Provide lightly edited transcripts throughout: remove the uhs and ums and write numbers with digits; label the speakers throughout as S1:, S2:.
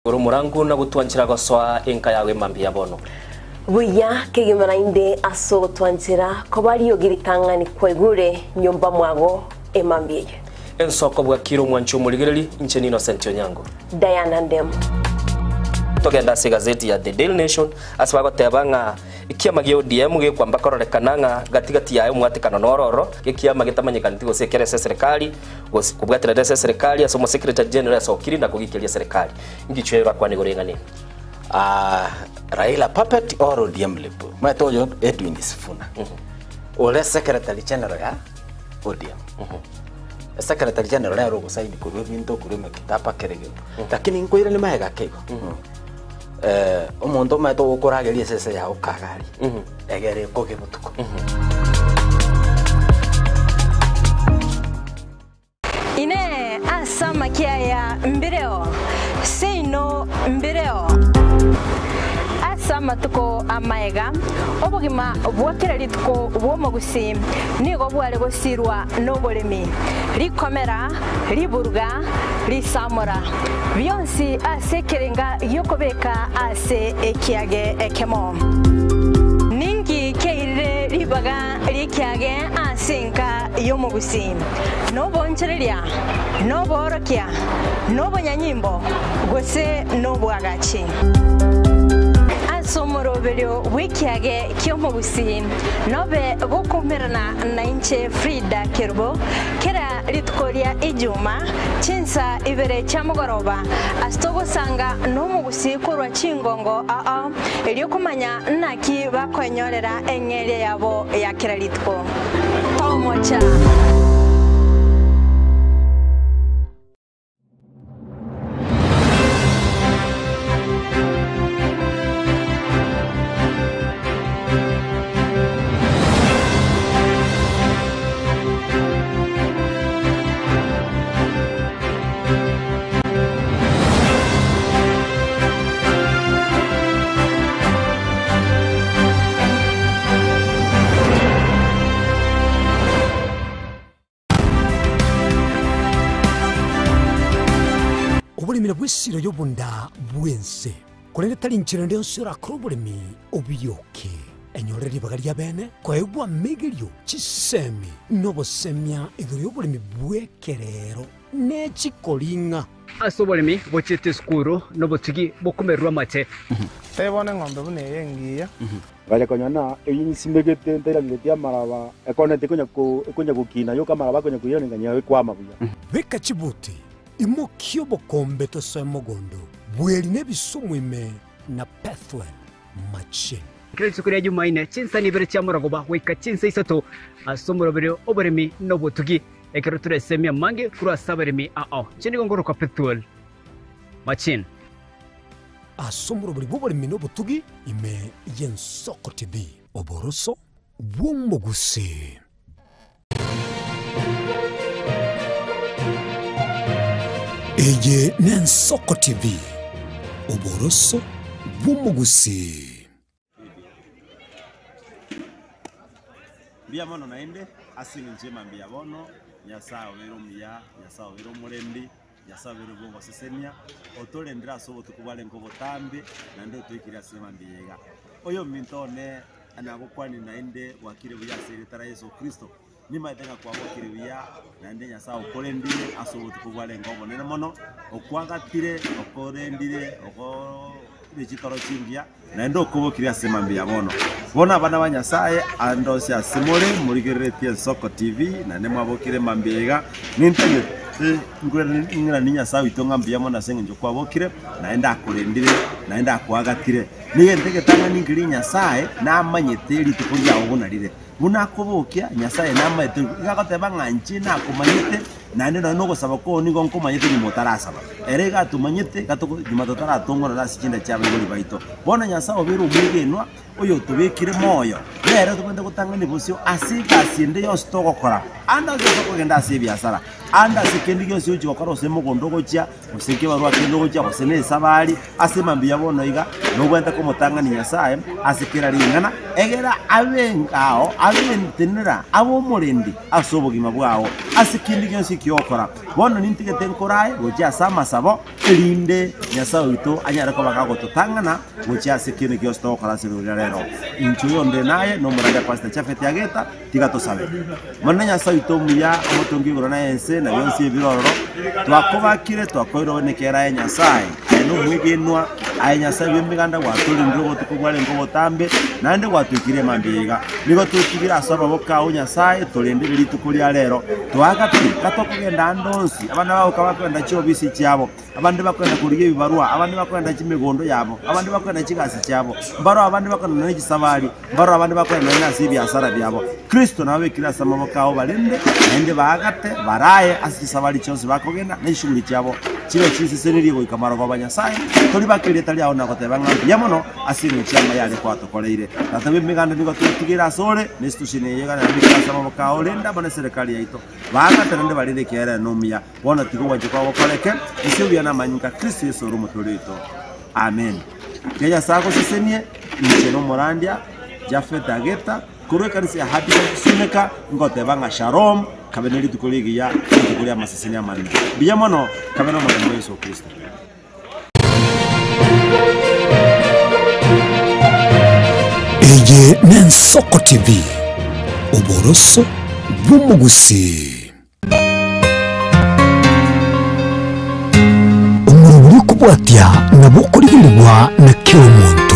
S1: Ore omorangu na gotwanchera gosoa enka yao emambia bono.
S2: Buya kegima naende ase ogotwanchera koba riogi ritang'ani kwaigure nyomba mwago emambia eye.
S1: Ensoko bwakire omwanchi omorigereri, inche n'Innocent Onyango.
S2: Diana Ndemo.
S1: Togende ase egazeti ya The Daily Nation ase bagoteba ng'a ekiama gia ODM gekwamba kororekana ng'a gati gati yaye omwatekano noro oro, ekiama getamanyekaneti gose ekere ase eserekari gose kobwaterana ase eserekari ase omosecretary general asokire na kogikeria eserekari. Inki chiaye orakwane igoro y'eng'ana eye?
S3: Ah, Raila puppet or ODM lip. Omanyete oyo Edwin Sifuna. Ore secretary general ya ODM. Secretary general nere ogosaini korwa ebinto korwa emekitaba kera egento. Lakini nkoiranie magega ake igo. Eh, omonto omanyete ogokorageria esese yago kagari. Egere ekoge botuko.
S4: Inee! Ase amakia aya mbireo? Seino mbireo. Ase amatuko amaega, obogima bwa kera rituko bw'omogusii nigo bware gosirwa noboremi, rikomera, riburuga, risamora, bionsi ase ekerenga gi'okobeka ase ekiage ekemo. Ninki kiairire ribaga ri'ekiage ase enka y'omogusii? Noboonchoreria, noboorokia, nobonyanyimbo, gose nobwagachi? Ase omoroberio bw'ekiage ki'omogusii nobe gokoumerana nainche Frida Kerubo kera rituko ria Ijuma chinsa ibere chia mogoroba ase togosanga nomogusii korwa chingongo ao erio komanya naki bakoenyorera eng'eria yabo ya kera rituko. Tomocha.
S5: Oboremi nabwo esiro y'obonda bw'ense, korende tari nchera ende yonsi orakore oboremi obiyoke. Enyore ribaga ri'abeene koegwa amegerio, chisemi, na obosemia igoro y'oboremi bw'ekerero ne chikoring'a.
S6: Ase oboremi bochiete esukuru nobotugi bokomererwa amate.
S7: Tebia bono eng'ombe buna eye engiya.
S8: Ngacha konyora ng'a eyio nsimegete ntairaneretie amaraba, ekona tekonya ko ekonya gokina yoka amaraba akonya koirana ng'a ekwama buya.
S5: Beka chibuti, imokia obokombe tosoe mogondo, bweri na ebisumu ime na Pethuel machine.
S6: Kera rituko ria Jumaine, chinsani ibere chia morogoba goika chinsa isato ase omoroberio oboremi na obotugi, ekero toresemie amange korwa ase abaremi ao. Inche nigo ngorokwa Pethuel Machine.
S5: Ase omorobori bw'oboremi na obotugi ime y'Ensoko TV. Oboroso bw'omogusii. Eye n'Ensoko TV, oboroso bw'omogusii.
S9: Mbuya mono naende ase engencho y'emambia ya bono, Nyasae obeire omuya, Nyasae obeire omorendi, Nyasae obeire bw'ogosesenia, otorendire ase obotuko bwarenge obotambe, naende otoikire ase emambia eye iga. Oyominto one nagokwanie naende gwakire buya ase erieta ria Yeso Kristo. Nimanyete ng'a kwagokire buya, naende Nyasae okorendire ase obotuko bwarenge obonene mono, okwagatire, okorendire, okoore chitoro chingiya, naende okobokire ase mambia bono. Bono abana ba Nyasae, ande onsi ase more, morigereretie Ensoko TV, naende mwabokire mambia iga, nintagete ng'iranie Nyasae oito ng'a mbuya mono ase eng'encho kwabokire, naende akorendire, naende akoagatire. Negento egetang'ani nkeria Nyasae namanyete rituko riao buna rire. Buna akobokia, Nyasae namaete, iga agoteba ng'a inche nakomanyete, naende nonya nogosaba kwao nigo nkomanyete nyuma otarasaba. Ere iga atomanyete, iga toko nyuma totaratong'orana ase chinda chi'abaibori baito. Bono Nyasae obeire omwegenwa, oyotobekire moyo, nere tobwenerete gotang'ania bosio ase egasi ende yonsi togokora. Ande onsi ase okogenda ase ebiasara. Ande ase kende gionsi ogochia gokora gose mogondo ogochia, gose ekebarua kende ogochia, gose na esabari, ase mambia bono iga, nobwenerete komotang'ani Nyasaye ase kera ring'ana, egera abe engao, abe entenera, abe omorendi ase obogima bwao, ase kende gionsi eki ogokora. Bono nintigete nkorae gochia ase amasabo, erinde Nyasae oito anyare koba gagototang'ana gochia ase kende gionsi togokora ase rirorio ria rero. Inche oyonde naye, nomoraria Pastor Japhet Ageta, Tiga tosabe. Omonene Nyasae oito omuya, omotongi o igoro na ense, na bionsi ebire ororo, twakobakire, twakoire obe nekero aye Nyasae, aye nomwegenwa, aye Nyasae bw'emeganda gwatorendire obotuko bwarenge obotambe, naende gwatoikire mambia iga. Nigo twetigire ase amaboko ao Nyasae, torendere rituko ria rero. Toagatie, gatokogenda ande onsi, abana bao kabakogenda chiofisi chiabo, Abande bakoenda korigia ebibarua, abande bakoenda chimegondo yabo, abande bakoenda chigasi chiabo, mbaro abande bakoenda nonya chisabari, mbaro abande bakoenda nonya ase ebiasara biabo. Kristo nababekire ase amaboko ao barende, naende baagate, barae ase chisabari chionsi bakogenda, ne chishughuli chiabo chibe chisesenirie goika marogoba Nyasae, toribake erieta riao na goteba ng'a mbuya mono ase engencho y'amaya aria kwatokoreire. Tata bw'emeganda nigo twetigere asore, ne institution eye iga nabekire ase amaboko ao, rende amo neserekari yaito, baagate naende barende ekiagera ere nomuya. Bono tiga ogwancha kwao gokoreke, ase obuya na amanyinga a Kristo Yeso ore Omotoori oito. Amen. Tiga Nyasae agosesenie, inche nomorandia Japhet Ageta, korwa ekanisa ya Happiness Suneka, ngoteba ng'a Shalom, kabe ne rituko rigiya, rituko ri'amaseseni amanene. Mbuya mono, kabe nomorembe o Yeso Kristo.
S5: Eye n'Ensoko TV, oboroso bw'omogusii. Omorobori okobwatia nabo okorigerigwa na kera omonto.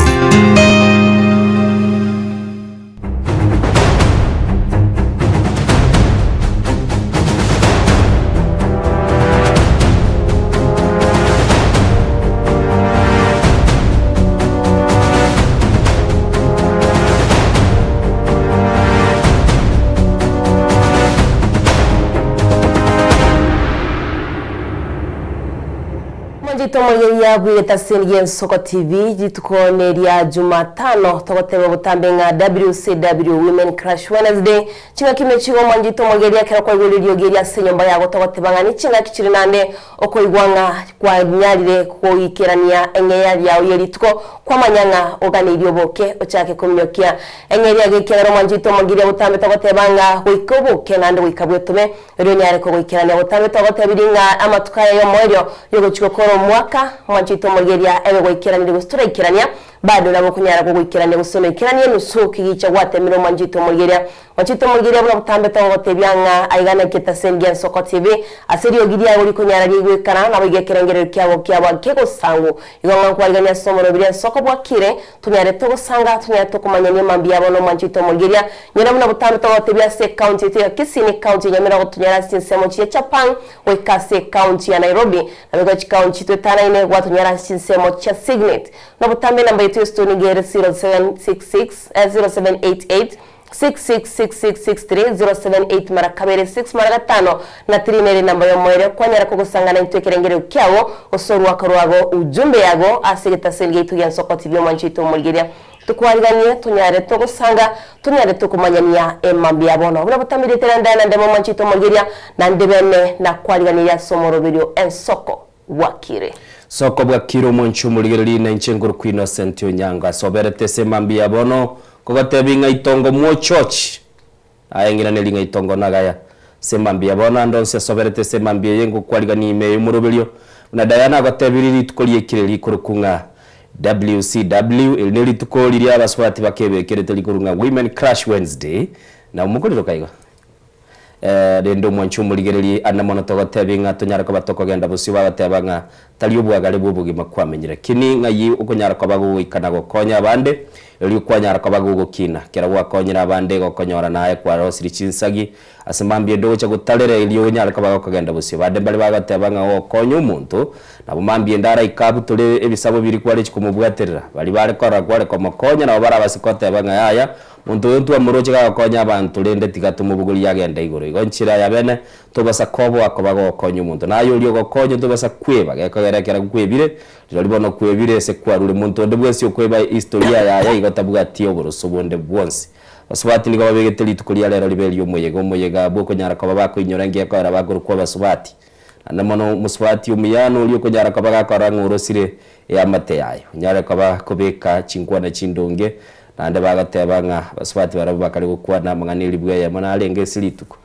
S2: Monchete omoyeria bw'egetaseni gi'Ensoko TV, rituko neria Jumatano, togoteba botambe ng'a WCW, Women Crush Wednesday, ching'aki mechigo omonchete omogeria ekero kwaigure eriogi eria ase enyomba yago togoteba ng'a neching'aki chire naende okoigwa ng'a kwanyarire goikerania eng'eya yao ye rituko kwamanya ng'a oganeirie oboke ochake kominyokia Eng'eria gekiagera omwanchete omogiria botambe togoteba ng'a goika oboke naende goika bwetome, erio onyare kogoikerania. Botambe togotebirie ng'a amatuko aya y'omoerio y'ogochia gokora omwaka, omwanchete omogiria ebe goikeranirie gose toraikerania, bado nabo okonyara kogoikerania gose onoikeranie enusu kigicha gwatemire omwanchete omogiria. Omwanchete omogiria buna botambe togogotebia ng'a aiga naki etasengi ensoko TV, ase eriogi riago rikonyara riaigwekana, naboigo ekerengererio kiabo kiaba kegosangu. Igo ng'a nkwarigania ase omorobiri ensoko bwakire, Tonyare togosanga, tonyare tokomanyania mambia bono omwancho oito omorigeria. Nyora buna botambe togotebia ase ecounty yaito ya Kisii ne ecounty ya Nyamira gotonyora ase chinsemo chiria chia Pang goika ase ecounty ya Nairobi. Naboigo chicounty twetanaine gwatonyora ase chinsemo chia Signet. Buna botambe enamba yaito ya esitoni nigo ere 0766 0788 666663 078 mara kabere 6 mara gatano na 3 nere enamba y'omoerio kwanyara kogosangana intwe ekerengererio kiago gose orwako rwago ujumbe yago ase egetaseni giaito gia Nsoko TV omwancho oito omorigeria tokwariganie tonyare togosanga tonyare tokomanyania emambia bono buna botamirete naende naende momwancho oito omorigeria naende bene nakwariganirie ase omoroberio Ensoko bwakire.
S1: Soko bwakire omwancho omorigereria na inche nkorokwa Innocent Onyango ase oberete ase emambia bono Kogotebi ng'a itongo mwochochi, aye ng'iraneri ng'a itongo nagaya. Ase mambia bono ande onsi asoberete ase mambia eye ngokwarigania ime y'omoroberio, buna Diana agotebirie rituko riekire rikorokwa ng'a WCW, eri nerituko riria abasubati bakebekerete rikorwa ng'a Women Crush Wednesday, na omokoriroka igo. Rende omwanche omorigererie ande mono togotebi ng'a tonyare koba tokogenda bosio bagoteba ng'a tari obwagare bw'obogima kwamenyire. Kini ng'ai okonyara koba gogoika na gokonya abande, erio kwanyara koba gogokina. Kera gwakonyire abande gokonyora naye kwarosirie chinsagi ase mambia ende ogocha gotarera erio onyare koba gokogenda bosio. Bande mbare bagoteba ng'a gokonya omonto nabo mambia ende araike abutore ebisabo biria kwarechi komobwaterera. Baria bare korora kware komokonya nabo barabase goteba ng'a yaya Monto oyo ntwamoroche gagokonya abanto, rende tiga tomobogorie agende igoro. Igo nchera ya bene, tobasa koboa koba gokonya omonto. Naye oria ogokonya tobasa kweba, gekogera ekero kwebire, rirorio bono kwebire ase kwarure. Monto onde bwensi okweba ehistoria yaye igo tabwati oboroso bonde bwonsi. Basubati nigo babegete rituko ria rero ribe eri'omoyega, omoyega bw'okonyara koba bakoinyora engekoera bakorokwa abasubati. Naende mono omosubati omuya noria okonyara koba gakorora ng'a orosire eamate yaye, onyare koba kobeka chinkwana chindonge, naende bagoteba ng'a abasubati barabwo bakare gokwana amang'ana elibu eyemo narenge ase rituko.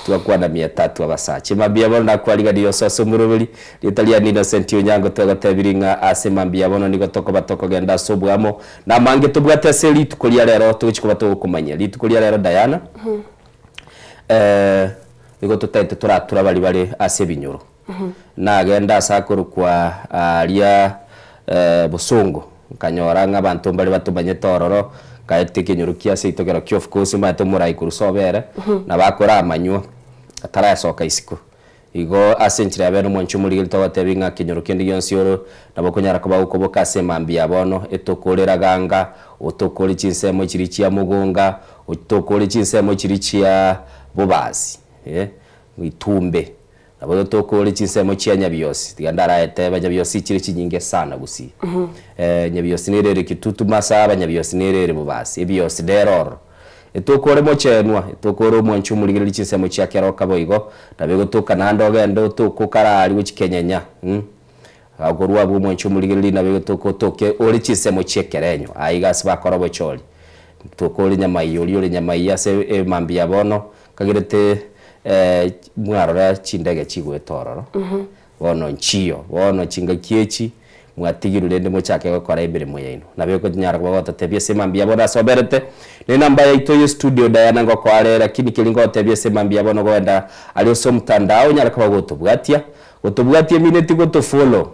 S1: Twakwana mia tatu abasacha. Emambia bono nakwariganirie ase ase omoroberi, rieta riane Innocent Onyango twagotebirie ng'a ase emambia bono nigo tokoba tokogenda ase oboamo na amange tobwate ase rituko ria rero togochia koba togokomanyia. Rituko ria rero Diana, eh, nigo totaete toratura baria bare ase ebinyoro. Nagenda ase akorokwa aria bosongo, nkanyora ng'a abanto mbare batomanyete ororo, nkaeta ekenyoro kia seito kero kia of course omanyete omorai korwa sobo ere, nabo akoramanywa atarasoka isiko. Igo ase enchera ya bene omwanchi omorigeri togotebi ng'a kenyoro kende gionsi oro nabo okonyara koba gokoboka ase emambia ya bono, etokore raganga, otokore chinsemo chiria chia mogonga, otokore chinsemo chiria chia bobasi, eh, itumbe. Naboigo tokore chinsemo chia Nyabiosi, tiga ndaraetebe Nyabiosi chire chinyinge sana gusii. Eh, Nyabiosi nere ere Kitutu Masaba, Nyabiosi nere ere Bobasi, ebiosi nere ororo. Etokore mochenwa, etokore omwanchi omorigereria chinsemo chia Keroka boigo, nabo egotoka naende ogende otoke okare aria gochia Kenyenya, mh. Korwa abwo omwanchi omorigereria nabo egotoka otoke ore chinsemo chi'ekerenyo, aiga ase bakora obochori. Toka ore Nyamaiya, oria ore Nyamaiya ase emambia ya bono, Kagerete mwarora chindege chigoeta ororo, bono nchiyo, bono chingaki echi mwatigirwe rende mochake gokora emeremo yaino. Nabo ekonyara koba gototebia ase mambia bono ase oberete, ne enamba yaito ye studio Diana ngokoa are lakini keri ngotebia ase mambia bono goenda aria ase omtandao onyare koba gotobwatia, gotobwatia emineti gotofollow.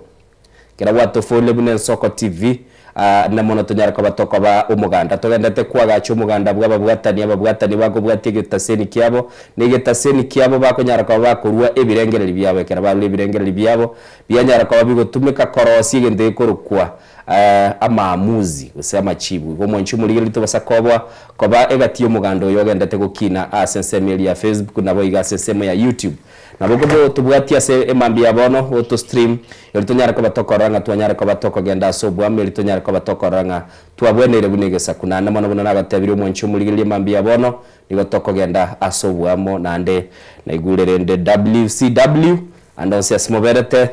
S1: Ekero gwatofoire buna Ensoko TV, aa, na mono tonyare koba tokoba omoganda. Togenderete koagacha omoganda bw'ababwatani, ababwatani bakobwatia egetaseni kiabo, na egetaseni kiabo bakonyara koba bakorua ebirengererio biabo. Ekero barure ebirengererio biabo, bianyara koba bigotumeka korosia egento gekorokwa amaamuzi gose amachibu. Igo omwanchi omorigereria tobasa koboa koba egati y'omoganda oyo ogendete gokina ase ensemo eria ya Facebook naboigo ase ensemo ya YouTube. Nabo tobwatie ase emambia ya bono, goto stream, erio tonyare koba tokorora ng'a twanyare koba tokogenda ase oboamo, erio tonyare koba tokorora ng'a twabweneire buna egesaku. Naende mono buna nagotebirie omwanchi omorigereria emambia ya bono, nigo tokogenda ase oboamo, naende naigure rende WCW, ande onsi ase moberete,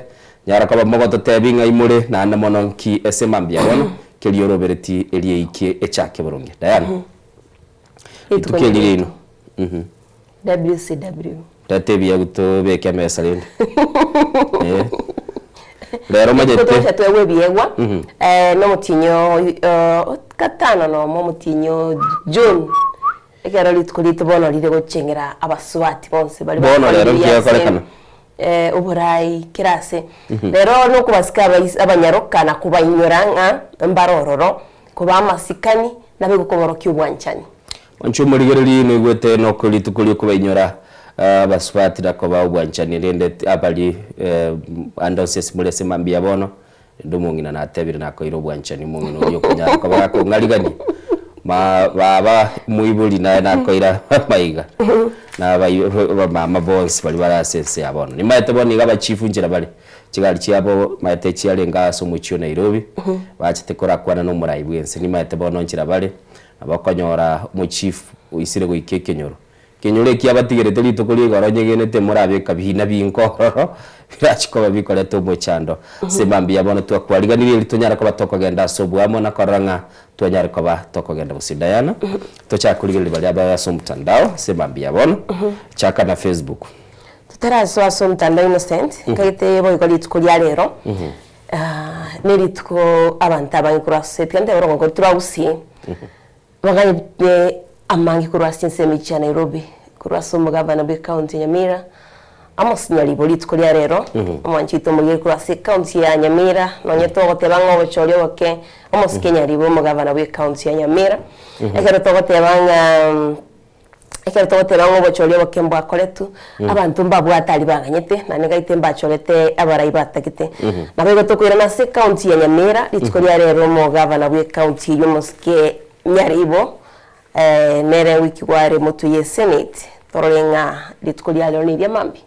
S1: nyara koba mogototebia ng'ai more, naende mono nki ase emambia ya bono, keria orobereti erieikie echake boronge. Diana,
S2: Rituko
S1: rituko eri
S2: riaito.
S1: riaino.
S2: WCW.
S1: Reta ebiagu tobeke emesa rende. Eh. Rero omanyete.
S2: Totosha twegwe ebiegwa eh, nomotinyo eh, gatano nomo omotinyo June ekero rituko rito bono rire gochengera abasubati bonsi bari
S1: Bono rero
S2: bakorire ase,
S1: nkiakorekana.
S2: eh, oborai kera ase rero nokobasika abais- abanyaroka na kobainyora ng'a mbare ororo koba amasikani nabe gokoborokia obwanchani.
S1: Inche omorigereria noigwete noko rituko ri'okobainyora abasubati na kobaa obwanchani, rende abari ande onsi ase more ase mambia bono, rende omong'ina natebire nakoeire obwanchani, omong'ina oyio okonyara koba gakong'arigania, ma baba moibori naye nakoira amaiga, na abai abamama bonsi baria bare ase ense ya bono. Nimaete bono iga abachifu nchera bare, chigari chiabo maete chiarenge ase omochie o Nairobi, bachete korakwana na omorai bwense, nimaete bono nchera bare. Nabo okonyora omochief oisire goika ekenyoro. Ekenyoro ekio abatigerete rituko ria igoro onyegenete morabeka bina binko ororo birachi koba bikoreta omochando. Ase mambia bono twakwariganirie erio tonyare koba tokogenda ase oboamo na korora ng'a twanyare koba tokogenda bosio. Diana, tochake korigereria baria bare ase omotandao ase mambia bono, chaka na Facebook.
S2: Totarasoa ase omotandao Innocent, nkaete boigo rituko ria rero, Nerituko abanto abange korwa ase tiga ntebe orogongo rwa Gusii, baganyete amange korwa ase chinsemo echi chia Nairobi, korwa ase omogavana bwe county ya Nyamira, Amos Nyaribo rituko ria rero, omwanchi oito omorigeri korwa ase ecounty ya Nyamira, nonye togoteba ng'a obochori oboke, Amos K Nyaribo omogavana bwe county ya Nyamira, ekero togoteba ng'a. Ekero togoteba ng'a obochori oboke mbwakoretwe, abanto mbabwate aria baganyete, naende gaite mbachorete abarai batagete. Naboigo tokoirana ase ecounty ya Nyamira, rituko ria rero omogavana bwe ecounty eyio omosike Nyaribo, nere goikigwa are motwe ye senate, torore ng'a rituko ria rero neria mambia.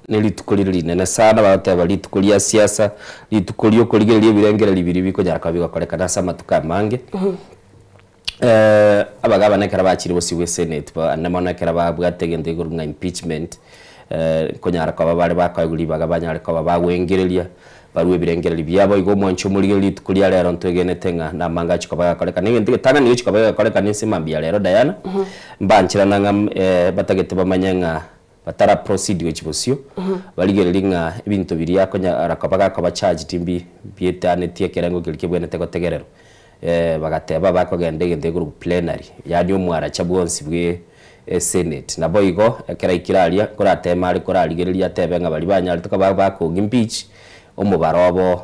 S1: Ne rituko rire rinene sana, bagoteba rituko ria siasa, rituko riokorigereria ebirengererio biria bikonyara koba bigokorekana ase amatuko amange. Abagabana ekero bachire bosio bwa esenate ba ande mono ekero babwate egento igoro ng'a impeachment, nkonyara koba bare bakoegwa ribaga banyare koba bagoengereria, barue ebirengererio biabo. Igo omwancho omorigereria rituko ria rero ntwegenete ng'a namange achia koba agakorekana. Egento egetang'ani gochia koba gegokorekana ase mambia ya rero Diana, mbancherana ng'a batagete bamanye ng'a Batara proceed gochia bosio, barigererie ng'a ebinto biria akonyara koba gakoba charged mbi mbietanetie ekerengo keria kebwenerete gotegererwa. Bagateba bakogenda egento gekorokwa plenary, yaani omwaracha bwonsi bwe esenate. Naboigo ekero aikire aria, korateme are korarigereria atebe ng'a baria banyarete koba bakogi impeach, omobaro obo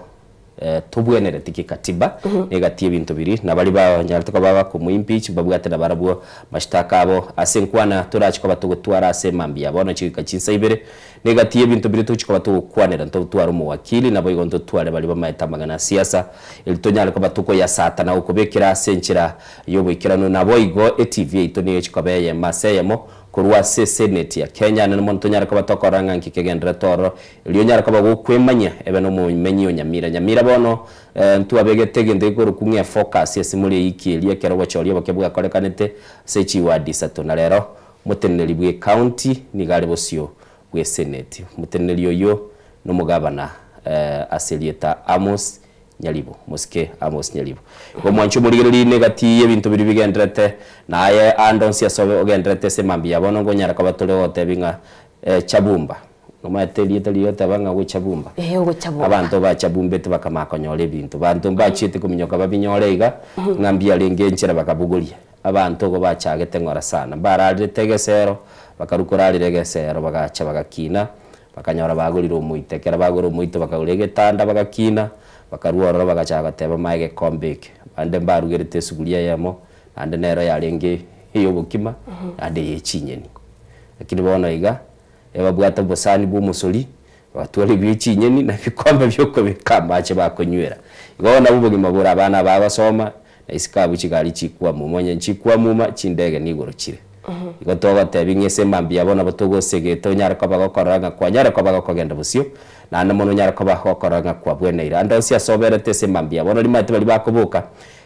S1: Tobwenereti kikatiba negati y'ebinto biria, na baria banyarete koba bakomoimpeach mbabwate nabarabwo mashtaka abo ase enkwana torache koba togotwara ase emambia ya bono chigoika chinsa ibere. Negati y'ebinto biria togochia koba togokwanera ntotware omowakili, naboigo ntotware baria bamaete amang'ana a siasa, erio tonyare koba tokoyasata na gokobekera ase enchera y'oboikeranu. Naboigo etv yaito nigo egochia koba eyemo ase eyemo korwa ase eseneti ya Kenya, naende mono tonyare koba tokorora ng'a nki kegendererete ororo Erio onyare koba gokwemanyia ebe nomomenyi o Nyamira. Nyamira bono ntwabegete egento gekorokwa ng'a efocus ase more eyiki eria ekero obochori oboke bwakorekanete ase chiward isato. Na rero omoteneneri bwe ecounty nigo are bosio bwe senate. Omoteneneri oyio nomogabana ase erieta Amos Nyaribo, mosike Amos Nyaribo. Igo mwanche omorigererie negati y'ebinto biria bigendererete, na aye ande onsi ase ogendererete ase mambia ya bono nkonyara koba tore gotebia ng'a chabumba. Omanyete erieta riria oteba ng'a gochabumba?
S2: Ee, ogochabumba.
S1: Abanto bachabumbete bakamanya konyora ebinto. Banto mbachiete kominyoka babinyore iga, ng'a mbiarenge enchera bakabogoria. Abanto igo bachagete ng'ora sana. Mbararerete egesero, bakarwa korarera egesero bagacha bagakina, bakanyora bagorire omoito. Ekero bagora omoito bakagora egetanda bagakina, bakarwa ororo bagachaka goteba mae egekombe eke. Bande mbarugerete esuguria eyemo, naende nero yarenge ey'obokima, naende eye chinyeni. Lakini bono iga, Ebabwate obosani bw'omosori, bagatwara ebie chinyeni na ebikombe bi'okobeka amache bakonywera. Igo nabwo obogima bore abana abagosoma, na isiko abwo chigari chikwamuma, onye nchikwamuma, chindege nigoro chire. Igo togotebia ng'a ase mambia abo nabo togosegete onyare koba gokorora ng'a kwanyare koba gokogenda bosio, naende mono onyare koba gokorora ng'a kwabweneire. Ande onsi ase oberete ase mambia abo, rimaete baria bakoboka,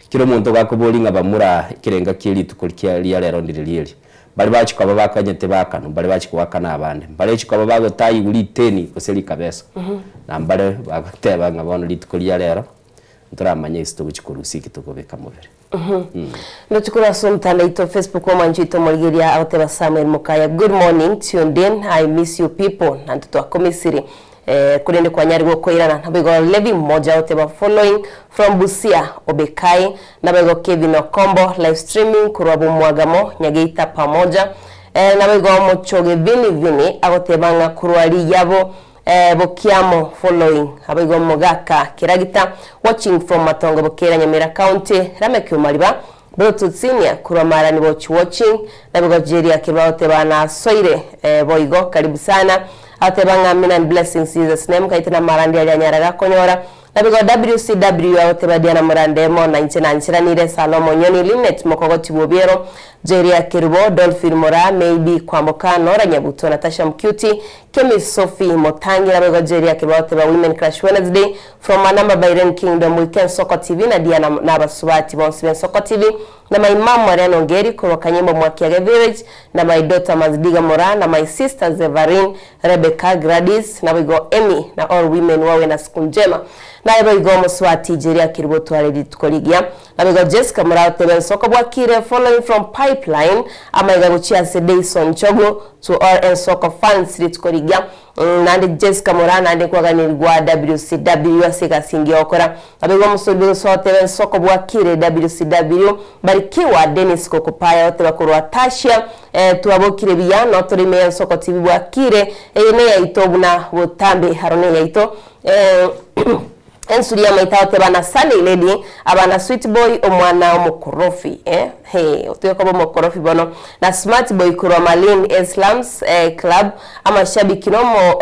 S1: kera omonto gakoboria ng'a bamura ekerenga kie rituko ria rero ndire rieri. Mbaria bachia koba bakonyete bakanwa, mbaria bachia goakana abande, mbaria bachia koba bagotayigwa riteni gose rikabeso, na mbare bagoteba ng'a bono rituko ria rero ntoramanye ase togochia korusia eki tokobeka mobere.
S2: Ndoche korwa ase omotandao oito Facebook omwanchi oito omorigeria agoteba Samuel Mokaya good morning tuned in I miss you people nantwe twakomisiri Eh, korende kwanyarigwe okoirana. Naboigo Levi mmoja agoteba following from Busia Obekai. Naboigo Kevin Okombo live streaming korwa Bomwagamo Nyageita pamoja. Eh, naboigo Mochoge Vini Vini agoteba ng'a korwa Riyabo eh, Bokiamo following. Naboigo Mogaka Keragita watching from Matongo Bokera Nyamira County Rameki Omariba Bluetooth Senior korwa Marani Watch Watching, Nabigo Jerry Akirwa agoteba nasoire eh, boigo karibu sana agoteba ng'a Amina and blessings Jesus name kaite na amarandi aria anyara gakonyora Nabigo WCW agoteba Diana Morandemo na inche nancheranire Salomo Nyoni Linet Mokogoti Bwobiero Jerry Akerubo Dolphin Moraa Maybe Kwamboka Nora Nyabuto Natasha Mcuti Kemi Sophie Motangi Naboigo Jerry Akerubo agoteba Women Crush Wednesday From Manamba Bairen Kingdom Goika Ensoko TV na Diana na abasubati bonsi b'Ensoko TV na my mum Mariana Ongeri korwa Kanyimbo Mwakiage Village na my daughter Mazdiga Moraa na my sister Zevarin Rebecca Gladys naboigo Emmy na all women wawe na siku njema naye boigo omosubati Jerry Akiribo otware rituko rigiya naboigo Jessica Moraa otebe Ensoko bwakire following from Pipeline amaiga gochia ase Dayson Chogo to all Ensoko fans rituko rigiya Naende Jessica Moraa naende nkwaganirigwa WCW ase egasi engiya ogokora. Naboigo omosori bw'egesoa otebe nsoko bwakire WCW Barikiwa Dennis Kokopaya oteba korwa Tasia eh, twabokire buya notore ime ya Nsoko TV bwakire eye neyaito buna botambe aro neyaito eh, Ensuri y'amaito agoteba na Sunday lady aba na sweet boy omwana omokorofi eh hee otige koba omokorofi bono na smart boy korwa Malindi Eslams eh club amashabiki nomo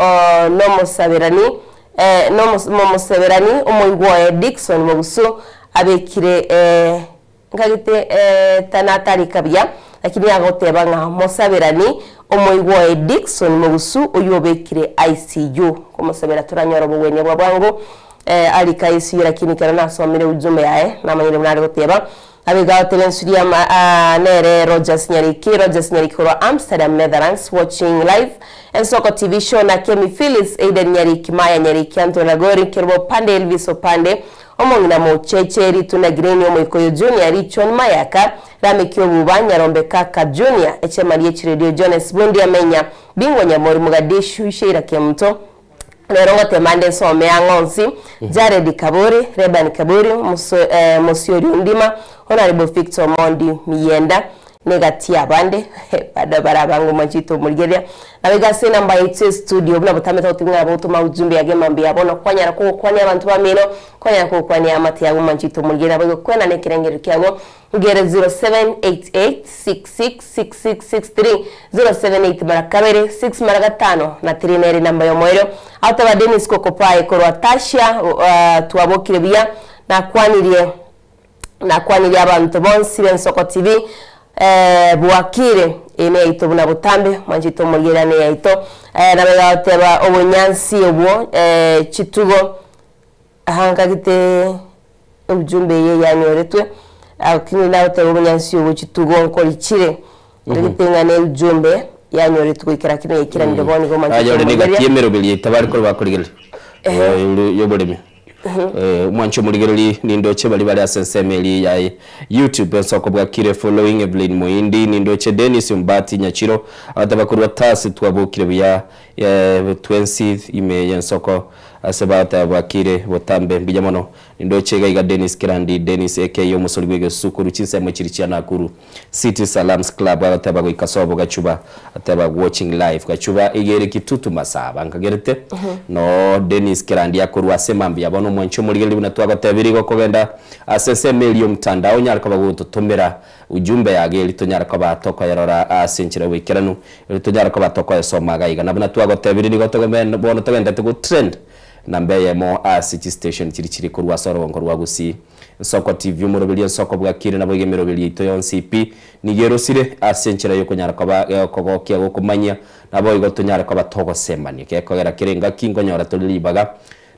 S2: nomosaberani eh nomoseberani omoigwa oye Dickson Mogusu abekire eh Nkagete tanatarika buya. Lakini agoteba ng'a mosaberani omoigwa oye Dickson Mogusu oyio obekire ICU. Komosabera toranyore obogwenia bwa bwango eh, arika ICU lakini kero nasomire ujumbe yaye namanyire buna are goteba. Abiga goteba ensuri ama ah, nere Rogers Nyariki, Rogers Nyariki korwa Amsterdam Netherlands watching live Ensoko TV show na Kemi Phyllis, Aiden Nyariki, Maya Nyariki, Anthony Ragori, Kerubo Opande, Elvis Opande, Omong'ina Mocheche, Ritunda Green, Omoikoyo Junior, Richon Mayaka, Rameki Obuba, Nyarombe Kaka Junior, Echema rie Chiredio Jones Bundi Amenya, Bingwa Nyamori Mogadishu, Sheila Kemuto, Rero ngotema nde nsome ang'o onsi, Jared Kaburi, Reban Kaburi, Muso, eh, Mosiori Ondima, Honorable Victor Omondi Miyenda, negati y'abande bado bare abange omwanchete omorigereria. Nabo iga ase enamba yaito estudio buna botamete gotiga ng'a gotoma ujumbe yage mambia bono kwanyara kogokwania abanto bamino, kwanyara kogokwania eamate yago omwanchete omorigereria nabo igo kwenana ekerengerio kiago ngere 0788666663 078 mara kabere 6 mara gatano na 3 nere enamba y'omoerio. Agoteba Dennis Kokopae korwa Tasha uh, twabokire buya nakwanirie Nakwanirie abanto bonsi b'Ensoko TV, eh, bwakire, eye neyaito buna botambe, mwanchete omorigereria neyaito. Eh, nabo egoteba obonyansi obwo, eh, chitugo, aha nkagete ujumbe eye yanyoretwe, lakini nagoteba obonyansi obwo chitugo nkorichire, nkagete ng'a ne ujumbe yanyoretwe goikera kino yaikiranire bono igo mwanchete
S1: Ayore
S2: omorigereria.
S1: negati y'emeroberi yaito bare korwa bakorigereria eh, y'oboremi Eh, omwanche omorigereri nindoche baria bare ase ensemo eria ya YouTube ensoko bwakire following Evelyn Moindi nindoche Dennis Ombati Nyachiro abateba korwa Tasi twabokire buya eh, twensi ime y'ensoko ase bagoteba bwakire botambe mbuya mono nindoche iga iga Dennis Kirandi Dennis aka omosori bw'egesusu korwa chinsemo chiri chia Nakuru City Salams Club agoteba goika sobo Gachuba Ateba watching live Gachuba iga ere Kitutu Masaba nkagerete noo Dennis Kerandi akorwa ase mambia bono omwanchi omorigereria buna twagotebirie igo kogenda ase ensemo eria omotandao onyare koba gototomera ujumbe yago eri tonyare koba tokoyerora ase enchera yoboikeranu eri tonyare koba tokoyesoma iga iga na buna twagotebirie nigo togende bono togendete go trend namba eyemo ase chistation chiria chire korwa ase orogongo rwa Gusii Nsoko TV omoroberio ensoko bwakire naboigo emeroberio yaito yonsi pi nigo erosire ase enchera yokonyara koba gekogokia gokomanyia naboigo tonyare koba togosemania gekogera kera engaki nkonyora tore ribaga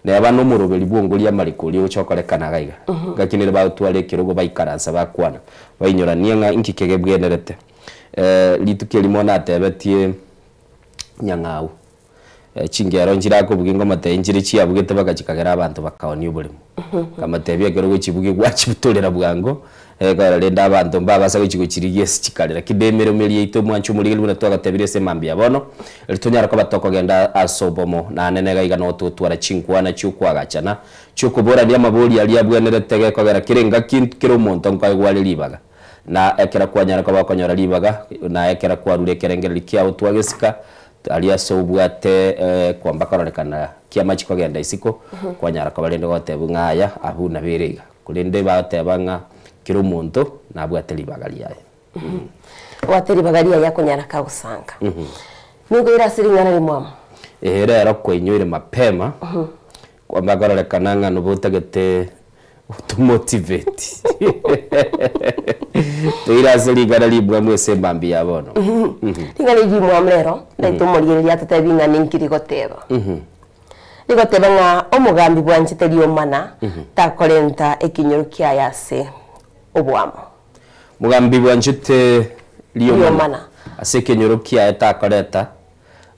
S1: neba nomoroberi bwongoria amariko oria ogocha gokorekana iga iga engaki nere bagotwara ekerogo baikaransa bakwana bainyorania ng'a inki kegebwenerete rituko erimo natebetie Nyang'au Chingero nchirakobugia nkomotebia nchire chiabugete mpaka chikagera abanto bakaonia oboremo. Nkamotebia ekero ogochibugia gwachibutorera bwango, ekero rende abanto mbabasa gochia gochirigia ase chikare. Lakini emeremo eria yaito omwancho omorigereria buna twagotebirie ase mambia bono, eri tonyare koba tokogenda ase obomo naende niga iga noo togotwara chinkwana chiokoagachana, chiokoborania amabori aria abwenerete gekogera kera engaki kera omonto nkoegwa are ribaga. Na ekero kwanyara koba okonyora ribaga, na ekero kwarure ekerengererio kiao twagesika, Aria ase obwate kwamba kororekana kiamachi kogenda isiko, kwanyara koba rende gotebwa ng'a aya abwo nabere iga. Korende bagoteba ng'a kera omonto nabwate ribaga riaye.
S2: Obwate ribaga riaye akonyara kagosanga. Nigo ere ase ring'ana rimwamu.
S1: Eeh rero kwainyoire mapema, kwamba kororekana ng'a nobo otagete otomotivate. Toire ase ring'ana rimwamu ase emambia ya bono.
S2: Ring'ana eri rimwamu rero, naitwe omorigereria atotebi ng'a ninki rigoteba. Rigoteba ng'a omogambi bwanchete riomana takorenta ekenyoro kiaye ase oboamo.
S1: Mogambi bwanchete riomana
S2: Riomana.
S1: ase ekenyoro kiaye takoreta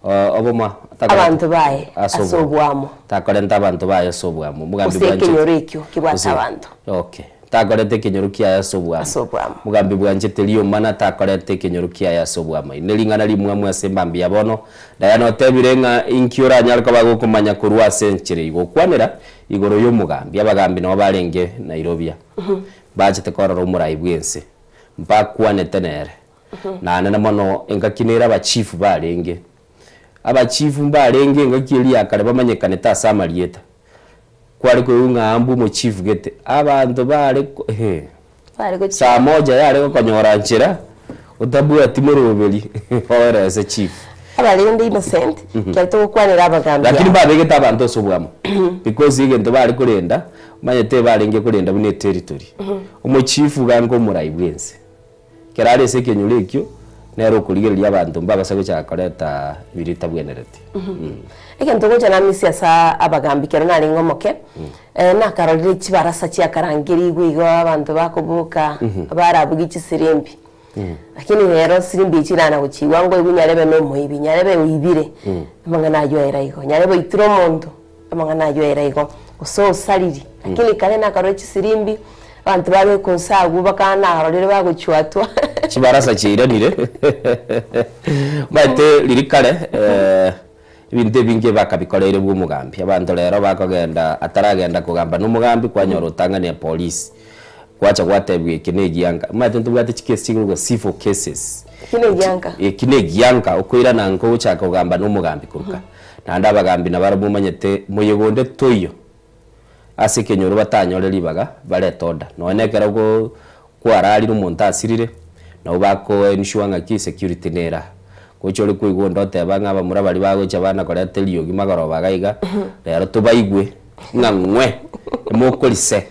S1: Oboma,
S2: Abanto baye ase oboamo.
S1: Takorenta abanto baye ase oboamo. Omogambi
S2: Gose
S1: bwanchete.
S2: ekenyoro ekio kebwate
S1: Gose-
S2: abanto.
S1: Okay. Takoreta ekenyoro kiaye ase oboamo.
S2: Ase oboamo.
S1: Omogambi bwanchete riomana takoreta ekenyoro kiaye ase oboamo. Eri nering'ana rimwamu ase mambia bono. Diana otebire ng'a inki oranyare koba gokomanya korwa ase enchera eye gokwanera igoro y'omogambi. Abagambi nabo barenge Nairobia. Bachete korora omorai bw'ense. Mbakwanete nere. Naende na mono engaki nere abachifu barenge. Abachifu mbarenge engaki eria ya kare bamanyekanete ase amarieta. Kware koigwa ng'a mbu omochifu gete, abanto bare ko eeh.
S2: Bare gochia.
S1: Saa moja yare gokonyora nchera, otabwati moroberi oerese chief.
S2: Abarende innocent, ekero togokwanera abagambi
S1: Lakini
S2: aba.
S1: mbabegete abanto ase obwamo, because egento bare korenda, omanyete ebarenge korenda buna eterritory. Omochifu iga nkomorai bwense. Ekero are ase ekenyoro ekio, nere okorigereria abanto mbabase gochaka koreta biria etabwenereti.
S2: Egento ngocha namisia ase abagambi kero narenge omoke, nakarorire chibarasa chiakarangerigwe igo abanto bakoboka barabugia chisirimbi. Lakini rero sirimbi echi nana gochigwa ngoigwe nyarebe na omoibi, nyarebe oibire, amang'ana aywo aere igo, nyarebe oitire omonto, amang'ana aywo aere igo, gose osariri. Lakini kare nakarora chisirimbi, abanto babekwa inse agwo bakana narorire bagochwatwa.
S1: Chibarasa chiairanire omanyete riria kare ebinto ebinge bakabikoreire bwa omogambi, abanto rero bakogenda ataragenda kogamba na omogambi kwanyora otang'ani epolice, Gwacha gwatebigwa eke negianka. Omanyete ntobwate chikesi chikorokwa civil cases.
S2: Eki negianka.
S1: Eki negianka, okoirana nka ogochaka kogamba na omogambi koruka. Naende abagambi nabarabwo omanyete moyega onde toiyo ase ekenyoro batanyore ribaga barete order. Nonya na ekero go kwararire omonto asirire, nabo bako ensure ng'aki security nere aa. Gocha ore koigwa onde oteba ng'a abamura baria bagocha bana koreta eriogi magoroba iga iga, rero tobaigwe ng'a ng'we, emokorise.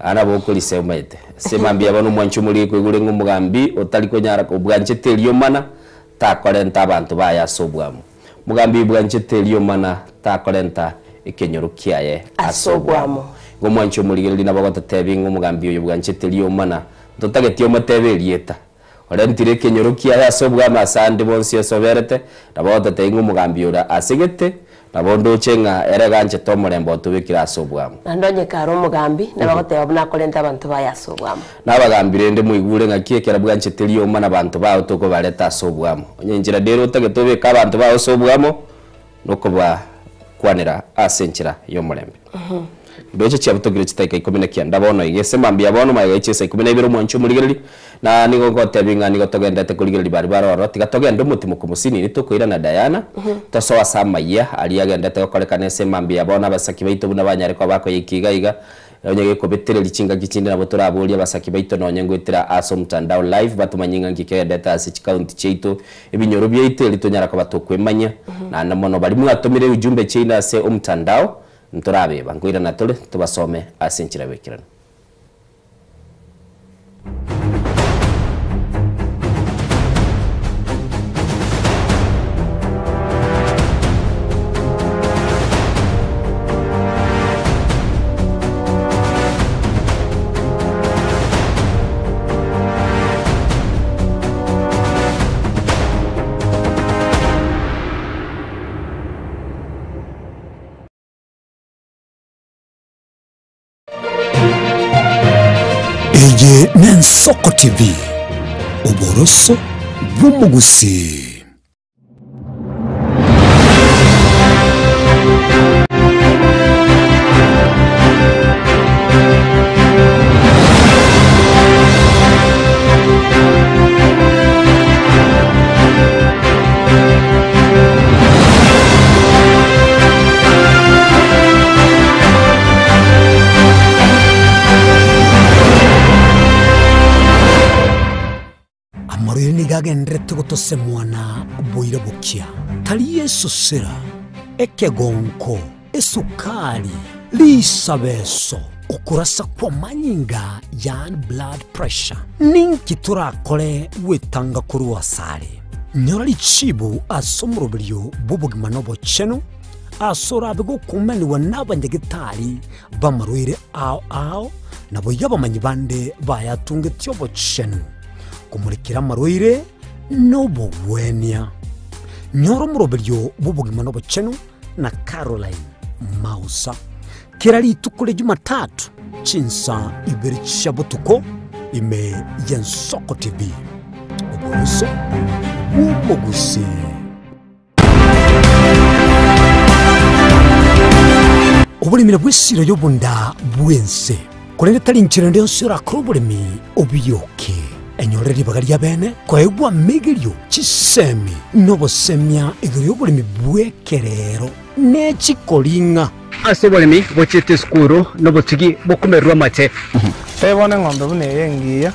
S1: Aa nabo okorisia omanyete. Ase mambia bono omwanchi omoria koigure ng'a omogambi otari konyara obwanchete eriomana takorenta abanto baye ase obwamo. Omogambi bwanchete eriomana takorenta ekenyoro kiaye ase obwamo. Igo omwanchi omorigereria nabo agototebia ng'a omogambi oyo bwanchete eriomana ntotageti omotebe erieta. Orentire ekenyoro kiaye ase obwamo ase ande bonsi esoberete, nabo agototebia ng'a omogambi ore ase gete, nabo ndoche ng'a ere ganchete omorembe otobekire ase obwamo.
S2: Naende onye kare omogambi, nabo agoteba buna akorenta abanto baye ase obwamo.
S1: Nabagambi rende moigure ng'aki ekero bwanchete rioma nabanto bao tokobareta ase obwamo. Onye enchera nere otagete obeke abanto bao ase obwamo, nokobakwanera ase enchera y'omorembe. Ndoche chiabutokire chidakika ikomi na kianda bono iga ase mambia bono magega ye chinsa ikomi na ibere omwanchi omorigereria, na nigo ngotebia ng'a nigo togenderete korigereria baria bare ororo, tiga togende omotimoko mosinini tokoirana Diana, tosoe ase amayia aria agenderete gokorekana ase mambia bono abasaki baito buna banyare koba bakoyaikia iga iga, Onye gekobetereria chingaki chinde nabo toraborie abasaki baito nonye ngoetera ase omotandao live batomanye ng'a nki kegendete ase chicounty chiaito, ebinyoro biaito erio tonyara koba tokwemanyia. Naende mono baria mwatomire ujumbe chiaino ase omotandao, ntorabeba. Nkoirana tore tobasome ase enchera y'oboikeranu.
S5: Eye n'Ensoko TV, oboroso bw'omogusii. Amarwaire nigo agendererete gotosemwa na boira bokia, tari esosera, ekegonko, esukari, risabeso, okorasa kw'amanyinga yaani blood pressure. Ninki torakore gwetanga korwa asare? Nyora richibu ase omoroberio bw'obogima na obochenu, ase orabe gokumanigwa nabanyagetari b'amarwaire ao ao, naboigo abamanyi bande bayatungetie obochenu, komorekera amarwaire na obogwenia. Nyora omoroberio bw'obogima na obochenu na Caroline Mausa, kera rituko ria Jumatatu chinsa ibere chia botuko ime y'Ensoko TV. Oboroso bw'omogusii. Oboremi nabwo esiro y'obonda bw'ense, korende tari nchera ende yonsi orakore oboremi obiyoke. Enyorere ribaga ri'abeene koegwa amegerio, chisemi, na obosemia igoro y'oboremi bw'ekerero ne chikoring'a.
S6: Ase oboremi bochiete esukuru nobotugi bokomererwa amate.
S7: Tebona eng'ombe buna eye engiya.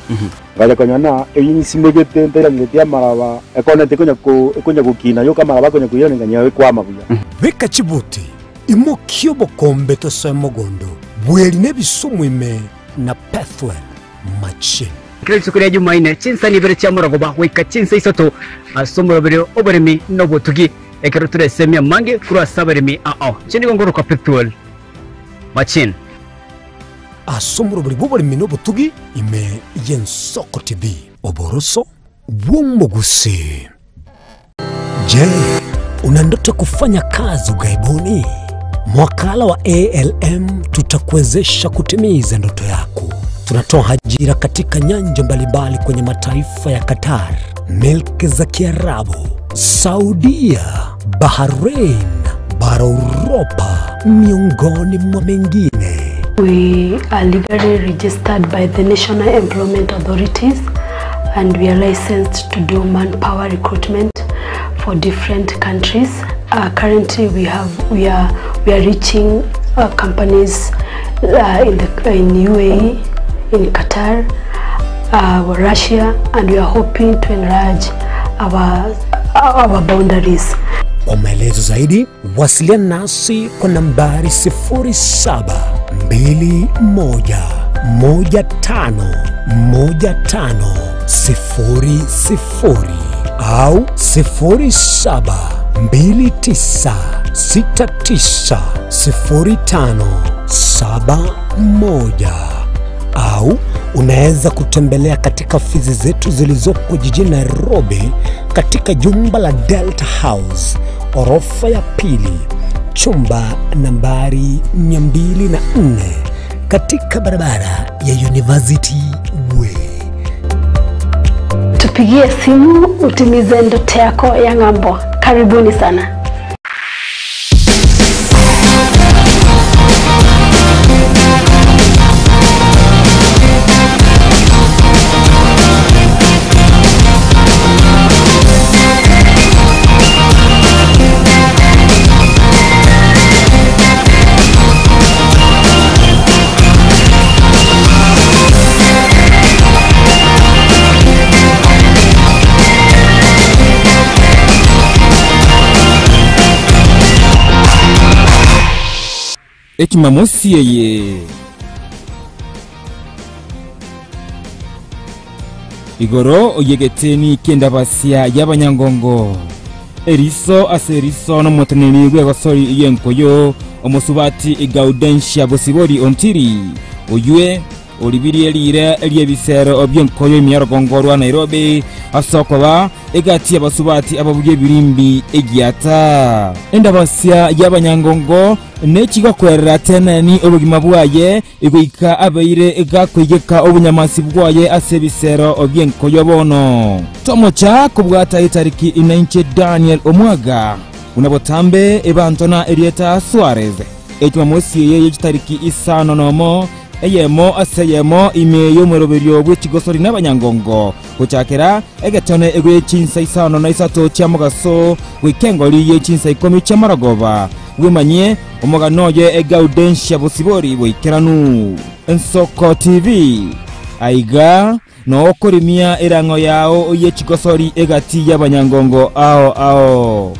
S8: Ngacha konyora na eyio nsimegete ntairangeretie amaraba, ekoneti ekonya ko ekonya gokina yoka amaraba akonya koirana nganyora ekwama buya.
S5: Beka chibuti, imokia obokombe tosoe mogondo, bweri na ebisumu ime na Pethuel machine.
S6: Kera rituko ria Jumaine, chinsani ibere chia morogoba goika chinsa isato ase omoroberio oboremi na obotugi, ekero toresemie amange korwa ase abaremi ao. Inche nigo ngorokwa Pethuel Machin.
S5: Ase omoroberi bw'oboremi na obotugi ime y'Ensoko TV. Oboroso bw'omogusii. Je, una ndoto kufanya kazi ughaibuni? Mwakala wa ALM tutakuwezesha kutimiza ndoto yako. Tunatoa ajira katika nyanja mbalimbali kwenye mataifa ya Qatar, milki za Kiarabu, Saudia, Bahrain, bara Uropa, miongoni mwa mengine.
S10: We are legally registered by the National Employment Authorities and we are licensed to do manpower recruitment for different countries. Uh, currently we have we are we are reaching uh, companies uh, in the in UAE, in Qatar, uh, Russia and we are hoping to enlarge our our boundaries.
S5: Kwa maelezo zaidi wasiliana nasi kwa nambari 0721151500 au 0729690571 au unaweza kutembelea katika ofisi zetu zilizopo jijini Nairobi katika jumba la Delta House orofa ya pili chumba nambari 204 katika barabara ya University Way.
S10: Tupigie simu utimize ndoto yako ya ng'ambo. Karibuni sana.
S11: Ejumamosi eye igoro oyegeteni ki'endabasia y'abanyangongo eriso ase eriso n'omoteneni bw'egosori y'enkoyo omosubati Gaudentia Bosibori Ontiri oywe oribirie riire ri'ebisero bi'enkoyo ime y'orogongo rwa Nairobi ase okoba Egati y'abasubati ababugia ebirimbi egiata. Endabasia y'abanyangongo nechigokwerera teneni obogima bwaye, goika abeire gakoigeka obonyamasi bwaye ase ebisero bi'enkoyo bono. Tomocha kobwata etariki inainche Daniel Omwaga, buna botambe ebanto na erieta Suarez, Ejumamosi eye ye chitariki isano nomo, eyemo ase eyemo ime y'omweroberio bwe chigosori n'abanyangongo, gochakera egetone egue chinsa isano na isato chia mogaso goika engori ye chinsa ikomi chia marogoba, bwemanyie omogano oye Gaudentia Bosibori boikeranu. Ensoko TV, Aiga noo okorimia erang'o yao ye chigosori egati y'abanyangongo ao ao.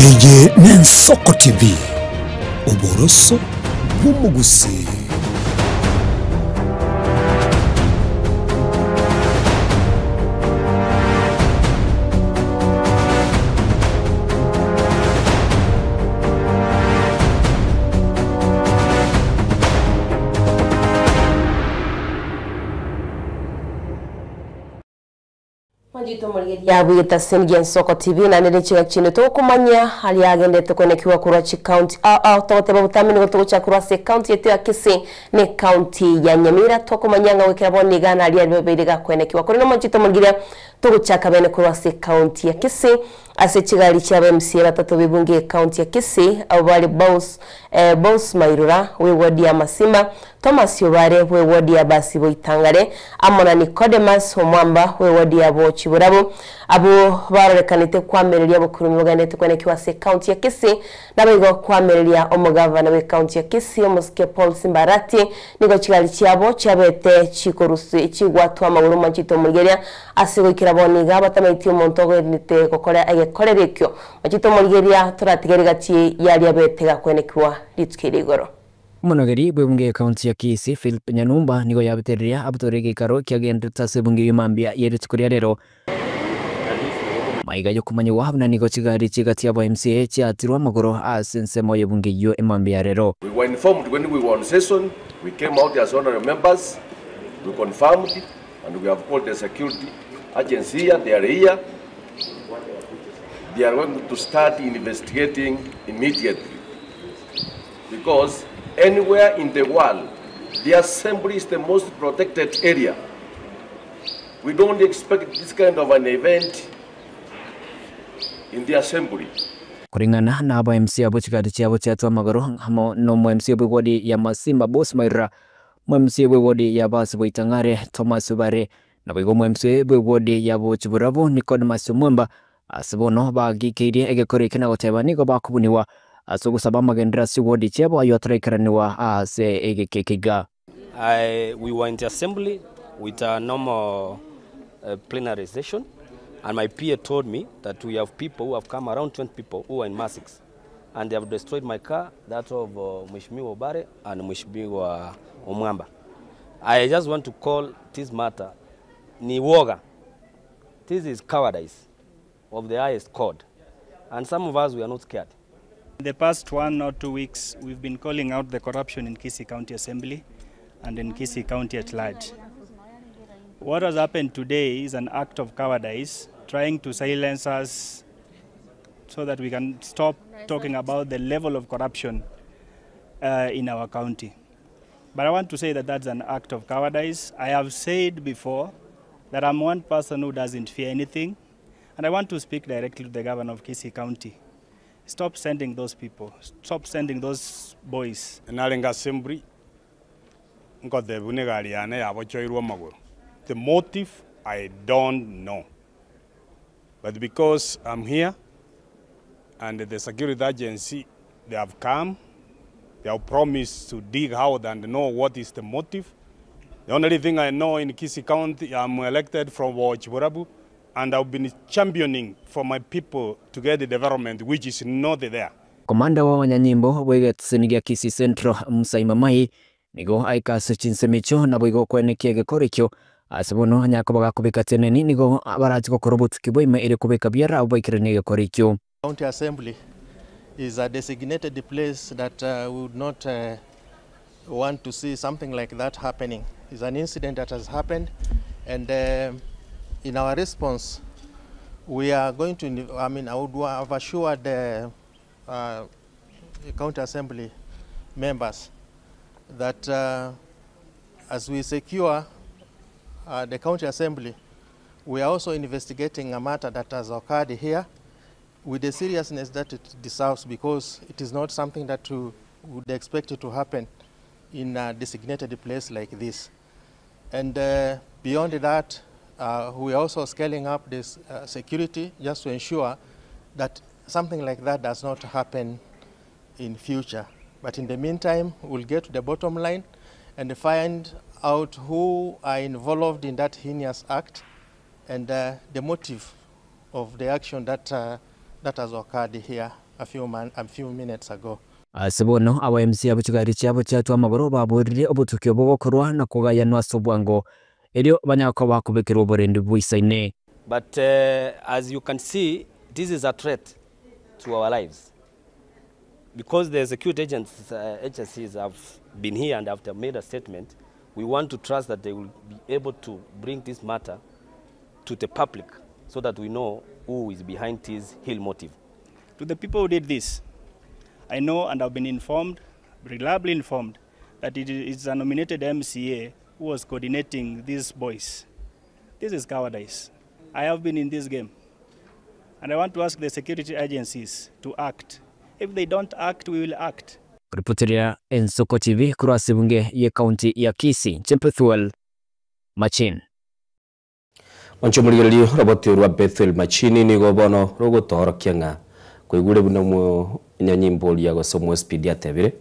S5: Eye n'Ensoko TV, oboroso bw'omogusii.
S2: Mwanjito morigeria bwita Sengia Nsoko TV na nere chiga chinde tokomanya hali agendete kwenekiwa kurwa chi county a a togoteba butambe nigo togocha kurwa ase county yetu ya Kisii ne county ya Nyamira tokomanya ng'a goikera bono iga naria ribebeire gakwenekiwa kore no mwanchito morigeria togochaka bene korwa ase county ya Kisii. Ase chigari chia MCA batato b'ebunge y'ecounty ya Kisii abwo bare Baus Baus Mairura bw'eward ya Masimba, Thomas Obare bw'eward ya Basibo Itangare amo na Nicodemus Omwamba bw'eward ya Bochiborabu abwo barorekanete kwamereria obokurumi bogenderete kwenekigwa ase ecounty ya Kisii Naboigo koamereria omogavana bw'ecounty ya Kisii omosike Paul Simba Arati nigo chigari chiabo chiabete chikorusi chigwatwa amagoro machito omorigeria ase goikera bono iga batamaeti omonto ogenderete gokora egekorero ekio machito omorigeria toratigere gati yaria abete gakwenekigwa rituko eri igoro.
S12: Omonogeri bw'ebunge y'ecounty ya Kisii Philip Nyanumba nigo yabetereria abtore egeikaro kiagenderete ase ebunge eyio mambia ye rituko ria rero. Maiga y'okomanyigwa buna nigo chigari chi'egati y'aba MCA chiatirwe amagoro ase ensemo y'ebunge eyio emambia ya rero.
S13: We were informed when we were on session, we came out as honorary members, we confirmed and we have called the security agency here, they are here, they are going to start investigating immediately because anywhere in the world, the assembly is the most protected area. We don't expect this kind of an event in the assembly.
S12: Koreng'ana na aba MC abwo chigari chiabo chiatwa amagoro amo nomo MC bw'ewodi ya Masimba Boss Mairura, omo MC bw'ewodi ya Basi Boitang'are Thomas Obare, naboigo omo MC bw'ewodi ya Bochiburabu Nicodemus Omwemba ase bono bagikeirie egekoro eke na goteba nigo bakobunigwa ase ogosaba amagenderero ase ewodi chiabo ayio ataraikeranigwa ase egeka eke iga.
S1: I, we were in the assembly with a normal uh, plenary session, and my PA told me that we have people who have come, around 20 people who are in masks, and they have destroyed my car, that of uh, Mheshimiwa Obare and Mheshimiwa Omwamba. I just want to call this matter ni woga. This is cowardice of the highest code. And some of us, we are not scared.
S14: In the past 1 or 2 weeks, we've been calling out the corruption in Kisii County Assembly and in Kisii County at large. What has happened today is an act of cowardice, trying to silence us so that we can stop talking about the level of corruption in our county. But I want to say that that's an act of cowardice. I have said before that I'm one person who doesn't fear anything, and I want to speak directly to the governor of Kisii County. Stop sending those people. Stop sending those boys.
S15: Narenge assembly nkotebiwa na egari yane yabochoirwe amagoro. The motive I don't know. But because I'm here and the security agency they have come, they have promised to dig out and know what is the motive. The only thing I know in Kisii County, I'm elected from Borabu, and I've been championing for my people to get the development which is not there.
S12: Komanda wa abanyanyimbo bw'egetiseni gia Kisii Central Musa Mamai nigo aika ase chinsemo echio naboigo okwenekia egekoro ekio ase bono onye koba gakobeka teneni nigo barachi gokora obotuki bwaime ere kobeka biara abo baikeranie egekoro ekio.
S16: County Assembly is a designated place that we would not want to see something like that happening. It's an incident that has happened, and in our response, we are going to, I mean, I would have assured the County Assembly members that as we secure the County Assembly, we are also investigating a matter that has occurred here with the seriousness that it deserves, because it is not something that you would expect it to happen in a designated place like this. And beyond that, we are also scaling up this security just to ensure that something like that does not happen in future. But in the meantime, we'll get to the bottom line and find out who are involved in that heinous act and the motive of the action that has occurred here a few minutes ago.
S12: Ase bono aba MCA abo chigari chiabo chiatwa amagoro baborire obotuki obo bokorwa na kogayanwa ase obwango erio banyaka bakobekerwa oborendi bwisaine.
S1: But as you can see, this is a threat to our lives. Because the security agencies have been here and have made a statement, we want to trust that they will be able to bring this matter to the public so that we know who is behind this ill motive.
S14: To the people who did this, I know and I've been informed, reliably informed, that it is a nominated MCA who was coordinating these boys. This is cowardice. I have been in this game. And I want to ask the security agencies to act. If they don't act, we will act.
S12: Ripoteria Ensoko TV korwa ase ebunge ye county ya Kisii, inche Bethuel Machin.
S1: Mwanche omorigereria oroboti rwa Bethuel Machini nigo bono rogotoorokia ng'a koigure buna omonyanyimbo oria gose omo-SPD atebire,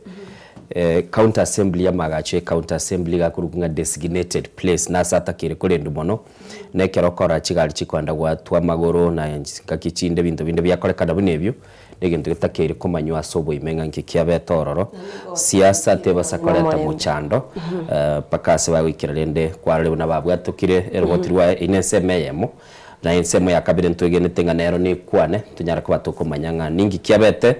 S1: County Assembly y'amagacho ye County Assembly iga akorokwa ng'a designated place nase atakeire korendwa mono, na ekero okora chigari chikoenda goatwa amagoro na chingaki chinde ebinto binde biakorekana buna ebio, negento getakeire komanywa ase oboime ng'a nki kiabete ororo. Siasa tebasa koreta mochando mpaka ase bagoikera rende kwarore buna babwatokire eroboti rwaye eye nensemo eyemo. Na ensemo ya kabere ntwegenete ng'a nero nekwane tonyare koba tokomanya ng'a ninki kiabete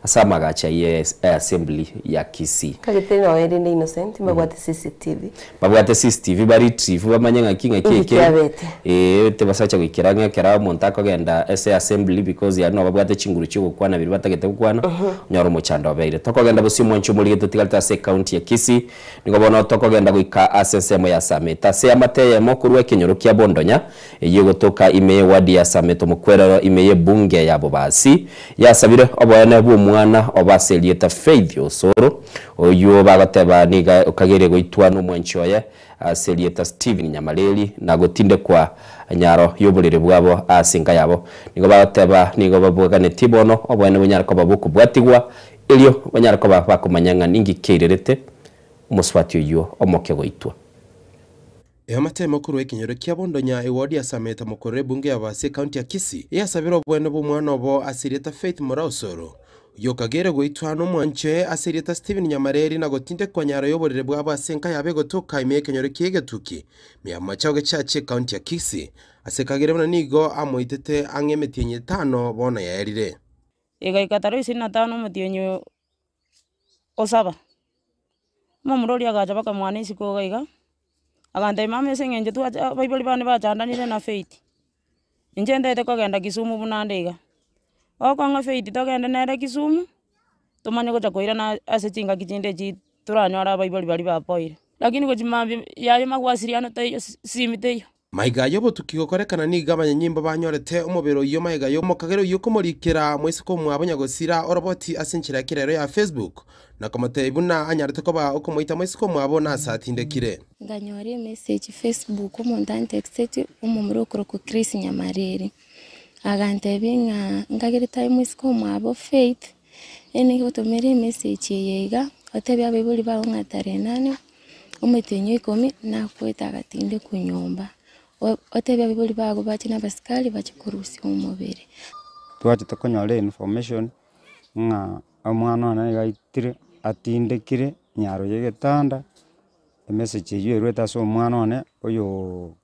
S1: ase amagacho ayio e assembly ya Kisii.
S2: Kagete nonya rende Innocent mbabwate CCTV.
S1: Babwate CCTV ba retrieve bamanye ng'aki ng'aki
S2: Inki
S1: eke
S2: kiabete?
S1: Eeh tibasacha goikera ang'e ekero omonto akogenda ase assembly because aria nabo babwate chinguru chia ogokwana biria batagete gokwana, onyore omochando obeire. Tokogenda bosio omwanchi omorigete otigarete ase ecounty ya Kisii, nigo bono tokogenda goika ase ensemo ya Sameta. Ase eamate eyemo korwa ekenyoro kia Bondonya, eyio egotoka ime y'eward ya Sameta omokwerero ime y'ebunge ya Bobasi, yasabire oboene bw'omwana obo ase erieta Faith Osoro, oyio bagoteba nigo okageire goitwa nomwanchi oye ase erieta Stephen Nyamareri na gotindekwa nyaro y'oborere bwabo ase enka yabo. Nigo bagoteba nigo babwaganetie bono oboene bonyare koba bokobwatigwa erio banyare koba bakomanya ng'a ninki keirerete omosubati oyio omoke goitwa.
S17: Eamate korwa ekenyoro kia Bondonya, eward ya Sameta mokorere ebunge y'Abasi ecounty ya Kisii, eyasabire obwene bw'omwana obo ase erieta Faith Mora Osoro, oyio okageire goitwa nomwanche ase erieta Stephen Nyamareri na gotindekwa nyaro y'oborere bwabo ase enka yabo egotoka ime y'ekenyoro kia Egetuki, ime ya Bomachoge Church ecounty ya Kisii. Ase kagere buna nigo amoitete ang'e emetienyi etano bono yaerire.
S18: Egaika tarehe ishirini na tano omotienyi o saba, omomura oria agacha bakamwana isiko iga iga, agantebia mama ase eng'encho twacha abaibori bane bachandanire na Faith, inche ntagete kogenda Kisumu buna ande iga. Okong'a Faith togende nere Kisumu, tomanye gocha koirana ase chingaki chinde echi toranyore abaibori baria bapoire. Lakini gochia mambia yaye magwasiriano taiyo, simi teiyo.
S17: Magega y'obotuki gokorekana nigo abanyanyimbo banyorete omobere oyio magega y'omokagera oyio komorikera moiseke omwabo nyagosira oroboti ase enchera ya kerero ya Facebook na komotebia buna anyarete koba okomoita moiseke omwabo na ase atindekire.
S19: Nkanyora emessage Facebook omonto antexteti omomura okorokwa Chris Nyamareri, agantebia ng'a nkagerete aye moiseke omwabo Faith, ere nigotomera emessage eye iga, otebie abaibori bago ng'a tarehe nane. Omotienyi o ikomi nakwete agatindekwa nyomba, otebie abaibori bago bache na abasikari bache korusia omobere.
S20: Twachete konyora information ng'a omwana one nigo aitire atindekire nyaro ya egetanda, emessage eywo erwete ase omwana one oyooo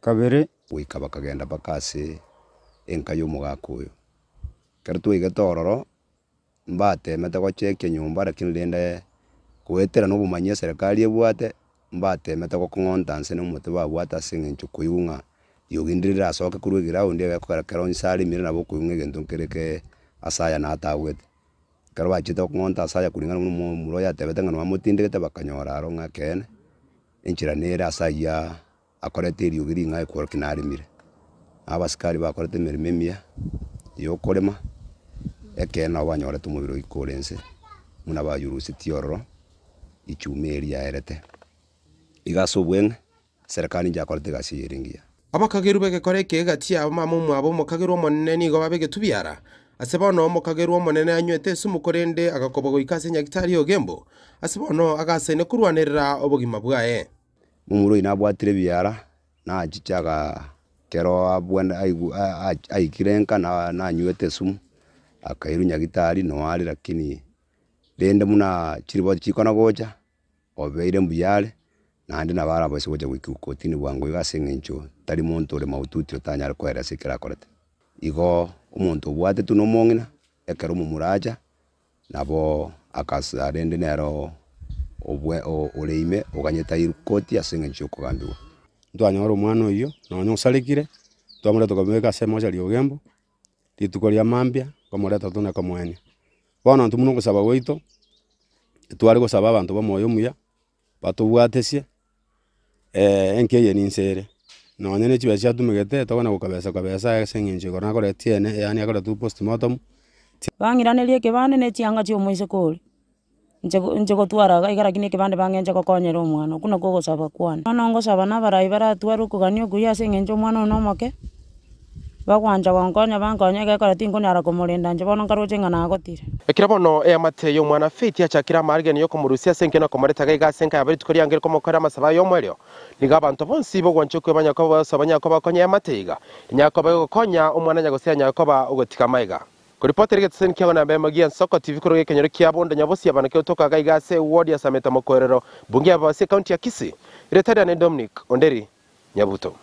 S20: kabere.
S21: Goika bakagenda mpaka ase enka y'omogaka oyo. Ekero twaigete ororo, mbatemete gochekia nyomba lakini rende goetera na obomanyi eserekari ebwate, mbatemete gokong'onta nse na omote babwate ase eng'encho koigwa ng'a riogi ndire rirasoke korwa eground egekogera kero inse aremire nabo okoigwa ng'a egento nkere ke ase aya natagwete. Ekero bachete gokong'onta ase aya kuringana buna omomura oyo atebete ng'a nwamotindegete bakanyora aro ng'a ekeene, enchera nere ase aywo akorete eriogi ring'ao ekworokia naremire. Abasikari bakorete emeremo emiya ya okorema, ekeene nabo banyorete omobere oika ore nse, buna bayurusetie ororo, ichuma eria yaerete. Iga ase obweng'e, serikali inche yakorete egasi eye ere engiya.
S17: Abakagerwa b'egekora eke egati yabo mama omwabo omokagerwa omonene nigo babegetwe biara. Ase bono omokagerwa omonene anywete esumu korende agakobwa goika ase nyagitari y'ogembo. Ase bono agasaine korwanerera obogima bwaye.
S21: Momura oyio nabwatire ebiara, nachiche aga kero abwene aigu aikire nka na nanywete esumu, akairwa nyagitari noo are lakini rende buna chiripoti chikona gocha, obeire mbuya are, naende nabo arabaise gocha goikigwa kotini bwango iga ase eng'encho tari monto ore mahututi otanyare koeresa ekero akorete. Igo omonto obwatetwe na omong'ina, ekero omomura acha, Nabo akasa rende nere obwe ore ime oganyete airwe koti ase engencho y'okogambigwa.
S20: Ntwanyora omwana oyio, nonya osarekire, twamoreta tokamobeka ase emochari ya ogembo, rituko ria mambia, nkomoreta tone komoenia. Bono intwe buna ogosaba gwaito, tware gosaba abanto ba omoyo omuya, batobwatesie enka eye ninse ere.
S3: Nonya na chibesa chiatumegete, tokona gokabesa kabesa ase eng'encho igoro nakoretie ene, yaani akoretwe postmortem.
S18: Bang'iranerie ekebande na echianga chia omoiseke oria, inche inche gotwara iga iga lakini ekebande bang'enche gokonyera omwana, okwo nakwo ogosaba kwane. Bono ngosaba na abarai baratware okogania okuya ase eng'encho omwana oyo na omoke, bagwancha gonkonya bankonye egekora tinkonyara komorenda inche bono nkaroche ng'a nagotire.
S17: Ekero bono eamate y'omwana Faith yachakire amaariganio y'okomorusia ase enka na komoreta gaiga ase enka yabo rituko riange rikomokorera amasabo aye omoerio, Nigo abanto bonsi b'ogwancha okwe banyare koba bosa banyare koba konya eamate iga, enyare koba egokonya omwana nyagose anyare koba ogotiga amaiga. Koripotera egeteseni kiago namba emo gia Nsoko TV korwa ekenyoro kia Bondo Nyabosi abana kegotoka iga iga ase eward ya Sameta Mokoerero, bunge ya Babasi ecounty ya Kisii. Erieta riane Dominic Onderi Nyabuto.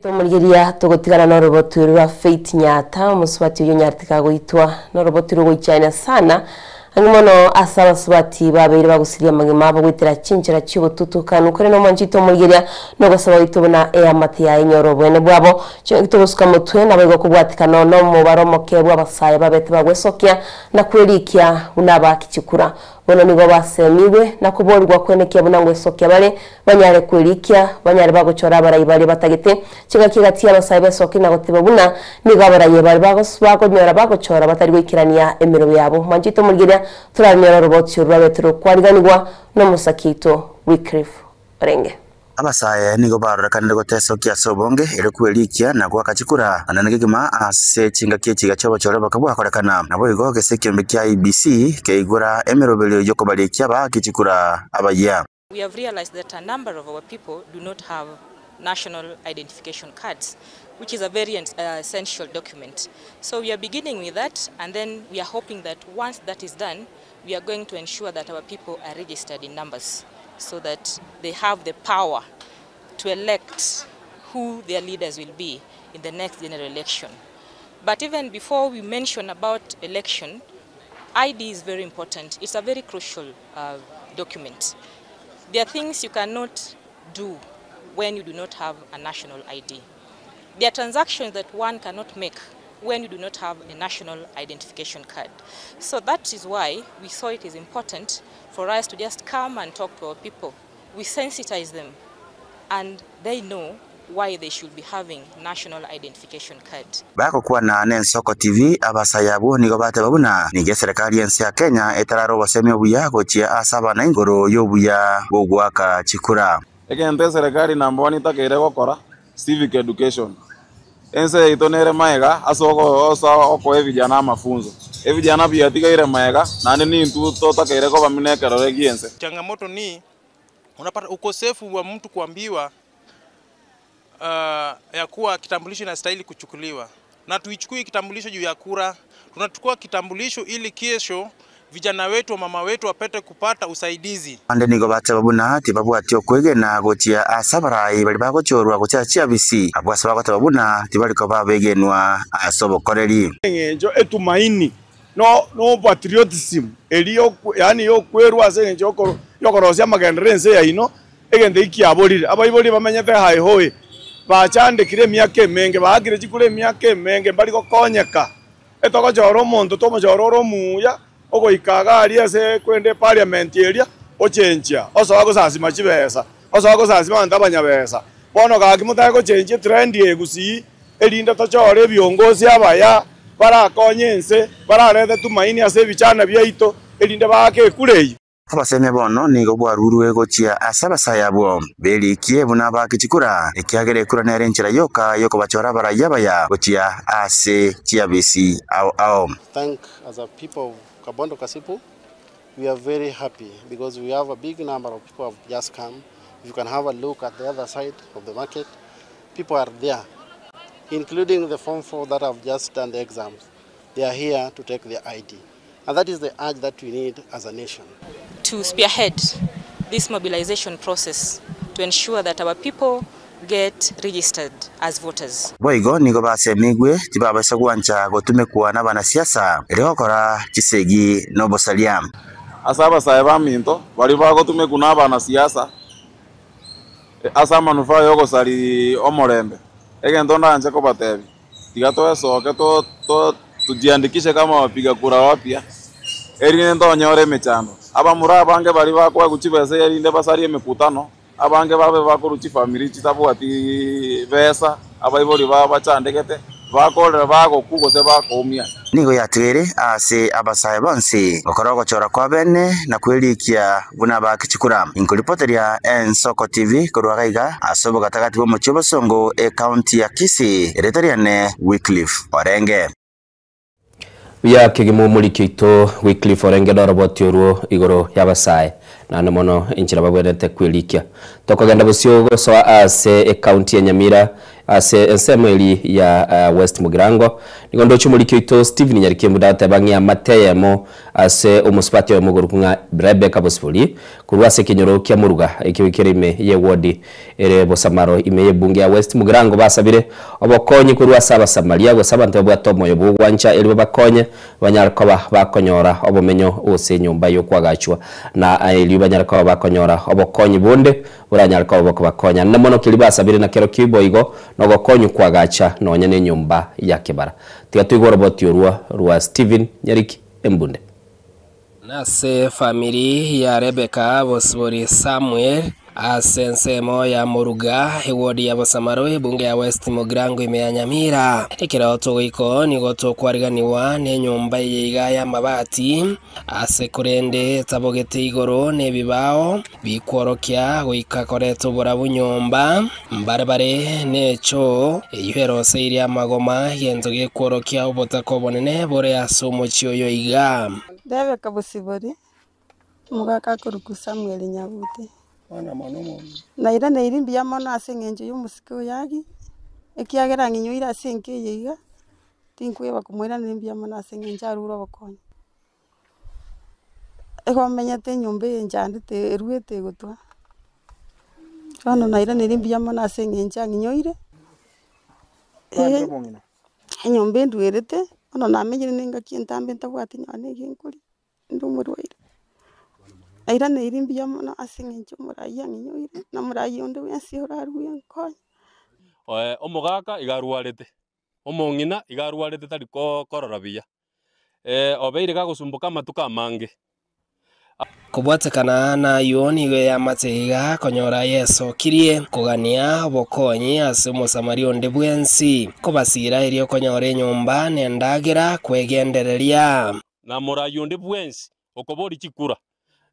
S2: Tomorigeria togotigana norobotu rwa Faith Nyaata, omosubati oyio onyarete kagoitwa norobotu rogoichania sana ang'e mono ase abasubati babeire bagusiria amagima abo goetera chinchera chiobotutukanu. Korende omwanchi tomorigeria nogosaba gwaito buna eamate yaye enyore oboene bwabo. Chingaki togosuka motwe naboigo kobwatikana nomobaro omoke bw'abasae babete bagwesokia na kwerikia buna abaaki chikura. Bono nigo basemigwe na koborigwa kwenekia buna ngwesokia bare, banyare kwerikia, banyare bagochora abarai baria batagete. Chingaki egati y'abasae besoki na goteba buna nigo abarai bare bagonyora bagochora batari goikerania emerobo yabo. Mwanchete omorigeria, toranyore oroboti oru rwabete rokwariganigwa nomosaki oito Wycliffe Orenge.
S22: Abasae nigo barorekanire gotesokia ase obonge, erio kwerikia na goaka chikura, naende kegima ase chingaki echiga chi'obochore boka bwakorekana. Naboigo gese ekiombe kia IEBC keigora emeroberio y'okobarikia abaaki chikura abayia.
S23: We have realized that a number of our people do not have national identification cards, which is a very essential document. So we are beginning with that, and then we are hoping that once that is done, we are going to ensure that our people are registered in numbers so that they have the power to elect who their leaders will be in the next general election. But even before we mention about election, ID is very important. It's a very crucial document. There are things you cannot do when you do not have a national ID. There are transactions that one cannot make when you do not have a national identification card. So that is why we saw it is important for us to just come and talk to our people. We sensitize them and they know why they should be having national identification card.
S22: Bagokwana n'Ensoko TV, abasae abwo nigo bateba buna nigo eserekari y'ense ya Kenya etarare obosemi obuya gochia ase abana igoro y'obuya bw'ogoaka chikura.
S24: Egento eserekari number one etakeire gokora, civic education. Ense yaito nere maega ase okoa ebijana amafunzo. Ebijana biatigaire maega naende nintwe totakeire kobamina ekerore gi'ense.
S25: Changamoto ni unapata ukosefu wa mtu kuambiwa ya kuwa kitambulisho inastahili kuchukuliwa, na tuichukue kitambulisho juu ya kura. Tunachukua kitambulisho ili kesho vijana wetu mama wetu wapate kupata usaidizi.
S22: Abande nigo bateba buna tibabwati okwegena gochia ase abarai baria bagochorwa gochia chiabisi, abwo ase bagoteba buna tibari koba abegenwa ase obokoreri.
S26: Eng'encho etumaini no no patriotism eria yokwe yaani yokwerwa ase eng'encho yokoro yokorosia amagenderero ense yaino, egento eki kiaborire. Abaibori bamenyete haehoe, bachandekire emiaka emenge, baakire chikura emiaka emenge mbari gokonyeka. Etogochora omonto tomochore ore omuya, ogoika iga aria ase kwenda eparliament eria, ochenchia, osoa gosasima chibesa, osoa gosasima abanto abanyabesa. Bono gaki motake gochenchia etrend eye gusii, erinde tochore ebiongozi abaya, barakonye ense, bararete tumaini ase ebichana biaito, erinde baake ekura eyio.
S22: Obosemia bono nigo bwarurwe gochia ase abasae abwo berikie buna abaaki chikura, ekiagera ekura nere enchera yoka y'okobachora abarai abaya gochia ase chiabisi ao ao.
S16: Thank as a people of Kabondo Kasipu, we are very happy because we have a big number of people have just come. If you can have a look at the other side of the market, people are there, including the Form 4 that have just done the exams. They are here to take their ID. And that is the urge that we need as a nation.
S23: To spearhead this mobilization process to ensure that our people get registered as voters.
S22: Boigo nigo basemigwe tibabaisa gwancha gotumekwa nabanasiasa erio gokora chisegi na obosaria.
S24: Ase abasae baminto baria bagotumekwa nabanasiasa ase amanufaa y'ogosaria omorembe, egento ndanche kobatebia, tiga toesoke tujiandikishe kama wapiga kura wapya, erinde ntonyore emechando. Abamura abange baria bakoegwa chibesa erinde basarie emekutano, Abange babe bakorwa chifamiri chitabwati besa, abaibori babo bachandegete, bakorera bagokwa gose bakoumia.
S22: Nigo yatigaire ase abasae bonsi gokora ogochora kwa bene na kwerikia buna abaaki chikura. Inkoripoteria Ensoko TV korwa gaiga ase obogatagati bw'omochie obosongo ecounty ya Kisii, erieta riane Wycliffe Orenge.
S1: Buya kegima omoriki oito Wycliffe Orenge noroboti orwo igoro y'abasae naende mono enchera babwenerete kwerikia. Tokogenda bosio gosoa ase ecounty ya Nyamira ase ensemo eri ya West Mugirango nigo ndoche omoriki oito Stephen Nyarikembu ndateba ng'a amate eyemo ase omosubati oyomo okorokwa ng'a Rebecca Bosibori korwa ase ekenyoro kia Moruga ekio kere ime y'ewodi ere Bosamaro ime y'ebunge ya West Mugirango basabire obokonyi korwa ase Abasamaria gose abanto babwate omoyo bw'ogwancha erio babakonye banyare koba bakonyora obomenyo gose enyomba y'okwagachwa na erio banyare koba bakonyora obokonyi bonde boranyare koba bokobakonya. Naende mono keria basabire na kerokio boigo nogokonyu kwagacha nonya nenyomba ya kebara. Tiga toigwe oroboti orwo rwa Stephen Nyariki Embunde.
S4: Nase efamiri ya Rebeka bosibori Samuel, ase ensemo ya Moruga, ewodi ya Bosamaro, ebunge ya West Mugirango ime ya Nyamira. Ekero togoika oo nigo tokwariganiwa nenyomba eye iga y'amabati, ase korende etabogete igoro nebibao bikworokia goika koreta oborabu nyomba. Mbare bare nechoo eyio eroseirie amagoma, egento gekworokia obotaka obonene bore ase omochie oyo iga.
S6: Rebeka Bosibori, omogaka akorokwa Samuel Nyabuti. Nairaneiri mbuya mono ase eng'encho ya omosike oyo agi, ekiagera ang'inyoire ase enka eye iga, tinkweba komoiraneria mbuya mono ase eng'encho arure obokonyi. Igo menyete enyomba eye nchandete eruete egotwa, bono nairaneiri mbuya mono ase eng'encho ang'inyoire, enyomba enduerete, bono namenyire na engaki entambe ntabwati nonya na egenkoria, inde omorwaire. Nairaneiri mbuya mono ase eng'encho omorai ang'inyoire, na omorai onde bwensi orarue ankonye.
S7: Omogaka iga arwarete, omong'ina iga arwarete tari korora buya, obeire gagosumboka amatuko amange.
S4: Kobwatekana nayio nigo eamate iga konyora yesokirie kogania obokonyi ase Omosamaria onde bwensi, kobasiira erio konyora enyomba na endagera kwegendereria.
S7: Na morai onde bwensi okoboria chikura,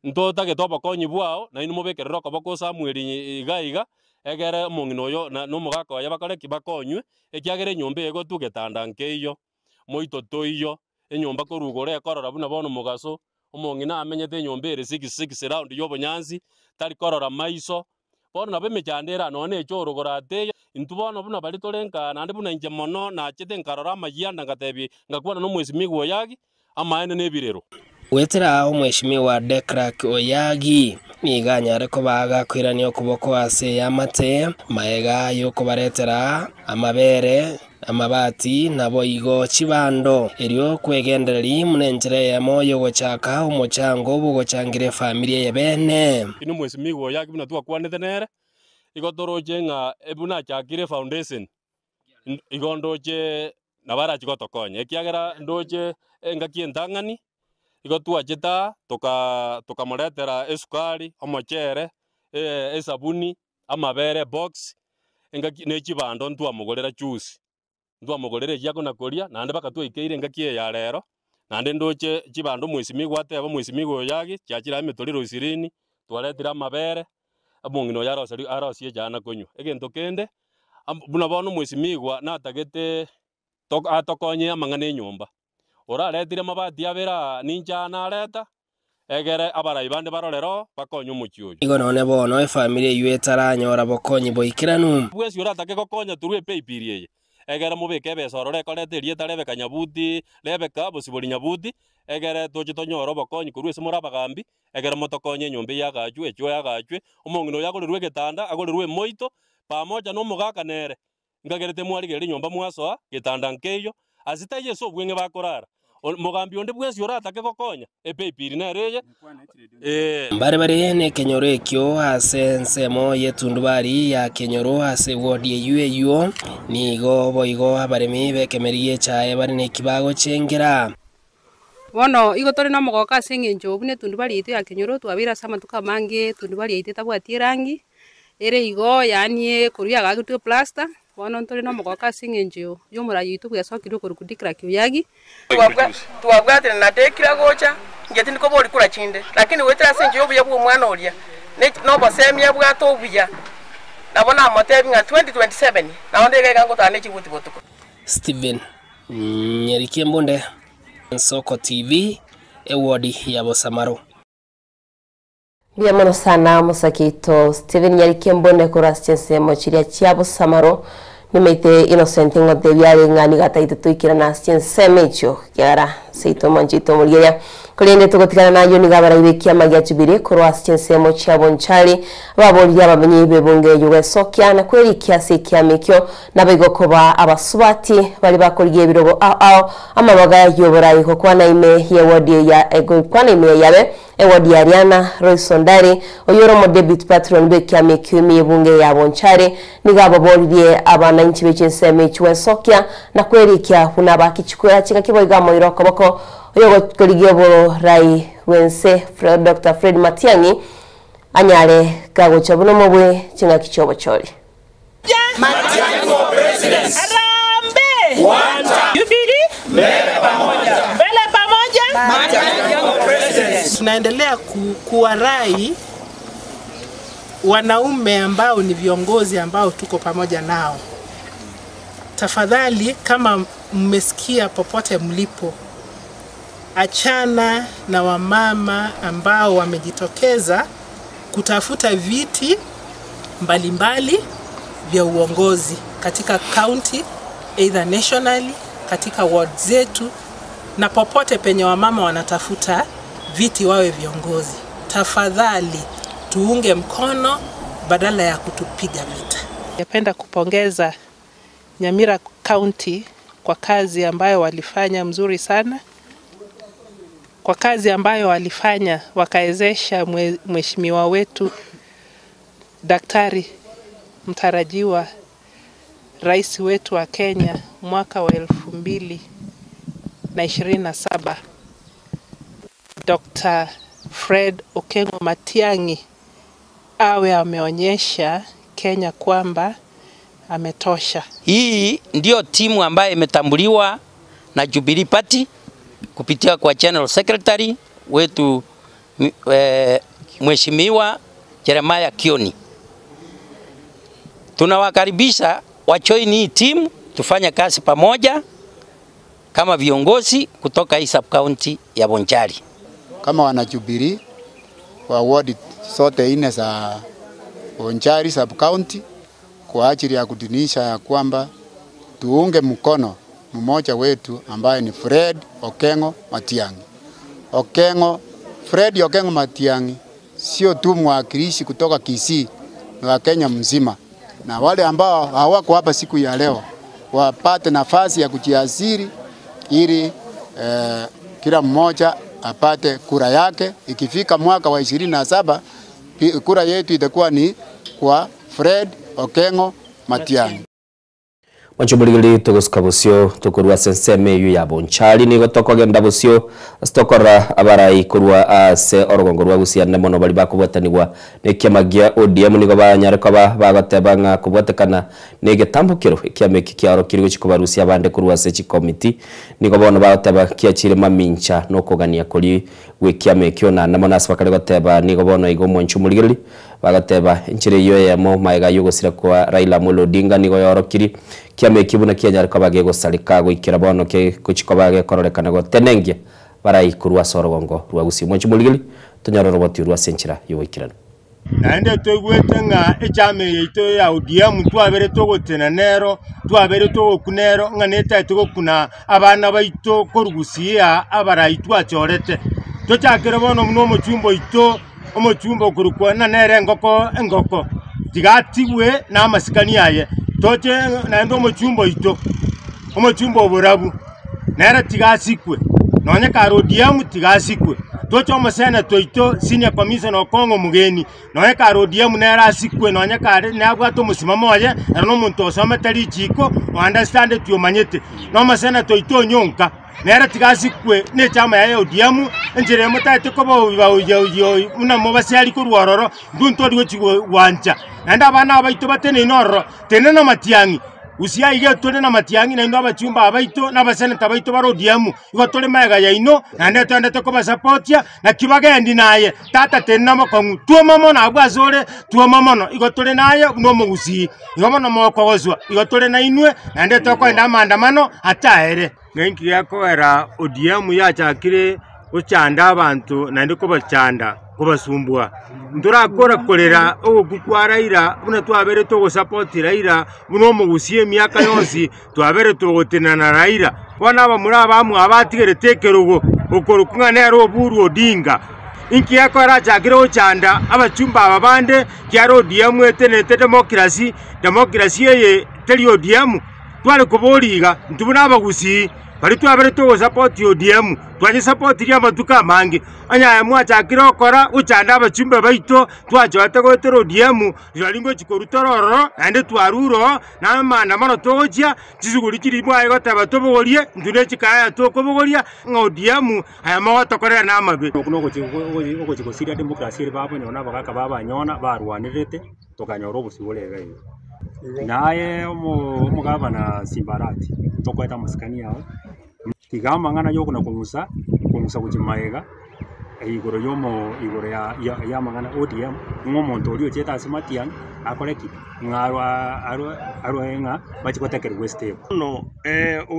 S7: Ntotagete obokonyi bwao, nainwe mobekerere okoboko o Samweli iga iga, egere omong'ina oyo na omogaka oye bakore ki? Bakonywe, ekiagera enyomba eye egotwa getanda nkeiyo, moito toiyo, enyomba korwa igoro ekorora buna bono omogaso, omong'ina amenyete enyomba ere six six round y'obonyansi, tari korora maiso, bono nabo emechando ere aa nonya na echoro gorate Intwe bono buna baria tore nka, naende buna inche mono nachete nkarora amayianda ngatebia, ngakwana nomwesimigwa Oyagi, amaene nebirero.
S4: Goetera Omweshimiwa Decrack Oyagi nigo anyare koba agakoirania okoboko ase eamate, magega y'okobaretera amabere, amabati, naboigo chibando, erio kwegendereria buna enchera eyemo y'ogochaka omochango bw'ogochangira efamiri eye bene.
S7: Inwe Omwesimigwa Oyagi buna twakwanete nere, igo toroche ng'a buna achakire efoundation, igo ndoche nabo arachie gotokonya, ekiagera ndoche engaki entang'ani, igo twachete aa toka tokamoretera esukari, omochere, esabuni, amabere ebox, engaki ne chibando ntwamogorera juzi, ntwamogorera echi akona koria, naende mpaka twaikeire engaki eye ya rero, naende ndoche chibando omwesimigwa ateba omwesimigwa oyo agi, chiachire aa emetoriro ishirini, twaretire amabere, omong'ina oyo aroseri arosie echaye konywa. Egento kende, buna bono omwesimigwa natagete tok atokonye amang'ana enyomba, oraretire amabati abere aa ninche aa nareta, egere abarai bande barorere oo, bakonye omochie oyo.
S4: Igo nonye bono efamiri eyio etaranyora bokonyi boikeranu.
S7: Bwensi oratake gokonya torue epaybill eye, egere mobeke ebesa ororo ekoreta erieta Rebeka Nyabuti, Rebeka bosibori Nyabuti, egere toche tonyore obokonyi korwa ase more abagambi, Ekero motokonye enyomba eye agachwe, echoo agachwe, omong'ina oyo agorerwe egetanda, agorerwe emoito, pamoja nomogaka nere. Nkagerete mwarigereria enyomba mwasoa, getanda nkeiyo, ase taiyo ase obweng'e bakorara. Mogambi onde bwensi oratake gokonya, epaybill nere eye, ee.
S4: Mbare bare nekenyoro ekio ase ensemo y'etundubari ya kenyoro ase ewodi eyio eyio, nigo boigo abaremi b'ekemeri gi'echaye bare neki bagochengera.
S8: Bono igo tore nomogooko ase eng'encho buna etundubari yaito ya kenyoro twabeire ase amatuko amange etundubari yaito etabwati erangi. Ere igo yaani ekorwa yagagetwe eplaster, bono ntore nomogooko ase eng'encho y'omoraia oito bwesokire okorokwa Dikiraki Oyagi.
S5: Twabwatire na Dekira gocha, inche tindi koboria kura chinde, lakini goetera ase enchera y'obuya bw'omwana oria, ne obosemia abwate obuya, nabo namotebia ng'a 2027 nao nde iga iga ngotara ne chibuti botuko.
S4: Stephen Nyerikie Mbunde, Nsoko TV, ewodi ya Bosamaro.
S2: Mbuya mono sana omosake oito Stephen Nyarike Mbone korwa ase chinsemo chiria chia Bosamaro. Nimaete Innocent ngotebia are ng'a nigo ataete toikerana ase chinsemo echio kiagera seito omonche oito omorigereria. Korende togotigana nayio nigo abarai b'ekiama gia Jubilee korwa ase chinsemo chia Bonchari baboririe abamenyi b'ebunge eyio gwesokia na kwerikia ase ekiama ekio Naboigo koba abasubati baria bakorigia ebirogo ao ao amabaga y'oborai gokwana ime y'ewodi ya gokwana ime ya Yabe, ewodi ya Riana, Royce Ondari, oyore omodebut patron bw'ekiama ekio ime y'ebunge ya Bonchari, nigo ababoririe abanainchi be chinsemo echi gwesokia na kwerikia buna abaki chikwera chingaki boigo amoire okoboko oyogokorigia oborai bw'ense Doctor Fred Matiang'i anyare kagocha buna omobwe chingaki chi'obochori.
S9: Tunaendelea ku, kuwarai wanaume ambao ni viongozi ambao tuko pamoja nao, tafadhali, kama mmesikia popote mlipo, achana na wamama ambao wamejitokeza kutafuta viti mbalimbali vya uongozi katika county, either nationally, katika ward zetu na popote penye wamama wanatafuta viti wawe viongozi. Tafadhali tuunge mkono badala ya kutupiga vita. Napenda kupongeza Nyamira County kwa kazi ambayo walifanya mzuri sana, kwa kazi ambayo walifanya wakawezesha mheshimiwa wetu Daktari mtarajiwa rais wetu wa Kenya mwaka wa 2027 Dr. Fred Okengo Matiang'i awe ameonyesha Kenya kwamba ametosha.
S10: Hii ndiyo timu ambayo imetambuliwa na Jubilee Party kupitia kwa General Secretary wetu Mheshimiwa Jeremiah Kioni. Tunawakaribisha wajoin hii timu tufanye kazi pamoja kama viongozi kutoka hii sub county ya Bonchari.
S12: Kama wana Jubilee wa ward zote nne za Bonchari sub county kwa ajili ya kudunisha ya kwamba tuunge mkono mmoja wetu ambaye ni Fred Okengo Matiang'i. Okengo, Fred Okengo Matiang'i sio tu mwakilishi kutoka Kisii, ni wa Kenya mzima, na wale ambao hawako hapa siku ya leo wapate nafasi ya kujiasiri ili kila mmoja apate kura yake. Ikifika mwaka wa 27 kura yetu itakuwa ni kwa Fred Okengo Matiang'i.
S1: Mwanchomorigeri togosika bosio tokorwa ase ensemo eywo ya Bonchari nigo tokogenda bosio ase tokora abarai korwa ase orogongo rwa Gusii ande mono bari bakobwatanigwa na ekiama gia ODM nigo banyare koba bagoteba ng'a kobwatekana na egetambokero ekiama eki kiaorokire gochia kobarusia abande korwa ase chikomiti nigo bono bagoteba kiachire mamincha na okogania koria gwa ekiama ekio naende mono ase bakare goteba nigo bono igo omwanchomorigereri Bagateba, Enchera eyio eyemo magega y'ogosira kwa Raila Amolo Odinga nigo yaorokirie kiama ekio buna kianyare koba gegosareka goikera bono kegochia koba gekororekana gotenengia barai korwa ase orogongo rwa Gusii. Mwanche morigererie tonyore oroboti orwo ase enchera y'ogoikeranu.
S11: Naende toigwete ng'a echama eye yaito ya ODM twabere togotena nero, twabere togokuna ero, ng'a netaete gokuna abana baito korwa Gusii aa abarai twachorete. Tochakere bono buna omochumba oito Omochumba okorokwa ng'a nere engoko engoko, tiga atigwe namasikani aye. Toche naende omochumba oito, omochumba oborabu, nere tiga asikwe, nonye kare ODM tiga asikwe. Toche omoseneto oito senior commissioner Okong'o Omogeni, nonya kare ODM nere asikwe nonya kare nabwate omosimamo oye, ere nomonto osomete richiko, o understandeti omanyete. Na omoseneto oito Onyonka, nere tiga asikwe na echama yaye ya ODM, enchera eye motaete koba oyi buna mobasiari korwa ororo, intwe ntori gochi gwancha. Naende abana aba baito bateneine ororo, tenena matiang'i, gusii aiga tore na matiang'i naende abachumba aba baito na abaseneta baito bare ODM, igo tore magega yaino, naende toendete kobasapotia, naki bagendi naye, tata tenena mokong'u, twoma mono abwo asore, twoma mono, igo tore naye buna omogusii, igo bono mokogoswa, igo tore nainwe, naende tokoenda amaandamano ataere. Ng'a inki gekogera ODM yachakire gochanda abanto naende kobachanda, kobasumbua? Ntorakora korera ogokwa kwa Raila buna twabeire togosapoti Raila buna omogusii emiaka yonsi twabeire togotenena na Raila. Bono abamura abamwabo batigerete ekerogo okorokwa ng'a nere Oburu Odinga. Inki gekogera achakire gochanda abachumba aba bande kiagera ODM etenenete democracy, democracy eye teri ODM. Tware koboria iga, intwe buna abagusii, baria twabeire togosapoti ODM, twanyesapotirie amatuko amange, onye aye mwachakire gokora gochanda abachumbe baito, twachoete goetera ODM, rirorio ngochia korwa tore ororo, naende twarure oo, na amaandamano togochia, chisuguri chiria mwaye goteba tobogorie, intwe ne chikaya tokobogoria, ng'a ODM aya mogotokorera namabe.
S13: Okwo nogochi ogochi gosiria democracy eria babonyora na abagaka babanyona barwanerete. tokanyora obosibore iga iga. Naye omo omogavana Simba Arati, ntokoete amasikani ao, tiga amang'ana ya okona kong'usa, kong'usa gochia magega, igoro ya omo igoro ya ya ya amang'ana ODM, ng'a omonto oria ochete ase matiang'i, akore ki? Ng'a arwa arwe arwe ng'a bachie gotekerigwa estep.
S14: Bono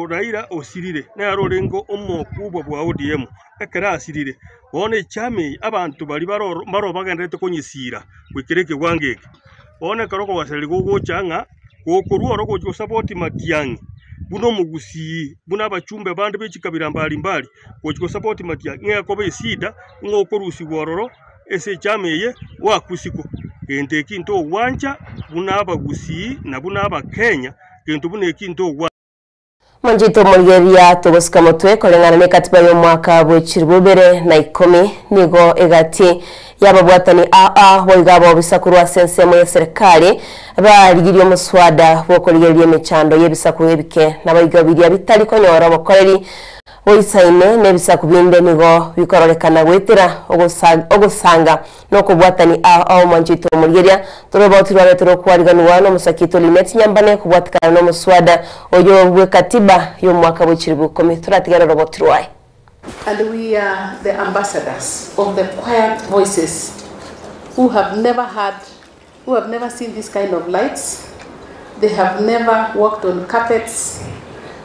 S14: Raila osirire, nere orenge omokubwa bwa ODM, ekero asirire, bono echama eye abanto baria baroro mbaro bagendererete konyesiira goikera ekewango eke. Bono ekero okogosereria gogocha ng'a gokorwa oro gochia gosapoti matiang'i buna omogusii, buna abachumbe bande be chikabira mbari mbari, gochia gosapoti matiang'i ng'a ekoba esida ng'a okorusigwa ororo ase echama eye gwakusikwa. Gento eki ntogwancha buna abagusii na buna abakenya, gento buna eki ntogwancha.
S2: Monchito omorigereria togosika motwe koreng'ana nekatiba y'omwaka bwe chilifu ibere na ikomi nigo egati y'ababwatani aa boigo abobisa korwa ase ensemo y'eserekari barigirie omoswada bw'okorigereria emechando y'ebisaku ebike naboigo biria bitari konyora obokoreri boisaine nebisaku binde nigo bikororekana goetera ogosanga nokobwatani ao ao omwancho oito omorigeria torobauti rwabe torokwariganigwa nomosakito Linet Nyambane kobwatikana nomoswada oyo bwekatiba yomwaka bwe chilifu ikomi toratigere oroboti rwaye.
S9: And we are the ambassadors of the quiet voices who have never had, who have never seen this kind of lights, they have never walked on carpets,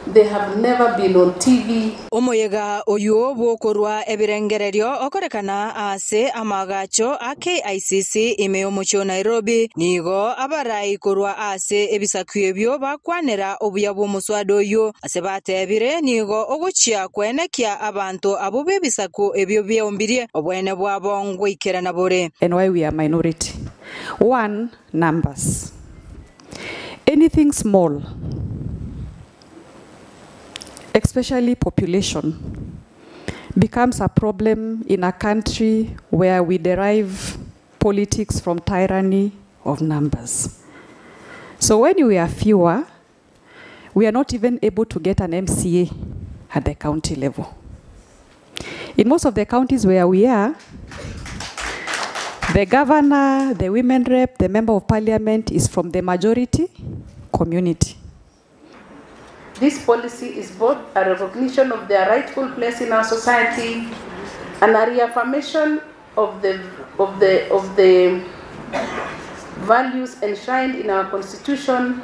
S9: they have never been on TV.
S15: Omoyega oyio bw'okorua ebirengererio okorekana aase amaagacho a KICC ime y'omochie o Nairobi, nigo abarai korwa ase ebisaku ebio bakwanera obuya bw'omoswada oyio, ase batebire nigo ogochia koenekia abanto abwo b'ebisaku ebio biaombirie oboene bwabo ngoikerana bore.
S19: And why we are minority. One, numbers. Anything small, especially population, becomes a problem in a country where we derive politics from tyranny of numbers. So when we are fewer, we are not even able to get an MCA at the county level. In most of the counties where we are, the governor, the women rep, the member of parliament is from the majority community.
S9: This policy is both a recognition of their rightful place in our society and a reaffirmation of the, of the, of the values enshrined in our constitution,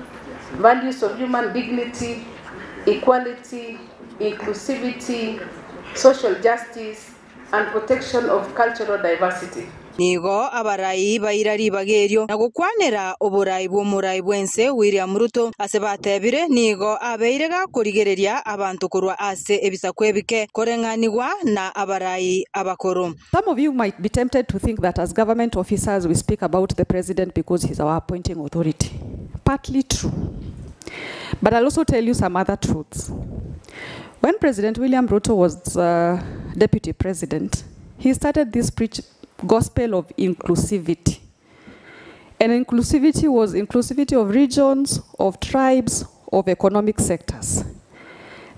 S9: values of human dignity, equality, inclusivity, social justice, and protection of cultural diversity.
S15: Nigo abarai baira ribaga erio na gokwanera oborai bw'omorai bw'ense William Ruto, ase batebire nigo abeire gakorigereria abanto korwa ase ebisaku ebike koreng'anigwa na abarai abakoro.
S19: Some of you might be tempted to think that as government officers we speak about the president because he's our appointing authority. Partly true. But I'll also tell you some other truths. When President William Ruto was deputy president, he started this preach gospel of inclusivity. And inclusivity was inclusivity of regions, of tribes, of economic sectors.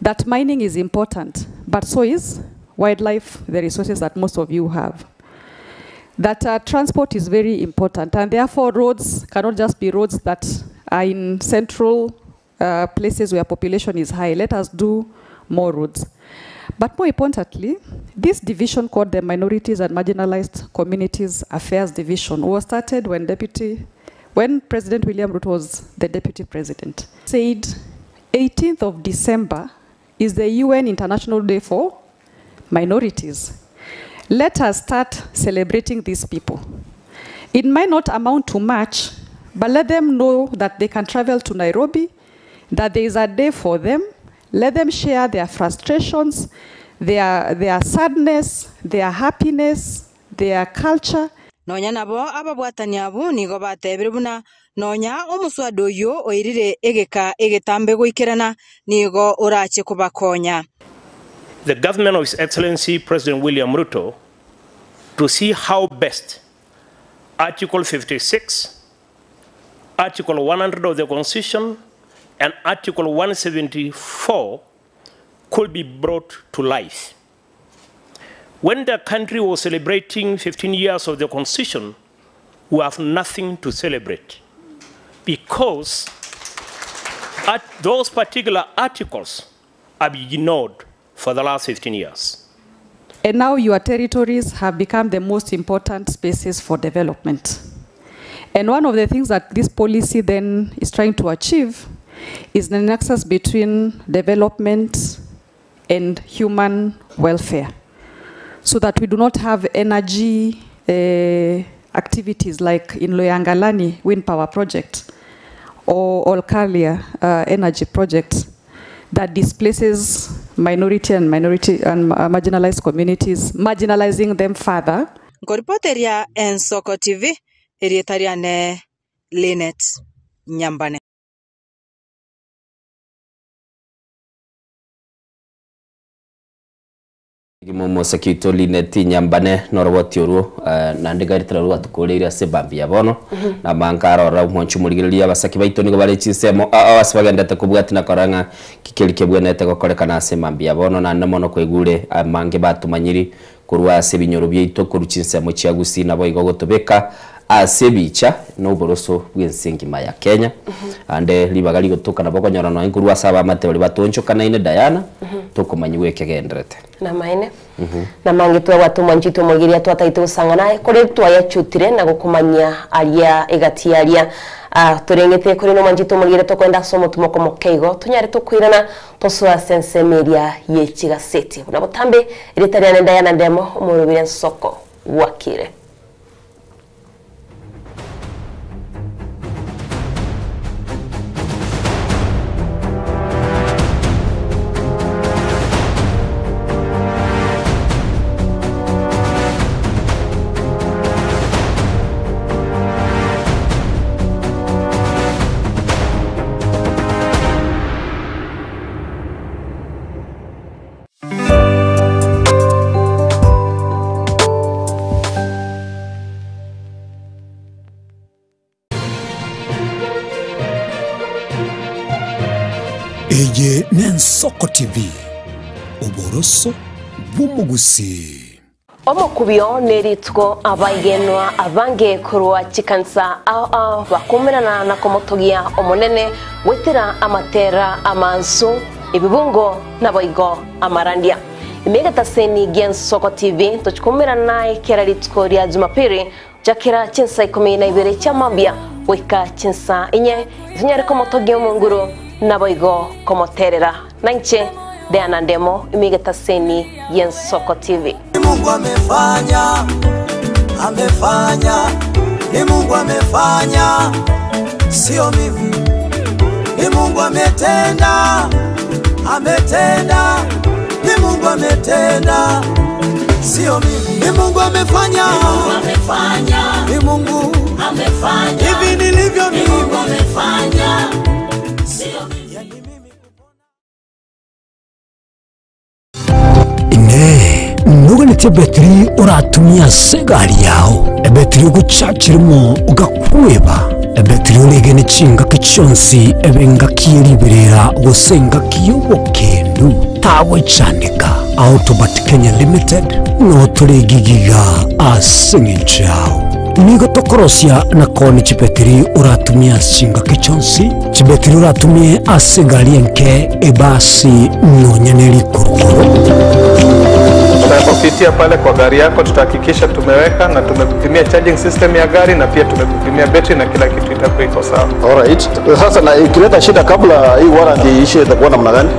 S19: That mining is important, but so is wildlife, the resources that most of you have. That transport is very important, and therefore roads cannot just be roads that are in central places where population is high. Let us do more roads. But more importantly, this division called the Minorities and Marginalized Communities Affairs Division was started when President William Ruto was the deputy president. Said 18th of December is the UN International Day for Minorities. Let us start celebrating these people. It might not amount to much, but let them know that they can travel to Nairobi, that there is a day for them. Let them share their frustrations, their sadness, their happiness, their culture.
S15: Nonya nabo ababwatani abo nigo batebire buna nonya omuswada oyo oirire egeka egetambe goikerana nigo orache kubakonya.
S3: The government of His Excellency President William Ruto to see how best Article 56, Article 100 of the Constitution, and Article 174 could be brought to life. When the country was celebrating 15 years of the Constitution, we have nothing to celebrate because at those particular articles have been ignored for the last 15 years.
S19: And now your territories have become the most important spaces for development. And one of the things that this policy then is trying to achieve is the nexus between development and human welfare, so that we do not have energy activities like in Loyangalani wind power project or Olkaria energy project that displaces minority and marginalized communities, marginalizing them further.
S15: Nkoripoteria Ensoko TV, erietariane Linet Nyambane.
S1: Gimomo Linet Nyambane noroboti oruo nande garitera ruo atukoreire ase bambi ya bono na mankarora omonchu murigereria abasaki baito nigo bare chinsemo ase bagendete kobwati na koranga kikeri kebwenete gokorekana ase mambi ya bono nande mono kwegure amange batumanyiri korwa ase binyoro byaito koru chinsemo chiagusi nabo igo gotobeka ase bicha noboroso bw'ensengima ya Kenya ande libaga ligotoka nabo konyora no inkurwa ase abamate bari batonchokana ine Diana tokomanyiwe ekegenderete
S2: na maene na mangi twagwatuma nchito mwigiria twataite gusangana kuri twayachutire na gukumanya aria egati aria turengete kuri no manjito mwigiria tokwenda somo tumoko mokeigo tunyare tukwirana tosoa sense media yechigaseti na butambe iritariane Diana Ndemo umurubire nsoko wakire.
S17: Eye Nensoko TV oboroso bw'omugusi
S2: omokubio neritwo abaigenwa abange kurwa chikansa ao bakumerana na komotogia omonene wetera amatera amansu ebibungo naboigo amarandia imegataseni Gensoko TV tochikumerana kera ritwo rya Jumapili jakera chinsa 12 chamambia weka chinsa inye zinyare komotogia omonguru naboigo komoterera nanche Diana Ndemo imigetaseni Gensoko TV.
S18: Mungu amefanya, amefanya, ni Mungu amefanya, sio mimi. Ni Mungu ametenda, ametenda, ni Mungu ametenda, sio mimi. Ni Mungu amefanya, ni Mungu amefanya, ni Mungu amefanya, hivi nilivyo mimi, Mungu amefanya, sio mimi.
S17: Ne, Norigetie ebetiri oratumie ase egari yao, ebetiri ogochachera mo ogakweba, ebetiri oregene chingaki chionsi ebe engaki ye riberera gose engaki y'obokendu, tagochandeka. Autobat Kenya Limited noo tore egigiga ase eng'encho yao. Nigo tokorosia na koonia chibetiri oratumie ase chingaki chionsi, chibetiri oratumie ase egari enke, ebasi, nonya ne rikurukuru.
S16: Tutakapopitia pale kwa gari yako tutahakikisha tumeweka na tumekupimia charging system ya gari na pia tumekupimia betri na kila kitu itakuwa iko sawa.
S20: Alright. Sasa na ikileta shida kabla hii warranty iishe itakuwa namna gani?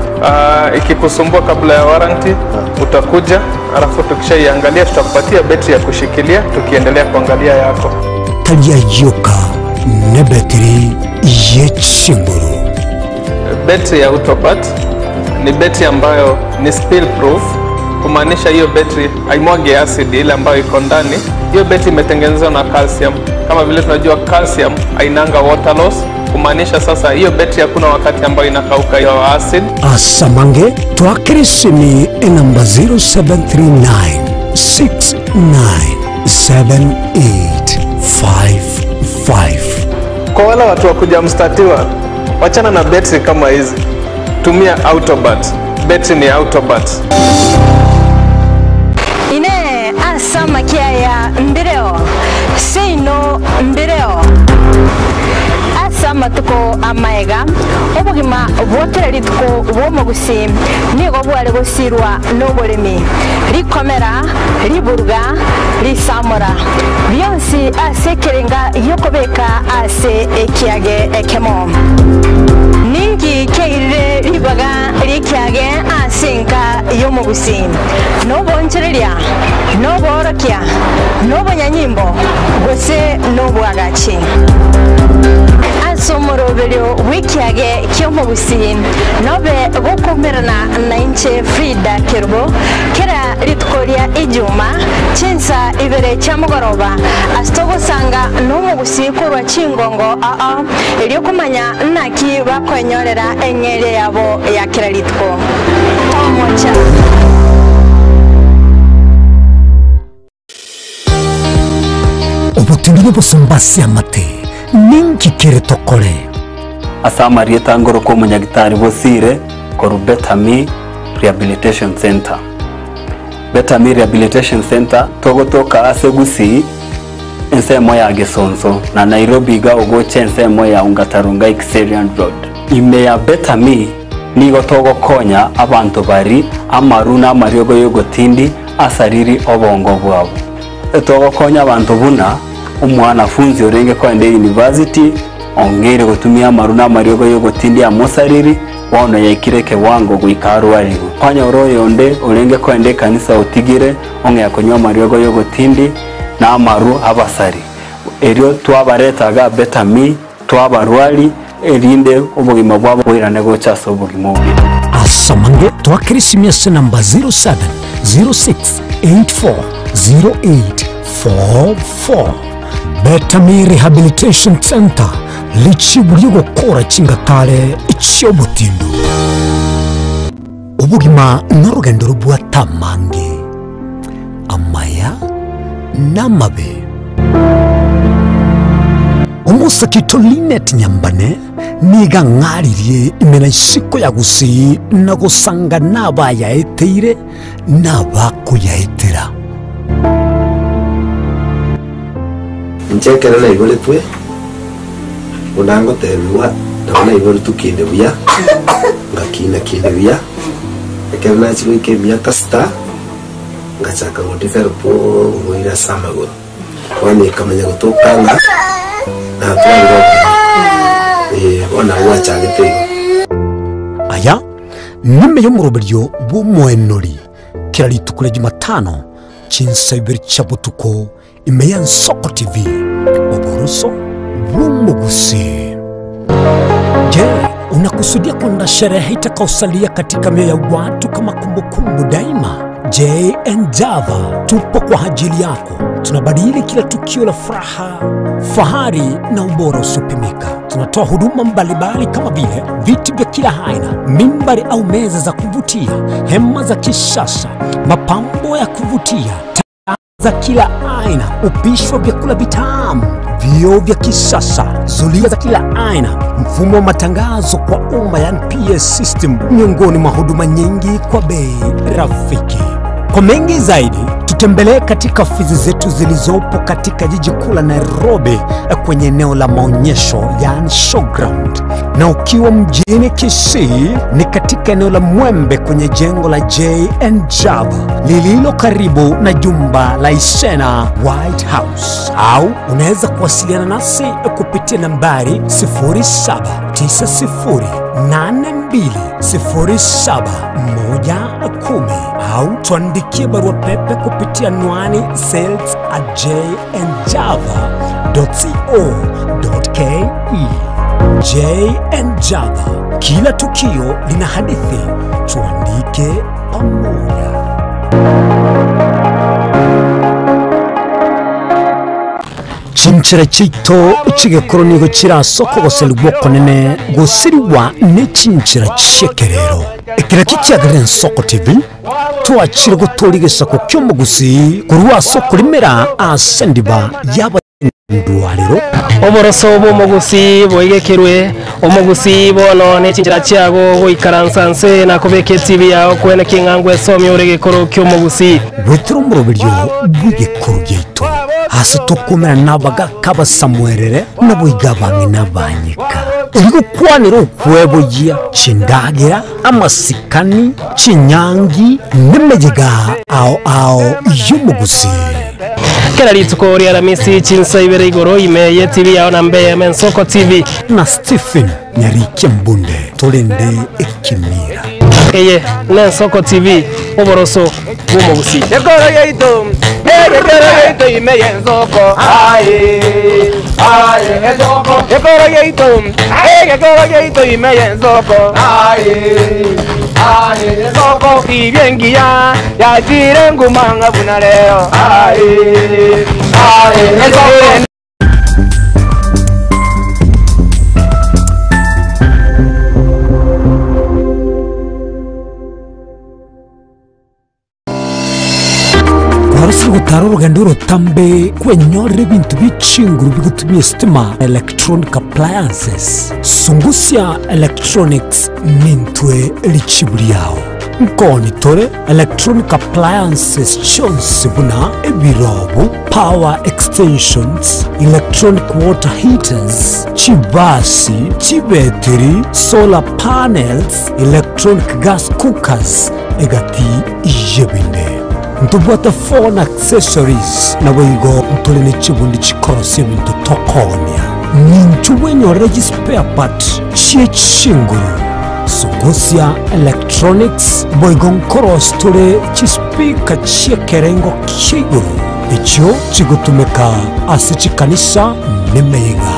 S16: Ikikusumbua kabla ya warranty utakuja, alafu tukishaiangalia tutakupatia betri ya kushikilia tukiendelea kuangalia yako.
S17: Tari ayioka nebetiri ye chinguru.
S16: Betri ya Autobat ni betri ambayo ni spill proof, kumaanisha hiyo betri haimwagi acid ile ambayo iko ndani. Hiyo betri imetengenezwa na calcium. Kama vile tunajua calcium hainanga water loss, kumaanisha sasa hiyo betri hakuna wakati ambayo inakauka hiyo acid.
S17: Asamange twakirisimi enamba 0739 697855.
S16: Kwa wale watu wa kuja mstatiwa, wachana na betri kama hizi, tumia Autobat. Betri ni Autobat.
S21: Ine ase amakiaya mbireo seino mbireo ase amatuko amaega obogima bwokera rituko bw'omogusi nigo bware gosirwa n'oboremi rikomera riburuga risamora bionsi ase ekerenga giokobeka ase ekiage ekemo ningi keirire ribaga rikiage ase enka y'omogusi nobonchereria noborokia nobonyanyimbo gose nobwagachi ase omoroberio bw'ekiage ki'omogusi nobe gokomerana na inche Frida Kerubo kera rituko ria ijuma chinsa ibere chia mogoroba ase togosanga n'omogusi korwa chingongo aa erio komanya naki bakoenyorera eng'eria yabo ya kera rituko tomocha.
S17: Obotindi bw'obosomba ase amate, ninki kere tokore?
S23: Ase amarieta ngorokwa omonyagitari bosire korwa Better Me Rehabilitation Centre. Better Me Rehabilitation Centre togotoka ase Gusii ensemo ya Gesonso na Nairobi iga ogocha ensemo ya Ongata Rongai Kiserian Road. Ime ya Better Me nigo togokonya abanto bari amaru na amariogo y'ogotindi asariri obongo bwabo. Togokonya abanto buna omwanafunzi orenge kogenda university ong'eire gotumia amaru na amariogo y'ogotindi amosariri bono yaikire ekewango goika arwarigwe. Kwanyora oyonde orenge kogenda ekanisa otigire ong'ea konywa amariogo y'ogotindi na amaru abasari. Erio twabareta iga Better Me twabarwari erinde obogima bwabo boirane gocha ase obogima obuya.
S17: Ase amange twakere esimi ase namba 0706840844. Better Me Rehabilitation Centre, richibu ri'ogokora chingatare chi'obotindu. Obogima norogendo robwate amange, amaya na amabe. Omosakito Linet Nyambane nigo ang'aririe ime na isiko ya Gusii na gosanga nabayaeteire na abakoyaetera.
S25: Inche ekero naiboretwe, buna ngotebigwa, nabo naiboretwe kinde buya, ngakina kinde buya, ekero nachia goika emiaka sita, ngachaka go develop oboira ase amagoro. Bono ekamanya gotoka ng'a natwarire oborwaire. Eh, bono nabo gwachagete igo.
S17: Aya nime y'omoroberio bw'omoenori kera rituko ria Jumatano chinsa ibere chia botuko ime y'Ensoko TV, oboroso bw'omogusi. Je, unakusudia kwenda sherehe itakaosalia katika mioyo ya watu kama kumbukumbu daima? J and Java tupo kwa ajili yako. Tunabadili kila tukio la furaha, fahari na ubora usiopimika. Tunatoa huduma mbalimbali kama vile viti vya kila aina, mimbari au meza za kuvutia, hema za kisasa, mapambo ya kuvutia, taa za kila aina, upishi wa vyakula vitamu, vioo vya kisasa, zulia za kila aina, mfumo wa matangazo kwa umma yani PS system, miongoni mwa huduma nyingi kwa bei rafiki. Kwa mengi zaidi, tutembelee katika ofisi zetu zilizopo katika jiji kuu la Nairobi kwenye eneo la maonyesho yani showground, na ukiwa mjini Kisii ni katika eneo la Mwembe kwenye jengo la J and Java lililo karibu na jumba la Isena White House, au unaweza kuwasiliana nasi kupitia nambari 0790820710 au tuandikie barua pepe kupitia anwani sales@jnjava.co.ke. J and Java, kila tukio lina hadithi, tuandike pamoja. Chinchera chiaito chigekoro nigo chirasoko goserigwa okonene gosirigwa ne chinchera chi'ekerero. Ekero eki kiagerire Ensoko TV, twachire gotoria egesaku ki'omogusii korwa ase okorimera ase endiba y'abanyandwarero.
S4: Oboroso bw'omogusii boigekerwe, omogusii bono ne chinchera chiago goikaransa nse na kobeka etibi yao kwene king'ango esomia ore egekoro ki'omogusii.
S17: Gwetera omoroberio bw'egekoro giaito, ase tokomerana nabagaka abasamuerere, naboigo abang'ina abanyeka. Erio gokwanera okweboyia chindagera, amasikani, chinyangi, nemeyega ao ao y'omogusii.
S4: Kera rituko ria Aramisi chinsa ibere igoro ime ye TV yao na mbe Ensoko TV.
S17: Na Stephen Nyarikia Mbunde torende ekemira.
S4: Eye n'Ensoko TV oboroso bw'omogusii.
S6: Ekoro yaito, ekoro yaito ime y'Ensoko. Aye, aye, Ensoko. Ekoro yaito, ekoro yaito ime y'Ensoko. Aye, aye, Ensoko. Ibyengiya yachire ngumanga buna leo. Aye, aye, Ensoko.
S17: Kwarosire gotara orogendo orotambe kwenyorera ebinto bie chinguru bigotumia esitima, electronic appliances. Sungusia Electronics nintwe richibu riao. Nkoni tore electronic appliances chionsi buna ebirobu, power extensions, electronic water heaters, chibasi, chibetiri, solar panels, electronic gas cookers, egati y'ebinde. Ntobwate phone accessories, naboigo ntore ne chibundi chikorosia ebinto tokonia. Ninchu bwenyorere chispare part chie chinguru. Sungusia Electronics boigo nkoros tore chispeaker chi'ekerengo kia igoro echio chigotumeka ase chikanisa nemeyega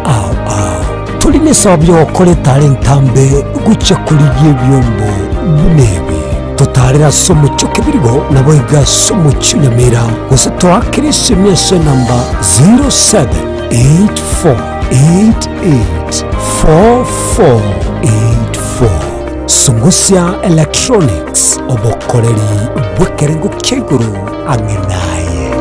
S17: ao ao. Tori nesababu yogokora etara entambe gochia korigia ebiombo buna ebi. Totarere ase omochie o Kebirigo naboigo ase omochie o Nyamira, gose toakere esimi ase enamba 0784884484. Sungusia Electronics, obokoreri bw'ekerengo kia igoro ang'e naye.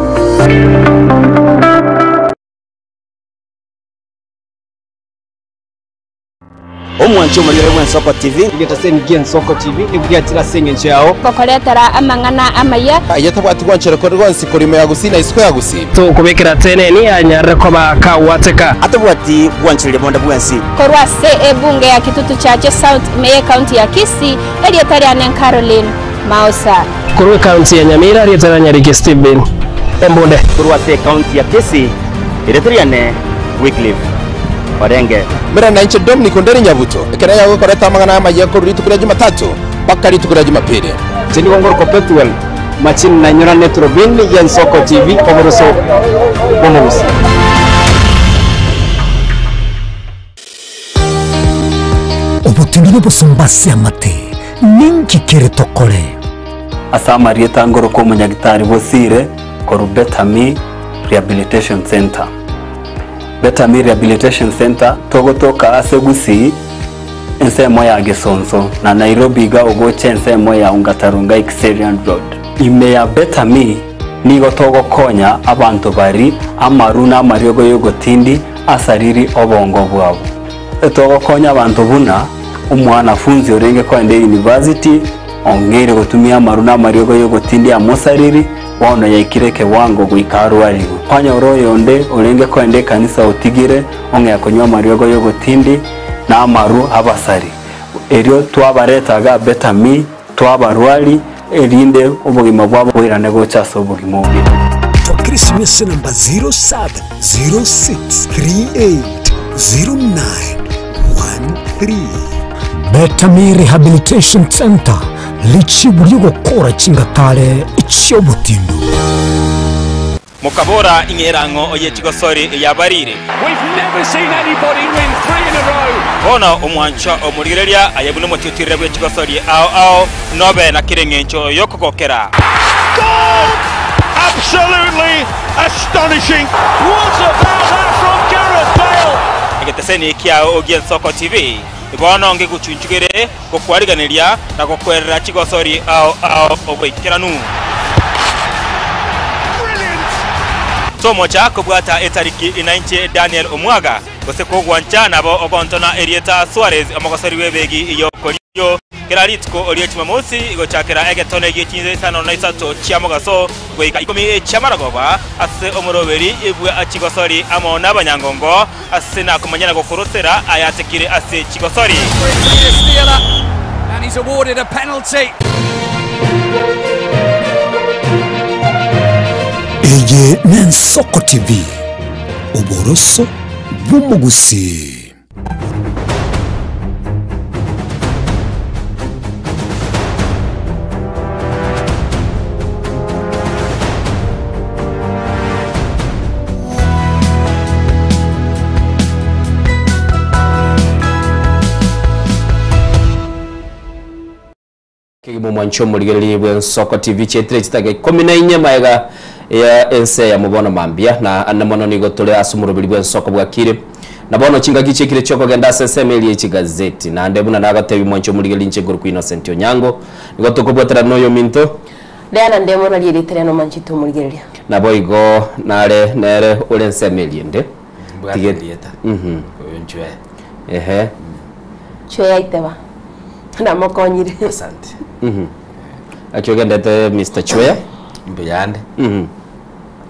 S7: Omwanche omorwere bw'Ensoko TV.
S8: Egetaseni gi'Ensoko TV nigo giachire ase engencho yao.
S22: Gokoretera amang'ana amaya.
S24: Aye tabwati gwanchera kore gwonsi korwa ime ya Gusii na isiko ya Gusii.
S4: Tokobekera teneni anyarire koba kagwateka.
S7: Atabwati gwanchereria bonde bwensi.
S22: Korwa ase ebunge ya Kitutu Chache South ime y'ecounty ya Kisii, erieta riane Caroline Maosa.
S4: Korwa ecounty ya Nyamira, erieta ria Nyariki Stephen Embunde.
S7: Korwa ase ecounty ya Kisii, erieta riane Wycliffe Orenge.
S24: Mera nainche Dominic Onderi Nyabuto, ekero yagokoreta amang'ana amayia korwa rituko ria Jumatatu mpaka rituko ria Jumapili.
S8: Inche nigo ngorokwa Pethuel Machini nainyora Turubini y'Ensoko TV oboroso bw'omogusi.
S17: Obotendu nobosomba ase amate, ninki kere tokore?
S23: Ase amarieta ngoroka omonyagitari Bosire korwa Betami Rehabilitation Centre. Betami Rehabilitation Centre togotoka ase Gusii ensemo ya Gesonso na Nairobi iga ogocha ensemo ya Ongata Rongai Kiserian Road. Ime ya Betami nigo togokonya abanto bari amaru na amariogo y'ogotindi asariri obongo bwabo. Togokonya abanto buna omwanafunzi orenge koenda eyunivasiti ong'eire gotumia amaru na amariogo y'ogotindia amosariri, bono yaikire ekewango goika arwarigwe. Kwanyora oyonde orenge koenda ekanisa otigire ong'ea konywa amariogo y'ogotindi na amaru abasari. Erio twabareta iga Betami, twabarwari, erinde obogima bwabo boirane gocha ase obogima obuya.
S17: Twakire esimi ase enamba 0706380913. Betami Rehabilitation Centre, richibu ri'ogokora chingatare chi'obotindu.
S5: Mokabora, Ing'era ng'o oye chigosori eyabarire? Bono omwanchwa omorigereria aye buna omotiotirere bwe chigosori ao ao, nobe na kera engencho y'okogokera. Egeteseni kiao gi'Ensoko TV bono ngegochunchugere gokwariganeria na gokwerera chigosori ao ao oboikeranu. Tomocha kobwata etariki inainche Daniel Omwaga, gose kogwancha nabo ogontona erieta Suarez omogosori bw'ebegi y'okorio kera rituko rie Jumamosi gochakera egetone gie chinsa isano na isato chia mogaso goika ikomi chi'amaragoba ase omoroberi bwa chigosori amo nabanyangongo Ase nakomanya na gokorosera ayatekire ase chigosori.
S17: Eye n'Ensoko TV, oboroso bw'omogusii.
S1: Kegima omwancho omorigereria bw'Ensoko TV chietire chitaka ikomi na inye maega ya ense ya mobono mambia na ande mono nigo tore ase omoroberi bw'ensoko bwakire na bono chingaki chiekire chiokogenda ase ensemo eria y'echigazeti naende buna nagotebia omwancho omorigereria inche nkorokwa Innocent Onyango nigo tokobwaterana noyominto
S2: Diana ndemo nario erieta riane omanchete omorigereria.
S1: Naboigo nare nere ore ensemo eria ende.
S10: Mbwate
S1: Tige-
S10: erieta.
S1: Mhm.
S10: Oyo nchwe.
S1: Ehe.
S2: Chwe yaiteba. Namokonyire.
S10: Asante.
S1: Mhm. Aki ogendete Mr. Chweya?
S10: Mbuyande.
S1: Mhm.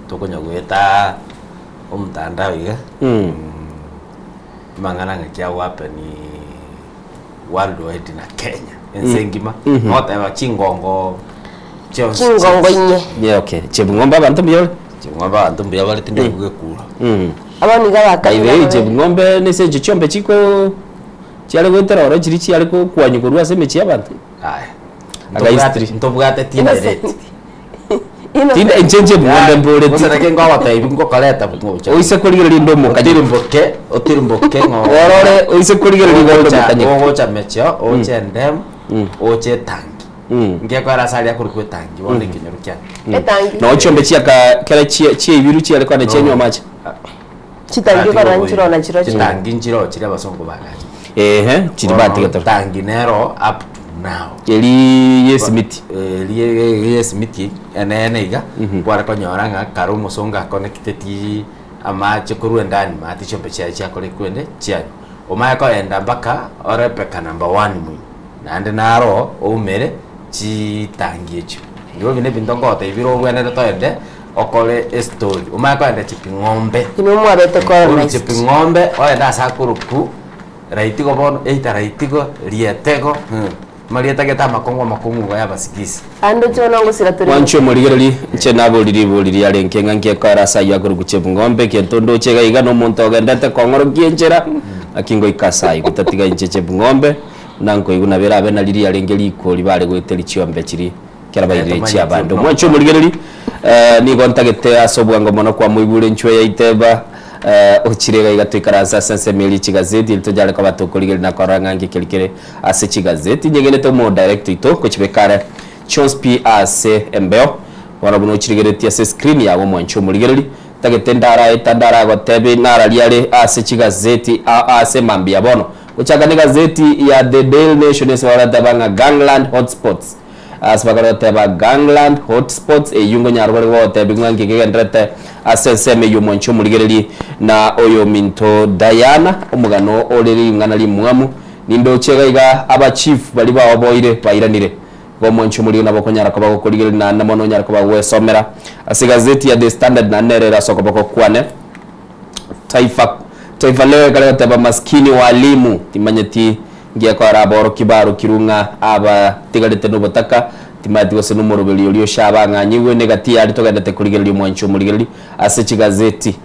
S10: Tokonya goeta omotandao iga. Amang'ana ng'aki agohappen worldwide na Kenya ense engima.
S1: Mhm.
S10: Nogoteba chingongo chionsi.
S2: Chingongo inye.
S1: Yeah, okay. Chebung'ombe abanto mbuya bare?
S10: Chebung'ombe abanto mbuya bare tindi kogekura.
S2: Abwo nigo
S1: By the
S2: abakamina
S1: way,
S2: babe.
S1: Chebung'ombe nese enche chiombe chiko chiare goetera oro chiri chiare kokwanywa korwa ase emechie y'abanto.
S10: Aya.
S1: Aga history.
S10: Ntobwate tindereti.
S1: Tinde enche Chebung'ombe mboreti.
S10: Gose naki ngogotebi ngokoreta ngocha.
S1: Oise korigereria inde omokanye.
S10: Otirimboke, otirimboke ng'o.
S1: Orore oise korigereria igo inde omokanye.
S10: Ogocha mechio, oche endemu, oche etangi. Ngekoera ase aria akorokwa etangi bono ekenyoro kiane.
S2: Etangi.
S1: Noo chiombe chiaka kera chie chiaibiru chiare kwane chianywa amache.
S2: Chitangi okora nchiro na chirochio.
S10: Chitangi nchiro chiria abasongo bagacha.
S1: Ehe, chiri
S10: Bono
S1: batigetore.
S10: Tangi nero up to now.
S1: Eri yesimiti.
S10: Eri yesimiti enene iga kware konyora ng'a kare omosongo akonecteti amache korwa endani maate chiombe chiaye chiakora ekwende chianywa. Omanye koenda mpaka orepeka number one moino. Naende naro oumere chitangi echio. Igo ebi nebinto ngogotebia bire obwenerete toende okore estory. Omanye koenda chiping'ombe.
S2: Inwe mwabete
S10: Korwa
S2: colonized.
S10: chiping'ombe oende ase akorokwu raitigo bono either raitigo, rietego, marieta gete amakong'u amakong'u igo ya abasigisi.
S2: Ande oche bono ngosira tore.
S1: Mwanche omorigereri, inche naborire ribori riarenge ng'a ngekoera ase ayio akorokwa Chebung'ombe, egento ndoche iga iga nomonto ogendete kong'orokia enchera, naki ngoika ase ayio gotatiga inche Chebung'ombe, buna nkoigwa nabo erabe nari riarenge rikori bare goeteria chiombe chiria ekero bairire chi'abande. Omwanche omorigereri, nigo ntagete ase obwango mono kwamoigure inchwe yaiteba, ochire iga iga toikaranse ase ensemo eria chigazeti erio tonyare koba tokorigereria na korora ng'a nki keri kere ase chigazeti. Nyegenete omodirect oito gochibeka are. Chionsi pi ase embeo. Bono buna ochirigeretie ase escreen yago omwanchi omorigereri, ntagete ndaraeta ndaragotebie nararia are ase chigazeti ao ase mambia bono. Gochaka negazeti ya The Daily Nation ase bagoreteba ng'a Gangland Hotspots. Ase bakare goteba Gangland Hotspots eyio nkonyara kore gogotebia ng'a nki kegendererete ase ensemo eyio omwanchi omorigereri na oyominto Diana omogano ore ring'ana rimwamu nindoche iga iga aba chief baria baoboire bairanire. Igo omwanchi omorigereri nabo okonyara koba gokorigereria naende mono onyare koba gwesomera ase egazeti ya The Standard naende nere ere ase okoboko kwane. Taifa Taifa Leo ekare goteba maskini walimu timanyeti Ngekoera aborokia barokirwe ng'a abatigarete nobotaka, timanyeti gose nomoroberi oria oshabang'anyigwe negati yaria togendete korigereria omwanchi omorigereria ase chigazeti.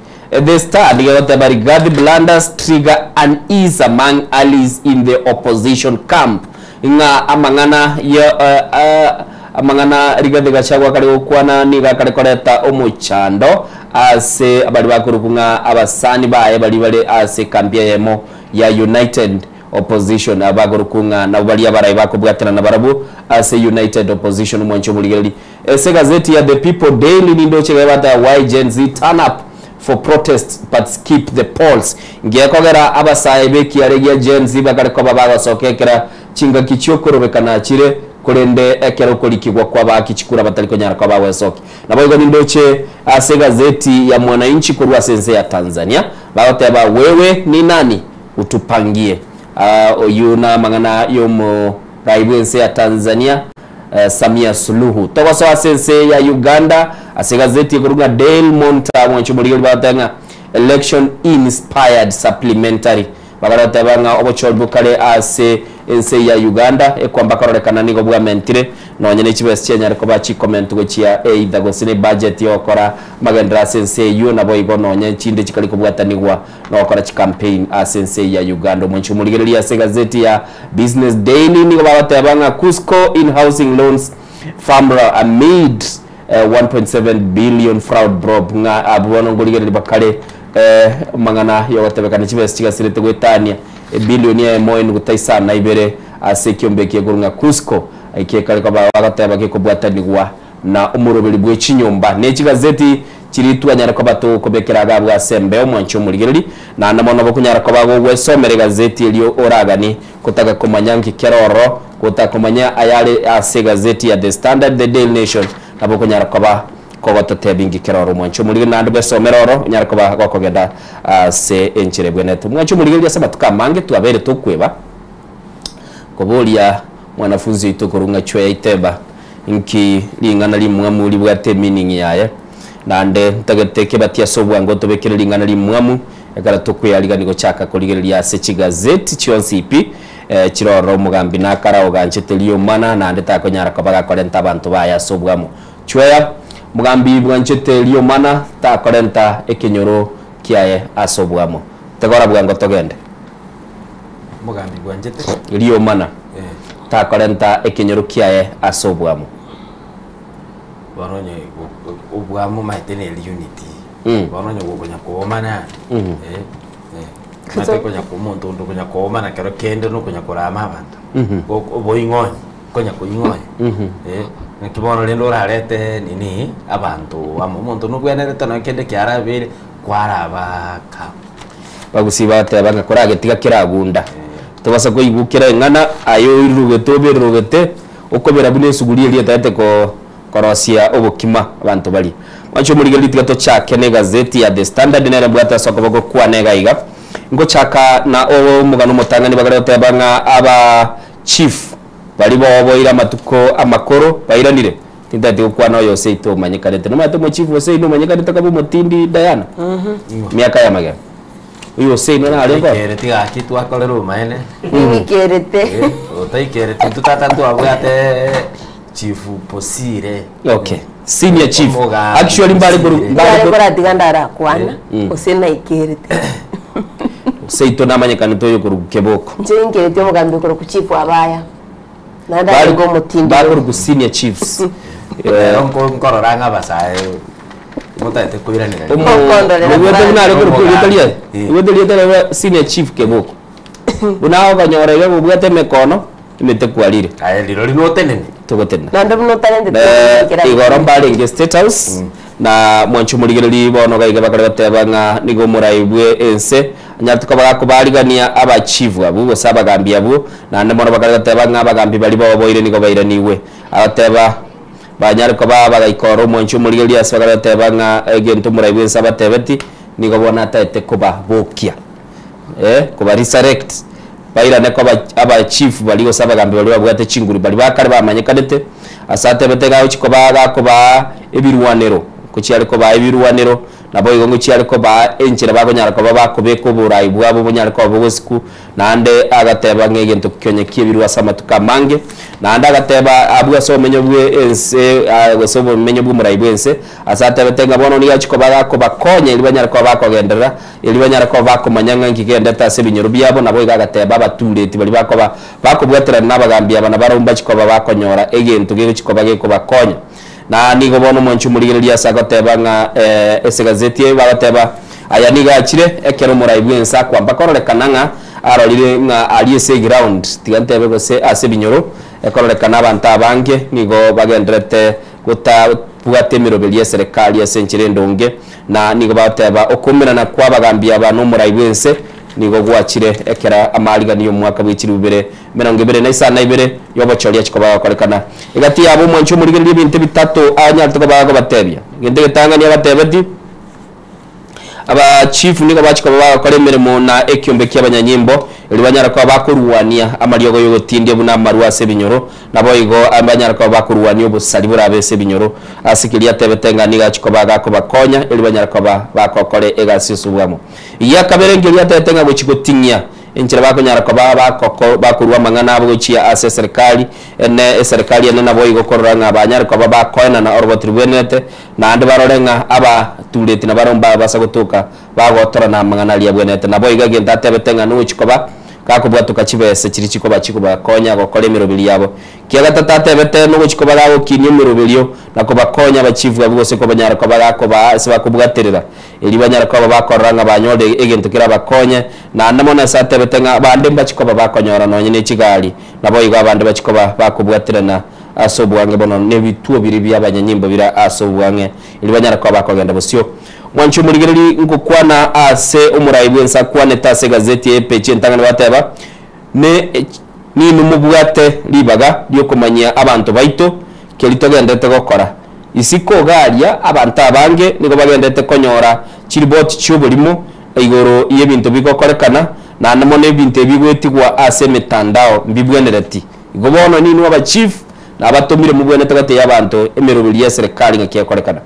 S1: The Star nigo egoteba Rigathi blunders trigger unease among allies in the opposition camp ng'a amang'ana ya amang'ana Rigathi Gachagua akare gokwana nigo akare koreta omochando ase baria bakorokwa ng'a abasani baye baria bare ase ekambi eyemo ya United Opposition, abakorokwa ng'a nabwo baria abarai bakobwatana nabarabwo ase United Opposition omwanchi omorigereria. Ase egazeti ya The People Daily nindoche iga ebata Why Gen Z turn up for protest but skip the polls. Ngekogera abasae b'ekiare gia Gen Z bakare koba bagosoka ekera chingaki chiokorobekana chire korende ekero okorikigwa kw'abaaki chikura batari konyara koba bagwesokia. Naboigo nindoche ase egazeti ya Mwananchi korwa ase ense ya Tanzania bagoteba Wewe ni nani? Utupangie. Oyio namang'ana y'omorai bw'ense ya Tanzania Samia Suluhu. Togosoa ase ense ya Uganda ase egazeti ekorwa ng'a Dail Monitor mwanche omorigereria bagoteba ng'a Election inspired supplementary. Bakare goteba ng'a obochori bokare ase ense ya Uganda ekwamba kororekana nigo bwamentire Nonye ne chibesa chianyare koba chikomentwa gochia either gose ne budget yogokora amagenderero ase ense eyio naboigo nonye chinde chikari kobwatanigwa nogokora chicampaign ase ense eyio ya Uganda. Omonche omorigereria ase egazeti ya Business Daily nigo bagoteba ng'a Kusco in housing loans FAMRA amid 1.7 billion fraud probe ng'a abwo bono nkorigereria bakare amang'ana yogotebekana chibesa chigasirete goetania ebilioni eyemo enuguta isano na ibere ase ekiombe eke ekorwa ng'a Kusco. Eki ekare koba bagoteba gekobwatanigwa na omoroberi bwe chinyomba ne chigazeti chiria twanyare koba togokobekera agabwo ase embeo omwanche omorigereri, naende mono bokonyara koba gogwesomera egazeti erio oragani gotaka komanya nki kere ororo, gotaka komanya ayare ase egazeti ya The Standard, The Daily Nation nabo okonyara koba kogototebia nki kere ororo omwanche omorigereri naende bwesomere oro onyare koba gokogenda ase enchera ebwenerete. Omwanche omorigereri ase amatuko amange twabeire tokweba koboria Mwanafunzi oito korwa ng'a chweya iteba, Inki ring'ana rimwamu ribwate emeaning yaye? Naende ntagete kebati ase obwango otobekere ring'ana rimwamu ekero tokwearigani gochaka korigereria ase chigazeti chionsi pi chire ororo omogambi nakara oganchete riomana naende takonyara koba gakorenta abanto baye ase obwamo. Chweya, Omogambi bwanchete riomana takorenta ekenyoro kiaye ase obwamo. Tegora bwango togende.
S10: Omogambi bwanchete.
S1: Riomana, takorenta ekenyoro kiaye ase obwamo.
S10: Bono onye obwamo omanyete nere unity. Bono onye gokonya koomana, omanyete konya omonto onde okonya koomana kero kende nokonya korama abanto. Oboing'onyi, konya koing'onya. Naki bono rende orarete nini, abanto amo, omonto nobwenerete nonye kende kiarabeire, kwarabaka.
S1: Bagusii bagateba ng'a koragetiga keragunda, tobasa koigwa kera eng'ana, aye oirurugete obererogete, okobera buna esuguri eria etagete ko korosia obokima abanto barie. Mwanche omorigereria tiga tochake na egazeti ya The Standard nere mbwate ase okoboko kwane iga iga. Ngochaka na omogano omotang'ani bagare goteba ng'a aba chief baria boboire amatuko amakoro bairanire. Tintageti gokwana oyo seito omanyekanete. Nomanyete omochifu o seino omanyekanete koba omotindi Diana? Miaka ya magega. Oyo o seino narenge oro.
S10: Otaikereti gaki twakorera omaene.
S2: Ning'ikerete.
S10: Otaikereti intwe tata ntwabwate chief Bosire.
S1: Okay. Senior chief.
S10: Omogambi
S1: Actually mbare koru
S10: Bosire.
S1: mbare
S2: Yare
S1: koru
S2: koratiga ndarakwana gose naikerete.
S1: Seito namanyekanete oyo koru Keboko.
S2: Inche ninkereti omogambi okorokwa chief Abaya. Naende
S1: Bari
S2: arenge omotindi.
S1: bakorokwa senior chiefs.
S10: Rero nkorora ng'a abasae motagete koiranera
S1: Omo-
S2: Okondorera
S1: Oigwete
S2: fulani.
S1: buna are korokwa erieta riaye?
S10: Eh.
S1: Oigwete erieta riaye senior chief Keboko. Buna okonyora iga obwate emekono. Emete kwarire.
S10: Aye rirori notenene.
S1: Togotenena.
S2: Naende buna otarentete
S1: Eh,
S2: ekera-
S1: igoro mbarenge State House na mwanche omorigereri bono iga iga bakare goteba ng'a nigo omorai bwe ense anyarete koba gakobarigania abachifu abwo gose abagambi abwo naende mono bakare goteba ng'a abagambi baria baoboire nigo bairanigwe. Agoteba banyare koba bagaika oro omwanche omorigereri ase bakare goteba ng'a egento omorai bwe ense abatebeti nigo bono ataete kobabokia eh, koba resurrect bairane koba abachief baria gose abagambi baria babwate chinguru baria ba kare bamanyekanete, ase atebete iga agochia kobaa gakobaa ebirwanero, ngochia are kobaa ebirwanero, naboigo ngochia are kobaa enchera bakonyara koba bakobeka oborai bwabo bonyare koba bogosiku, naende agateba ng'a egento kionye kiebirwe ase amatuko amange, naende agateba abwo ase obomenyo bwe ense gose obomenyo bw'omorai bw'ense, ase atebete ng'a bono nigo achia koba gakobakonya erio banyare koba bakogenderera. Erio banyare koba bakomanya ng'a inki kegendete ase ebinyoro biabo, naboigo agateba abatureti baria bakoba bakobwaterana nabagaambi aba nabarabwo mbachie koba bakonyora egento gegochia koba gekobakonya. Na nigo bono omwanchi omorigereria ase agoteba ng'a ase egazeti eye bagoteba, Aya nigo achire ekero omorai bw'ense akwamba kororekana ng'a arorire ng'a aria ase eground, tiga ntebe gose ase ebinyoro, ekororekana abanto abange nigo bagendererete gotabwata emeroberi y'eserekari ase enchera endonge, Na nigo bagoteba, Okoumerana kw'abagambi aba nomorai bw'ense nigo gwachire ekero amaarigani y'omwaka bwe chilifu bibere emerongo ebere na isano na ibere y'obochori achia koba agokorekana. Egati yabo omwanchi omorigereria ebinto ebitato anyarete koba agobatebia. Egento egetang'ani abatebeti, Abachifu nigo bachia koba bagokora emeremo na ekiombe ki'abanyanyimbo, erio banyare koba bakorwania amariogo y'ogotindia buna amarwa ase ebinyoro, Naboigo banyare koba bakorwania obosari borabe ase ebinyoro, ase keria atebete ng'a nigo achia koba gakobakonya, erio banyare koba bagokora egasi ase obwamo. Egia kabere nkeria atebete ng'a gochia goting'ia enchera bakonyara koba bagoko bakorua amang'ana abo gochia ase eserekari ene, eserekari ene naboigo korora ng'a banyare koba bakoenana oroboti robwenerete, naende barore ng'a abatureti nabarobwo mbabasa gotoka bagotorana amang'ana aria abwenerete. Naboigo egento atebete ng'a nogochia koba gakobwatoka chibese chiria chikoba chikobakonya gokora emeroberi yabo. Kiagatato atebete, Nogochia koba gagokinia emeroberio na kobakonya abachifu abwo gose kobanyara koba gakobaa ase bakobwaterera, erio banyare koba bakorora ng'a banyorire egento kerabakonye. Naende mono ase atebete ng'a abande mbachie koba bakonyora nonye ne chigari, naboigo abande bachie koba bakobwaterana ase obwange bono nebituo biria bi'abanyanyimbo bire ase obwang'e, erio banyare koba bakogenda bosio. Mwanche omorigereria ngokwana ase omorai bw'ense akwanete ase egazeti eye epeji entang'ani bateba, Ne ninwe mobwate ribaga ri'okomanyia abanto baito keri togenderete gokora. Isiko iga aria abanto abange nigo bagenderete konyora chiriboti chi'oborimo igoro y'ebinto bigokorekana, naende mono ebinto ebi bigoetigwa ase emetandao mbibwenereti. Igo bono ninwe abachief nabatomire mobwenerete gotebia abanto emeroberi y'eserekari ng'aki egokorekana.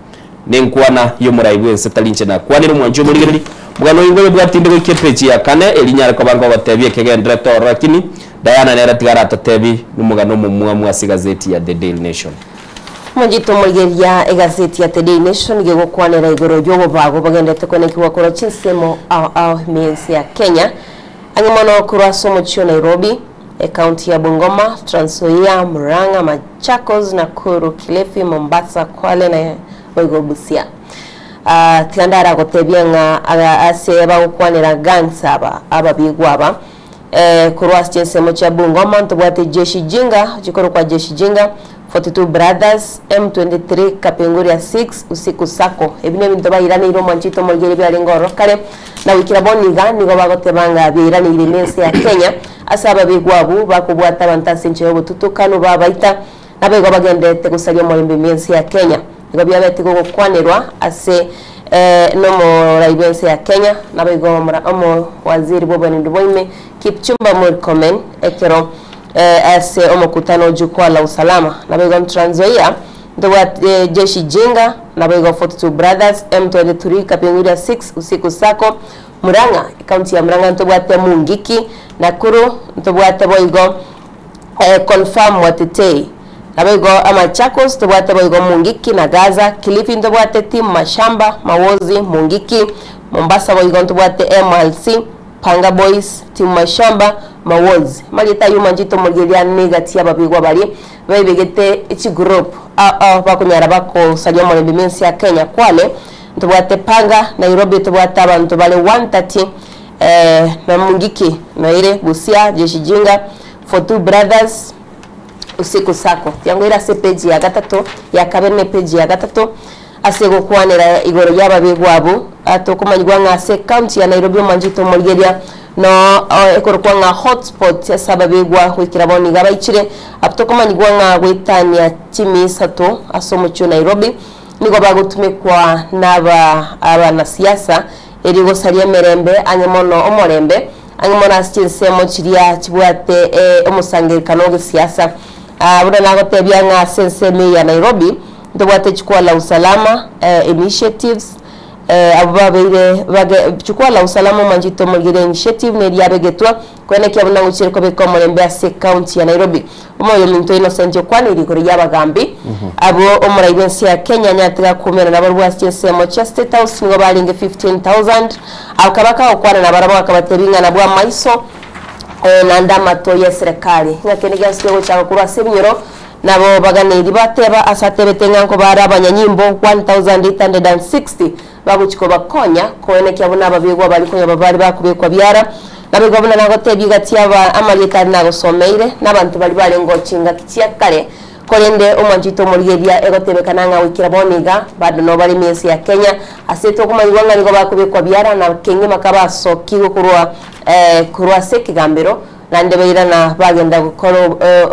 S1: Nenkwana y'omorai bw'ense tari inche nakwanire, omwanchi omorigereria, omogano oyo ngoyo bwatinde goika epeji ya kane, erio nyare koba ngogotebia ekegenderete ororo, lakini Diana nere tiga aratotebi nomogano omomwamu ase egazeti ya The Daily Nation.
S2: Omwanchete omorigereria, egazeti ya The Daily Nation nigo egokwanera igoro y'obobago bogenderete koenekigwa korwa chinsemo ao ao ime y'ense ya Kenya, ang'e mono korwa ase omochie o Nairobi, Ekaunti ya Bungoma, Trans Nzoia, Murang'a, Machakos, Nakuru, Kilifi, Mombasa, Kwale na boigo Busia. Ah, tiga ndaragotebia ng'a aga ase bagokwanera gangs aba ababigwa aba eh, korwa ase chinsemo chia Bungoma ntobwate Jeshi Jinga chikorokwa Jeshi Jinga, 42 Brothers, M23, Kapenguria 6, Usiku Sacco. Ebi nebinto bairaneire omwanchete omorigereria biarenge ororo kare na goikera bono iga nigo bagoteba ng'a biairaneire nense ya Kenya. Ase ababegwa abwo bakobwata abanto ase enchera y'obotutukanu babaita, naboigo bagenderete gosaria omorembe ime y'ense ya Kenya. Nigo biabete gogokwanerwa ase nomorai bw'ense ya Kenya, naboigo omowaziri bw'oborendi bwa ime Kipchumba Murkomen ekero ase omokutano o Jukwaa la Usalama. Naboigo Trans Nzoia ntobwate Jeshi Jinga, naboigo 42 Brothers, M23, Kapenguria 6, Usiku Sacco, Murang'a, Ekaunti ya Murang'a ntobwate Mungiki, Nakuru ntobwate boigo Confirm Watetei, naboigo Machakos tobwate boigo Mungiki na Gaza, Kilifi ntobwate Team Mashamba, Mawozi, Mungiki, Mombasa boigo ntobwate MLC, Panga Boys, Team Mashamba, Mawozi. Marieta ayio manchete omorigereria negati y'ababegwa baria baebegete chigroup ao ao bakonyara bakosaria omorembe ime ense ya Kenya. Kwale Ntobwate Panga, Nairobi tobwate abanto bare 130 eh, na Mungiki noire, Busia, Jeshi Jinga, for two brothers Usiku Sacco. Tiangoira ase epeji ya gatato, ya kabere na epeji ya gatato, ase gokwanera igoro y'ababegwa abwo, tokomanyigwa ng'a ase ecounty ya Nairobi omwanchete omorigeria no ekorokwa ng'a hotspot ase ababegwa goikera bono iga baichire. Abwo tokomanyigwa ng'a goetania chimi isato ase omochie o Nairobi nigo bagotumekwa naba abanasiasa erio gosaria emerembe ang'e mono omorembe Ang'e mono ase chinsemo chiria chibwate omosangererekano o gesiasa. Buna nagotebia ng'a ase ensemo eye ya Nairobi ntobwate Jukwaa la Usalama Initiatives, abwo babeire bage Jukwaa la Usalama omwanchete omorigeri Initiative neria yabegetwa koenekia buna ngochiire kobeka omorembe ase ecounty ya Nairobi. Omoyominto Innocent okwanire igoro y'abagambi abwo omorai bw'ense ya Kenya anyarete gakumerana nabarabwo ase chinsemo chia State House nigo barenge 15,000. Akaba kagokwana nabarabwo akabatebia ing'ana bw'amaiso naende amato y'eserekari, ng'a kende gionsi kegochaka korwa ase ebinyoro, nabo baganeiri bateba ase atebete ng'a nkobare abanyanyimbo 1,860 bagochia kobakonya koenekia buna ababegwa baria konya babare bakobekwa biara. Naboigo buna nagotebia egati y'aba amarieta aria nagosomeire, na abanto baria barengeo chingaki chia kare, korende omwanchete omorigereria egotebekana ng'a goikera bono iga bado nobare ime ense ya Kenya, ase tokomanyigwa ng'a nigo bakobekwa biara na kengima kabasokigwe korwa korwa ase ekegambero, naende bairana bagenda gokora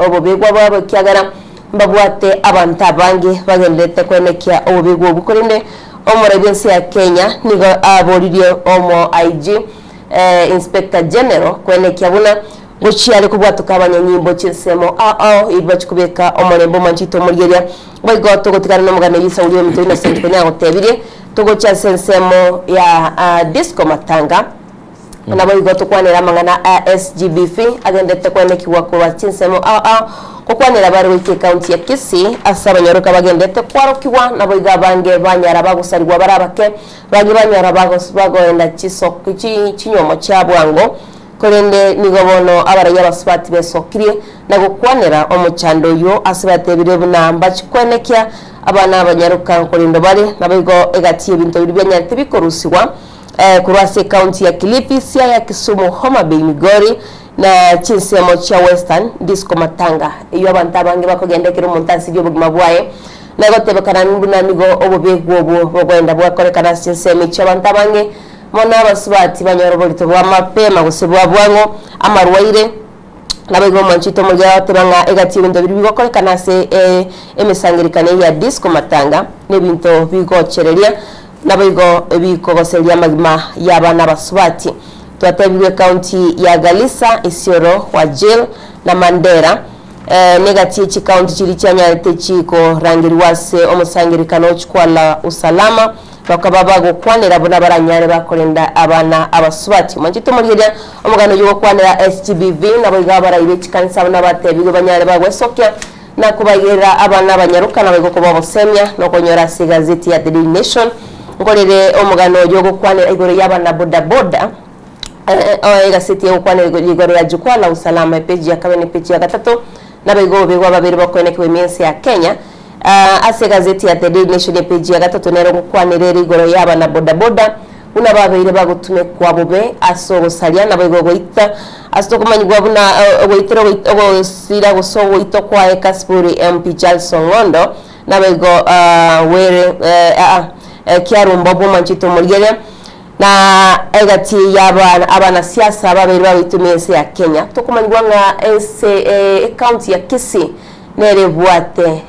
S2: obobegwa bwabo ekiagera mbabwate abanto abange bagendererete koenekia obobegwa obwo. Korende omorai bw'ense ya Kenya nigo aboririe omo IG, Inspector General koenekia buna ngochia are kobwatoka abanyanyimbo chinsemo ao ao ebi bachia kobeka omorembe omwanchete omorigeria. Boigo togotigana nomogano oyio Sauli ominto Innocent konya agotebirie togochia ase ensemo ya Disco Matanga naboigo tokwanere amang'ana a SGBV agenderete koenekigwa korwa chinsemo ao ao gokwanera bare goika ecounty ya Kisii ase abanyaroka bagenderete kwarokigwa naboigo abange banyara bagosarigwa bare abake Baria banyora bagoenda chinyomo chia bwango, korende nigo bono abarai abasubati besokirie na gokwanera omochando oyio ase batebire buna mbachie kwenekia abana abanyaroka nkorendwa bare. Naboigo egati y'ebinto biria bianyarete bikorusigwa korwa ase ecounty ya Kilifi, Siaya, Kisumu, Homa Bay, Migori na chinsemo chia Western, Disco Matanga eyio abanto abange bakogenda ekero omonto asirie obogima bwaye. Na gotebekana buna nigo obobegwa obwo bogoenda bwakorekana ase chinsemo echio abanto abange mono abasubati banyora oborito bwa mapema gose bwa bwango, amarwaire, Naboigo omwanchete omoria agoteba ng'a egati y'ebinto biria bigokorekana ase emesangererekano eye ya disco matanga nebinto bigochereria naboigo bikogoseria amagima y'abana abasubati. Twatebigwe ekaunti ya Garissa, Isiolo, Wajir na Mandera Negati ye chikaunti chiria chianyarete chikorangerigwa ase omosangererekano o Jukwaa Usalama, bakaba bagokwanera buna baranyare bakorenda abana abasubati. Mwanchete omorigereria omogano oyio ogokwanera SGBV, naboigo abarai be chikanisa buna batebigwe banyare bagwesokia na kobaigera abana abanyaroka naboigo koba obosemia na okonyora ase egazeti ya The Daily Nation. Nkorere omogano oyio ogokwanera igoro y'abana bodaboda. Egaseti egokwana igoro ya Jukwaa la Usalama epeji ya kabere na epeji ya gatato, naboigo obobegwa babere bokoenekigwa ime ense ya Kenya. Ase egazeti ya The Daily Nation epeji ya gatato nero ogokwanera ere igoro ya abana bodaboda buna babeire bagotumekwa bobe ase ogosaria naboigo goita ase tokomanyigwa buna ogoitera ogosira gose ogoitwa kwaye Kasipuri MP Charles Ong'ondo naboigo Were Kiarumbo bw'Omonchete Omorigereria. Na egati y'abana abanasiasa babeire bagoitumia ense ya Kenya, tokomanyigwa ng'a ense ecounty ya Kisii nere ebwate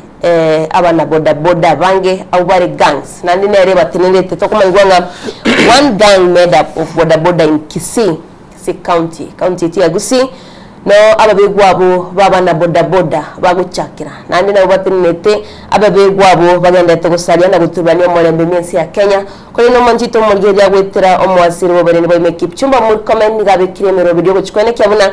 S2: abana boda boda abange abwo bare gangs naende nere ebatenenerete. Tokomanyigwa ng'a one gang made up of boda boda in Kisii, Kisii county, county yaito ya Gusii. No ababegwa abwo b'abana bodaboda bagochakera, naende nabwo batenenete ababegwa abwo bagenderete gosaria na goturubania omorembe ime ense ya Kenya. Korende omonchete omorigereria goetera omoasiri bw'oborende bwa ime Kipchumba Murkomen nigo abekire emeroberi y'ogochia koenekia buna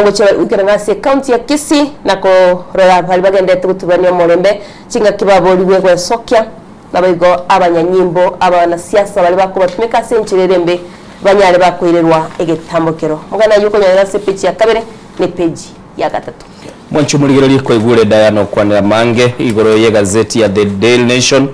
S2: ngochia goikerana ase ecounty ya Kisii na korora baria bagenderete goturubania omorembe chingaki baborigwe gwesokia. Naboigo abanyanyimbo, abanasiasa baria bakobatumeka ase enchera ere embe banyare bakoirerwa egetambokero. Omogano ayio okonyorera ase epeji ya kabere na epeji ya gatato.
S1: Mwanche omorigereria kwaigure Diana okwanera amange igoro y'egazeti ya The Daily Nation.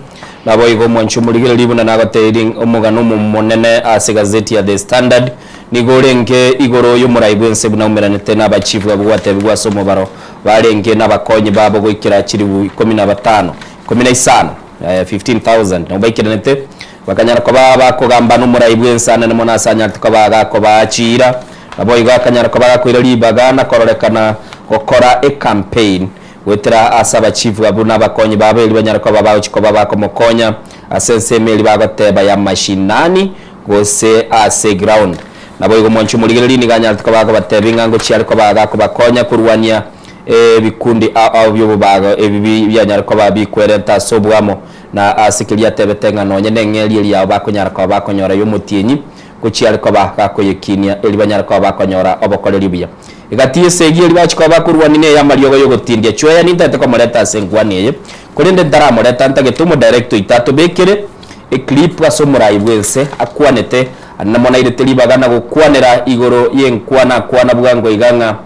S1: Naboigo mwanche omorigereria buna nagotebirie omogano omonene ase egazeti ya The Standard. Nigo orenge igoro y'omorai bw'ense buna aumeranete nabachifu abwo gwatebigwe ase omobaro barenge nabakonyi babo goikera chilifu ikomi na batano, ikomi na isano, 15,000, nabo baikeranete bakanyara koba bakogamba nomorai bw'ense anene mono ase anyarete koba agakobaa chiira. Naboigo akanyara koba agakoira ribaga na kororekana gokora ecampaign goetera ase abachifu abwo na abakonyi babo erio banyare koba bagochia koba bakomokonya ase ensemo eria bagoteba ya mashinani gose ase eground. Naboigo mwanche omorigereria nigo anyarete koba akobatebia ng'a ngochia are koba agakobakonya korwania ebikundi ao ao bi'obobago ebi bianyare koba bikwerenta ase oboamo na ase keria atebete ng'a nonye neng'eria eria yao bakonyara koba bakonyora y'omotienyi gochia are koba gakoyekinia erio banyare koba bakonyora obokoreri obuya. Egati y'esegi eria bachia koba bakorwania ney'amariogo y'ogotindia chweya nintagete komoreta ase enkwani eye, korende ntaramoreta ntagete omodirector oito atobekere eclip ase omorai bw'ense akwanete namo nairete ribaga na gokwanera igoro y'enkwana akwana bwango iga ng'a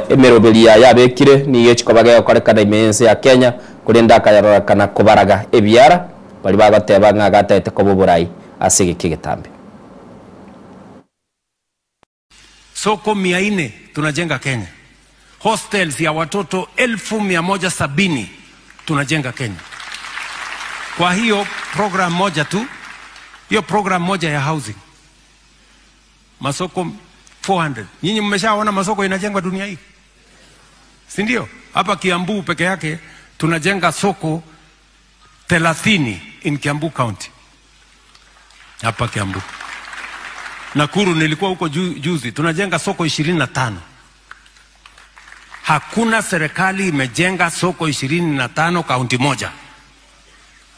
S1: emeroberi yaye abekire nigo echi koba gegokorekana ime y'ense ya Kenya korende akayarorekana kobaraga ebiara baria bagoteba ng'a gatagete koba oborai ase egeka egetambe.
S9: Soko mia nne tunajenga Kenya. Hostels ya watoto 170,000 tunajenga Kenya. Kwa hiyo program moja tu, hiyo program moja ya housing, masoko 400. Nyinyi mmeshaona masoko inajengwa dunia hii, si ndio? Hapa Kiambu peke yake tunajenga soko 30 in Kiambu County, hapa Kiambu. Nakuru nilikuwa huko juzi, tunajenga soko 25. Hakuna serikali imejenga soko 25 kaunti moja.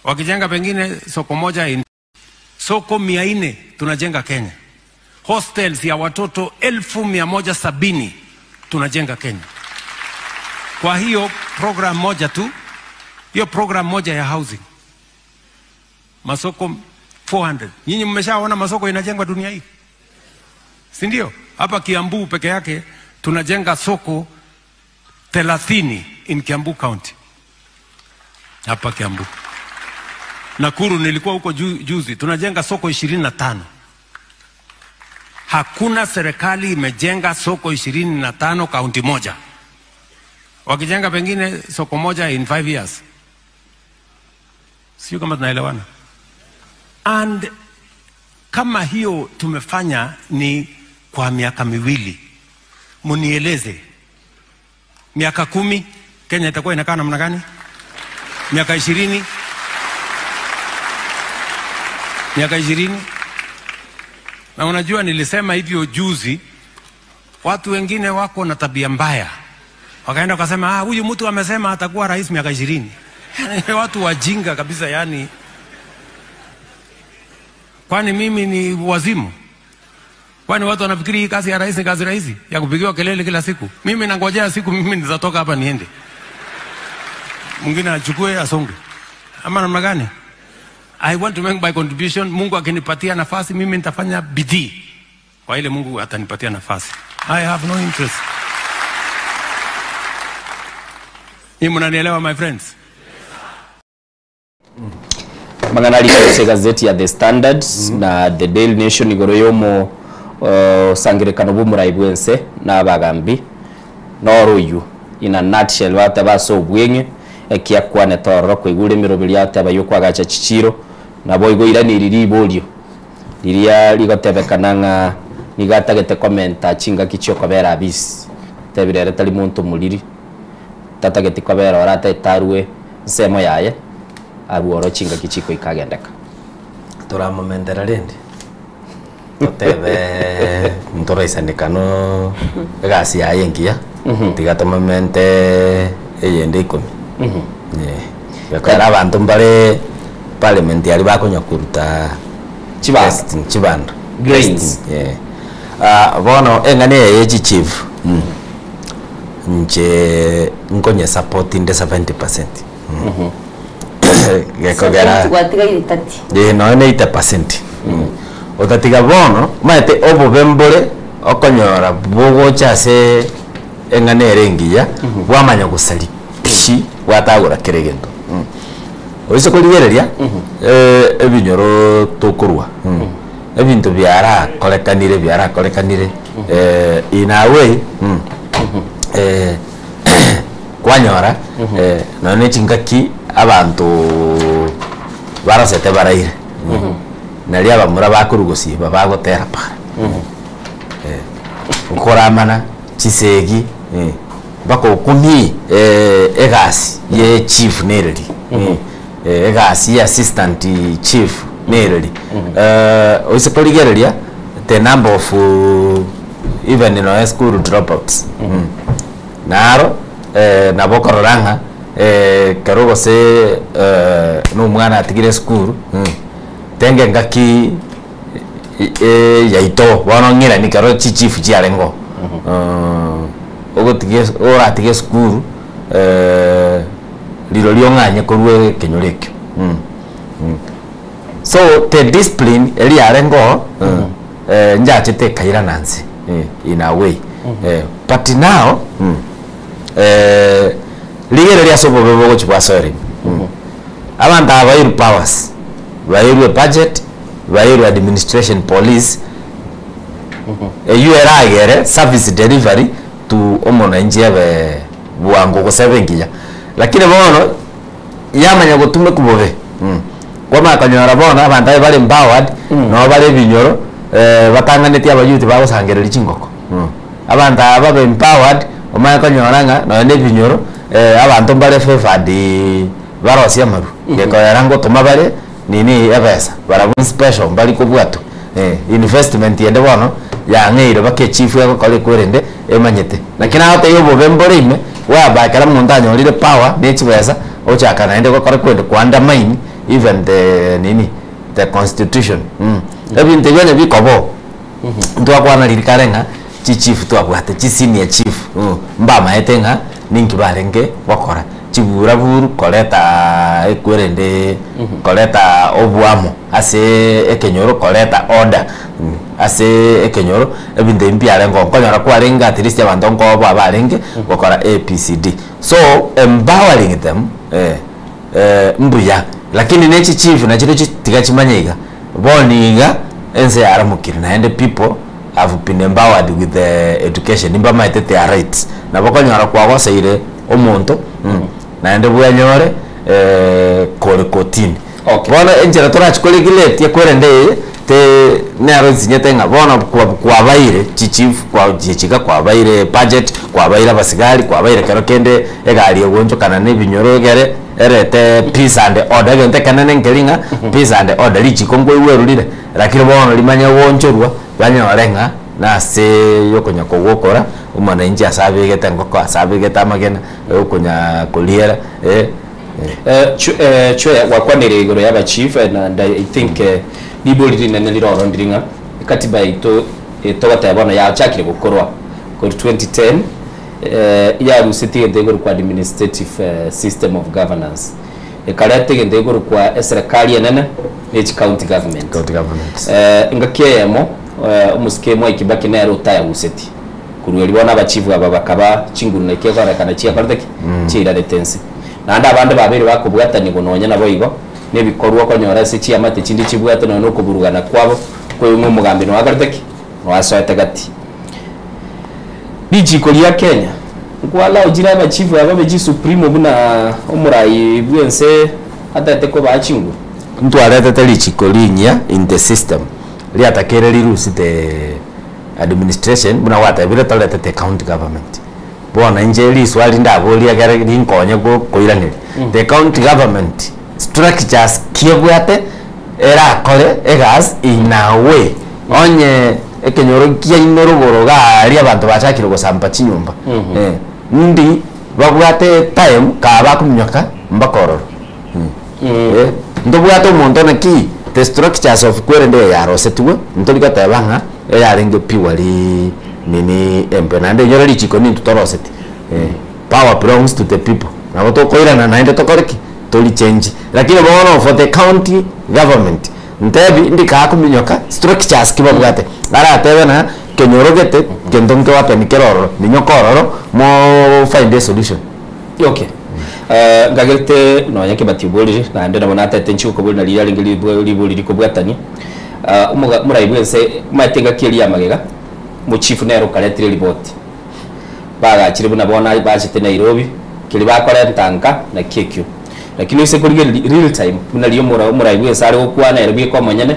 S9: Wakijenga pengine soko moja in... soko 400 tunajenga Kenya. Hostels ya watoto 170,000 tunajenga Kenya. Kwa hiyo program moja tu, hiyo program moja ya housing, masoko 400. Nyinyi mmeshaona masoko inajengwa dunia hii, si ndio? Hapa Kiambu peke yake tunajenga soko 30 in Kiambu County, hapa Kiambu. Nakuru nilikuwa huko juzi, tunajenga soko 25. Hakuna serikali imejenga soko 25 kaunti moja. Wakijenga pengine soko moja in 5 years. Sio kama tunaelewana? And kama hiyo tumefanya ni kwa miaka miwili, munieleze miaka 10 Kenya itakuwa inakaa namna gani? Miaka 20? Miaka 20? Na unajua nilisema hivyo juzi, watu wengine wako na tabia mbaya, wakaenda wakasema, huyu mtu amesema atakuwa rais miaka 20. Watu wajinga kabisa yani. Kwani mimi ni wazimu? Kwani watu wanafikiri hii kazi ya rais ni kazi rahisi ya kupigiwa kelele kila siku? Mimi nangojea siku mimi nitatoka hapa niende, mwingine achukue asonge, ama namna gani? I want to make my contribution. Mungu akinipatia nafasi mimi nitafanya bidii kwa ile Mungu atanipatia nafasi. I have no interest. Ni mnanielewa my friends?
S1: Mang'ana arika ase egazeti ya The Standard na The Daily Nation igoro yomo osangerekano bw'omorai bw'ense na abagambi noro oywo in a nutshell bateba ase obweng'e ekiakwanete ororo koigure emeroberi yateba yokwagacha chichiro nabo igo iraniri riborio riria rigotebekana ng'a nigatagete komenta chingaki chiokobera abisi tebire ere tari monto moriri tatagete kobera orataetarwe nsemo yaye aruoro chingaki chikoikagendeka
S10: toramomentera rende totebe ntoraisanikano egasi yaye engiya tiga tomomente eyende 10. Gekogera abanto mbare parliament yari bakonya kuruta chibando
S1: grains.
S10: Bono eng'ana eye chichief nche nkonye support inde 70%. Gekogera no ne 80%. Otatiga bono maete obobe mbore okonyora bogocha ase eng'ana ere engiya bwamanya gosari pishi bwatagora kere gento. Oise korigereria ebinyoro tokorwa. Ebinto biarakorekanire biarakorekanire in a way kwanyora nonya ne chingaki abanto barosete baraire, naria abamura bakorwa gosiba bagotera para, nkoramana chisegi mpaka okumie egasi ye chief nereri. Egasi ya assistant chief nereri. Oise korigereria the number of even nonya school dropouts naro nabo okorora ng'a ekero gose na omwana atigire esukuru tenge engaki yaito bono ng'irani ekero chichief chiarenge oo ogotiga oratige esukuru rirorio ong'anye korwa ekenyoro ekio. So the discipline eria yarenge oo njachete ekairana nse in a way but now rigereria ase obobe bogochia bwasoera ime. Abanto aba bairwe powers, bairwe budget, bairwe administration police eywo eragere service delivery to omonanchi ebe bwango gose ebe engiya. Lakini bono yamanya gotumekwa bobe kwamanya konyora bono abanto aye bare empowered nabo bare ebinyoro batang'aneti abayouth bagosangereria chingoko. Abanto aba babe empowered omanye konyora ng'a nonye na ebinyoro abanto mbare favored barosie amarwa gekoera ngotoma bare nini ebesa barabwo special mbari kobwatwa investment ende bono yang'eire mpaka echifu egokora ekwerende emanyete. Naki nagotebia obobe mbore ime whereby ekero omonto anyorire power ne chibesa ochaka naende gokora kwende ko undermine even the nini the constitution ebinto ebio onye bikoba oo ntwakwana riria kare ng'a chichief twabwate chi senior chief mbamaete ng'a ninki barenge gokora chibura buru koreta ekwerende koreta oboamo ase ekenyoro koreta order ase ekenyoro ebinto ebi mbiarenge oo nkonyora kwarenge at least abanto nkoboa barenge gokora ABCD. So empowering them mbuya lakini ne chichief nachirochio tiga chimanye iga bono iga ense yaramokire naende people have been empowered with the education mbamaete their rights nabo okonyora kwagoseire omonto naende bwenyore kore kotini. Bono enchera torachi koregulate ekwerende eye te nero nsinyete ng'a bono kwa kwabaire chichief kwa chichiga kwabaire budget kwabaire abasigari kwabaire kero kende egari egoonchokana na ebinyoro egere erete peace and order egento ekenene nkeri ng'a peace and order richiko nkoigweru rire lakini bono rimanye goonchorwa banyore ng'a nase yokonya kogokora omwananchi ase abegete engoko ase abegete amagena okonya koriera eh.
S1: Chwe gwakwanire igoro ya abachief and I think ribori rinene rire oro ndiri ng'a ekatiba yaito togoteba bono yachakire gokorwa korwa 2010 yarusetie egento gekorokwa administrative system of governance ekareta egento gekorokwa eserekari enene ne chicounty government.
S10: County governments.
S1: Engaki eyemo omosike Mwai Kibaki nere otayaguseti korwa erio bono abachief aba bakaba chinguru naki ekorekana chiakorete ki? Chiairarete nse. Naende abande babeire bakobwatanigwa nonya naboigo nebikorwa okonyora ase chiamate chinde chibwate nonya nokoburugana kwabo koigwa ng'a omogambi noakorete ki? Noasoete gati. Richiko ria Kenya nkwalao chire abachifu aba babe chisupremo buna omorai bw'ense atagete kobaa chinguru.
S10: Ntwaretete richiko rinyia in the system riatakeire rirusie the administration buna gwatebire toretete county government. Bono inche riswali ndaborie ekere rinkonye koiraneria, the county government structures ki ebwate erakore egasi in a way onye ekenyoro kiaino rogoro iga aria abanto bachakire gosampa chinyomba ndi babwate time kaa bakominyoka mpaka ororo. Ntobwate omonto naki the structures of kwerende eye yarosetigwe ntori goteba ng'a eyarenge purely nini embe naende inyore richiko nintwe toroseti power belongs to the people nabo tokoirana naende tokore ki? Torichange lakini bono for the county government ntebi ndika kominyoka structures ki babwate aratebe ng'a kenyoro gete kento nkewapen kere ororo minyoka ororo mo find a solution.
S1: Okay. Ngagerete nonya kebati oborire, naende nabo natete nchie gokoboria nario riarenge ribori rikobwatania. Ah, omoga omorai bwense omanyete engaki eria ya magega, omochifu nere okaretire eripoti, bagachire buna bono aye bachete Nairobi, keria bakorenta nka naki ekio. Lakini oise korigereria real time buna riria omora omorai bwense are gokwana ere bweka omonyene,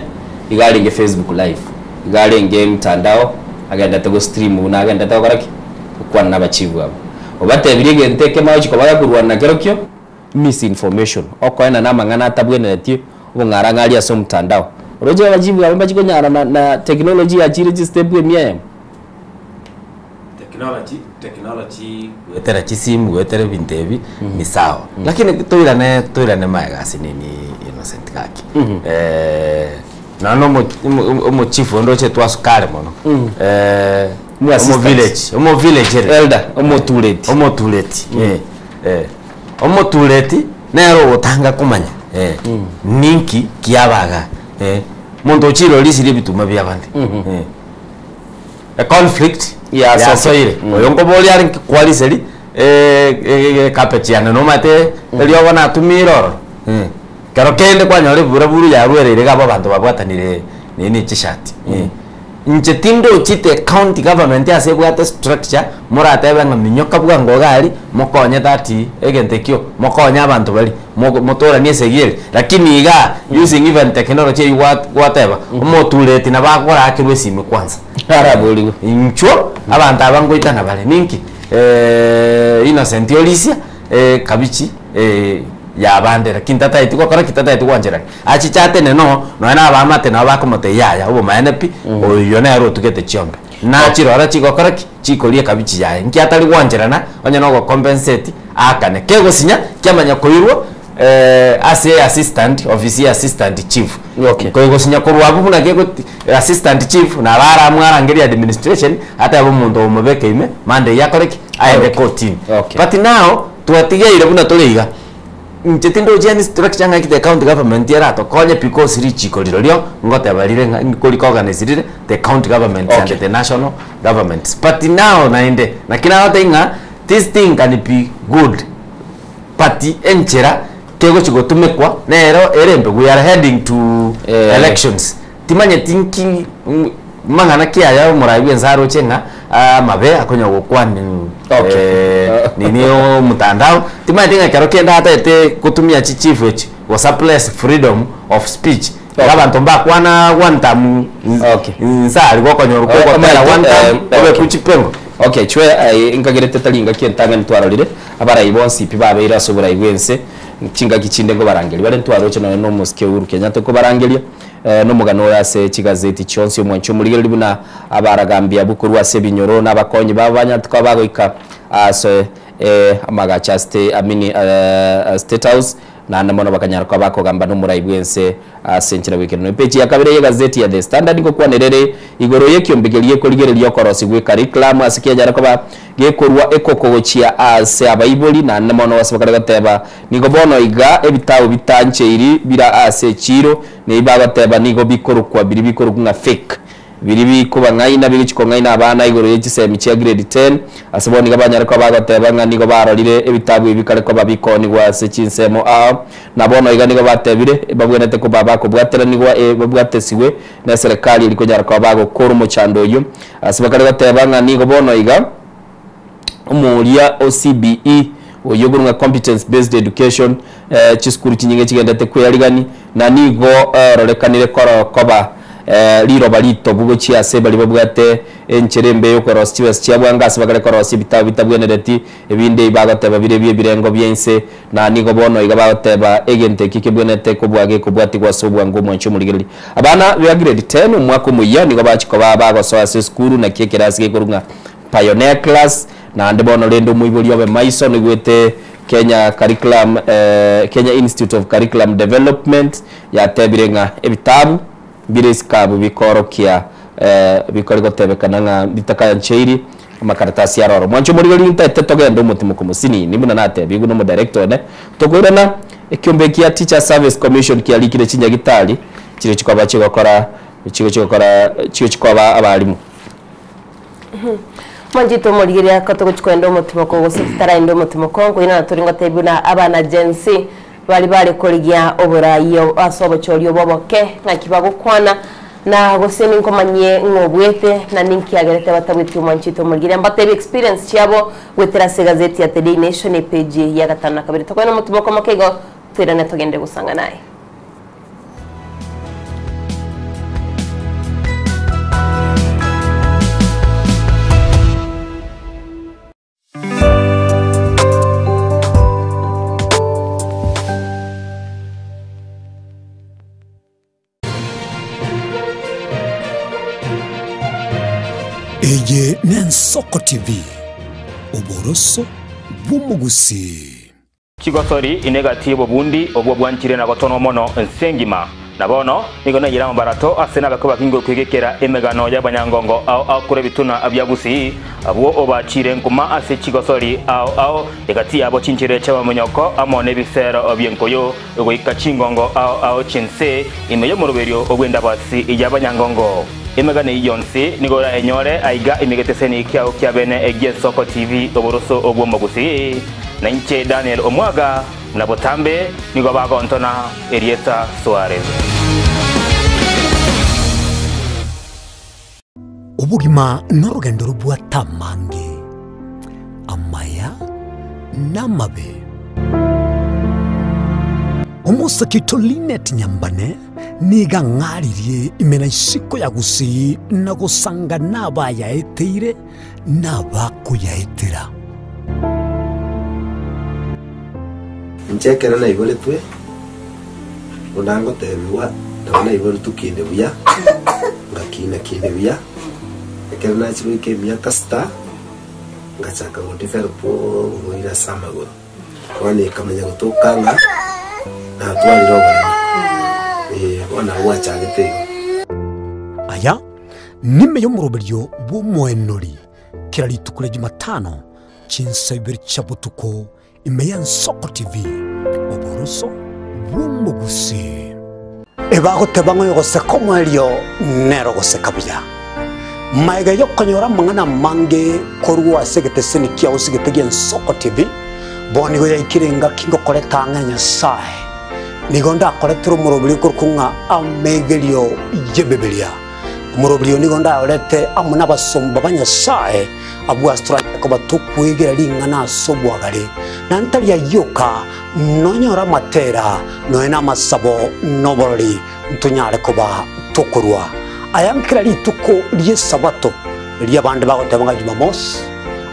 S1: iga arenge Facebook live, iga arenge mtandao, agendete go stream buna agendete gokora ki? Gokwana na abachifu abwo. Obatebirie egento ekemo agochia koba gakorwana nakerokio, misinformation, okoenana amang'ana atabweneretie obong'arang'ari ase omtandao. Oroche abachifu aba mbachia konyara na na technology yachire chistep emia eyemo.
S10: Technology, technology goetera chisimu goetera ebinto ebi ni sawa lakini toirane toirane magega ase nini Innocent gaki nonya na omo omo omochifu onde oche twasukare mono
S1: Omo
S10: omo
S1: assistant.
S10: village omo village ere
S1: Elder, omotureti.
S10: Omotureti Omotureti nere ogotanga komanya eh, ninki kiaba igaa eh, monto ochire orisirie ebituma biabande eh. A conflict
S1: Yasoke.
S10: yasoire oyo nkoboria are nki kwariseri carpet yane nomanyete eriogo natumire ororo eh. Kero kende kwanyora eburaburu yarwereire iga abwo abanto babwatanire nini chishati eh. Inche tindochi the county government ase ebwate structure moratebe ng'a minyoka bwango iga aria mokonye that egento ekio mokonye abanto baria mogo motoranie esegi eria. Lakini igaa using even technology eywo gwa gwateba omotureti nabo akorakerwa esimi kwanza.
S1: Araborigwe.
S10: Inchuo abanto aba ngoitana bare ninki Innocent Orisia ekabichi yabande lakini tataeti gokora ki? Tataeti gwancherana. Achiche atenene oo, nonya na abaamate nabo bakomotebia yaya obomaene pi, oyio nere otugete chiombe. Nachirora chigokora ki? Chikoria ekabichi yaye. Nki atari gwancherana, onye na ogocompensate aakane. Kegosinya, kiamanya koirwa ase assistant, ofisi ya assistant chief.
S1: Okay.
S10: Kegosinya korwa abwo buna kegoti assistant chief nabo aramwarangerie administration, atebe omonto omobeke ime, Monday akore ki? Aende kotini.
S1: Okay.
S10: But now, twatigeire buna tore iga, inche tindochi any structure ng'a ekio the county government eratokonye because richiko rirorio ngoteba rire ng'a nkorikoganisi rire the county governments and
S1: Okay.
S10: the national governments. But now naende, naki nagotebia ng'a this thing can be good but enchera kegochi gotumekwa nero ere embe, we are heading to
S1: Eh.
S10: elections. Timanyeti nki mang'ana ki aya omorai bw'ense aroche ng'a amabe akonya gokwana nini omotandao, timanyeti ng'a ekero kende atagete gotumia chichief echi go suppress freedom of speech, iga abanto mbakwana one term inse aria gokonyorwa kogotera one term obekwe chipengo.
S1: Okay, chwe aye nkagerete tari ngaki entang'ani twarorire, abarai bonsi pi babeire ase oborai bw'ense, chingaki chinde nkobarangeria bare ntwaroche nonye na omosike Uhuru Kenyatta okobarangeria, Nomogano oyo ase chigazeti chionsi omwanchi omorigereria buna abaragambia abwo korwa ase ebinyoro na abakonyi babo banyarete koba bagoika ase amagacho a State, I mean, State House naende mono bakanyara koba bakogamba nomorai bw'ense ase enchera bw'ekerero. Epeji ya kabere y'egazeti ya The Standard ngokwanera ere igoro y'ekiombe keria gekorigereria okorosigwa gw'ecurriculum ase kianyare koba Gekorua ekoko gochia aase abaibori, naende mono ase bakare goteba, Nigo bono iga ebitabu bitancheiri bire aase echiiro, na ebi bagoteba nigo bikorokwa biria bikorokwa ng'a fake, biria bikobang'aina bigochia kong'aina abana igoro ye chisemi chia grade ten. Ase bono iga banyare koba bagoteba ng'a nigo barorire ebitabu ebi bikare koba bikoonigwa ase chinsemo ao, na bono iga nigo batebire babwenerete koba bakobwateranigwa babwatesigwe neserekari eria konyara koba bagokora omochando oyio. Ase bakare goteba ng'a nigo bono iga omoria o CBE oyio okorwa ng'a Competence Based Education chisukuru chinyinge chigendete kweyarigani na nigo ororekanire koro koba riroba ritobu gochia ase baria babwate enchera embe yokorosia chibesa chia bwango ase bakare korosia ebitabu bitabwenereti ebinde ebi bagoteba bire bie ebirengo bia inse Na nigo bono iga bagoteba egento ekio kebwenerete kobua gekobwatigwa ase obwango omwanchi omorigereria. Abana bea grade ten omwaka omoyia nigo bachia koba bagosoa ase esukuru naki ekerasi gekorwa ng'a pioneer class naende bono rende omoibori obe maiso noigwete Kenya Curriculum Kenya Institute of Curriculum Development yatebire ng'a ebitabu mbire isiko abwo bikoorokia bikore gotebekana ng'a mbitakayancheiri Amakaratasi aroro. Mwanche omorigereria ntaete togende omotimoko mosinini buna natebigwe nomodirector one. Tokoirana ekiombe kia Teachers Service Commission kiarikire chinyagitari chiria chikoba chigokora chigochi gokora chigochi koba abalimu.
S2: Mwanchete omorigereria ko togochi koenda omotimoko gose totaraenda omotimoko nkoirana tore ngotebi buna abana Gen Z baria bare korigia oborai ase obochori obo oboke ng'aki bagokwana. Na gose ninkomanyie ng'a obuete, na ninkiagerete batabwetie omwanchete omorigire. Mbatebie experience chiabo goetera ase egazeti ya The Daily Nation epage ya gatano na kabere. Tokoe nomotimoko moke igo toirane togende gosang'ana aye.
S17: Eye n'Ensoko TV, oboroso bw'omogusii.
S5: Chigosori ine egati y'obobundi obwo bwanchire na gotonwa mono ense engima. Na bono nigo naiyire amabarato ase nabakwe bakingo kwegekera emegano y'abanyangongo ao ao korwa ebituna bia Gusii, abwo obachire nkuma ase chigosori ao ao, egati yabo chinchera chi'abamonyoko amo nebisero bi'enkoyo, goika chingongo ao ao chi'ense ime y'omoroberio bw'endabasi y'abanyangongo. Emegano eyio yonsi nigo orayenyore aiga ime egeteseni kiao kia bene gi'Ensoko TV oboroso bw'omogusii. Na inche Daniel Omwaga, na botambe nigo bagontona erieta Suarez.
S17: Obogima norogendo robwate amange, amaya na amabe. Omosake oito Linet Nyambane nigo ang'aririe ime na isiko ya Gusii na gosanga nabayaeteire nabakoyaetera.
S25: Inche ekero naiboretwe, buna ngotebigwa, nabo naiboretwe kinde buya, ngakina kinde buya, ekero nachia goika emiaka sita, ngachaka godevelop oborwaire ase amagoro. Bono ekamanya gotoka ng'a natwarire oboremo, eh, bono nabo gwachagete igo.
S17: Aya nime y'omoroberio bw'omoenori kera rituko ria Jumatano chinsa ibere chia botuko ime y'Ensoko TV, oboroso bw'omogusii. Ebagoteba ng'a oyogoseka omoerio nere ogoseka buya. Magega y'okonyora amang'ana amange korwa ase egeteseni kiao sigete gi'Ensoko TV, bono nigo yaikire engaki ngokoreta ang'e Nyasae. Nigo ndakoretere omoroberio okorokwa ng'a amegerio y'Ebibilia. Omoroberio oyo nigo ndayorete amo nabasomba ba Nyasae, abwo ase toranyare koba tokwegera ring'ana ase obwagare, na ntari ayio oka, nonyore amatera, nonya namasabo, na oborori, ntonyare koba tokorua aya nkera rituko ri'Esabato, riria abande bagoteba ng'a Jumamosi,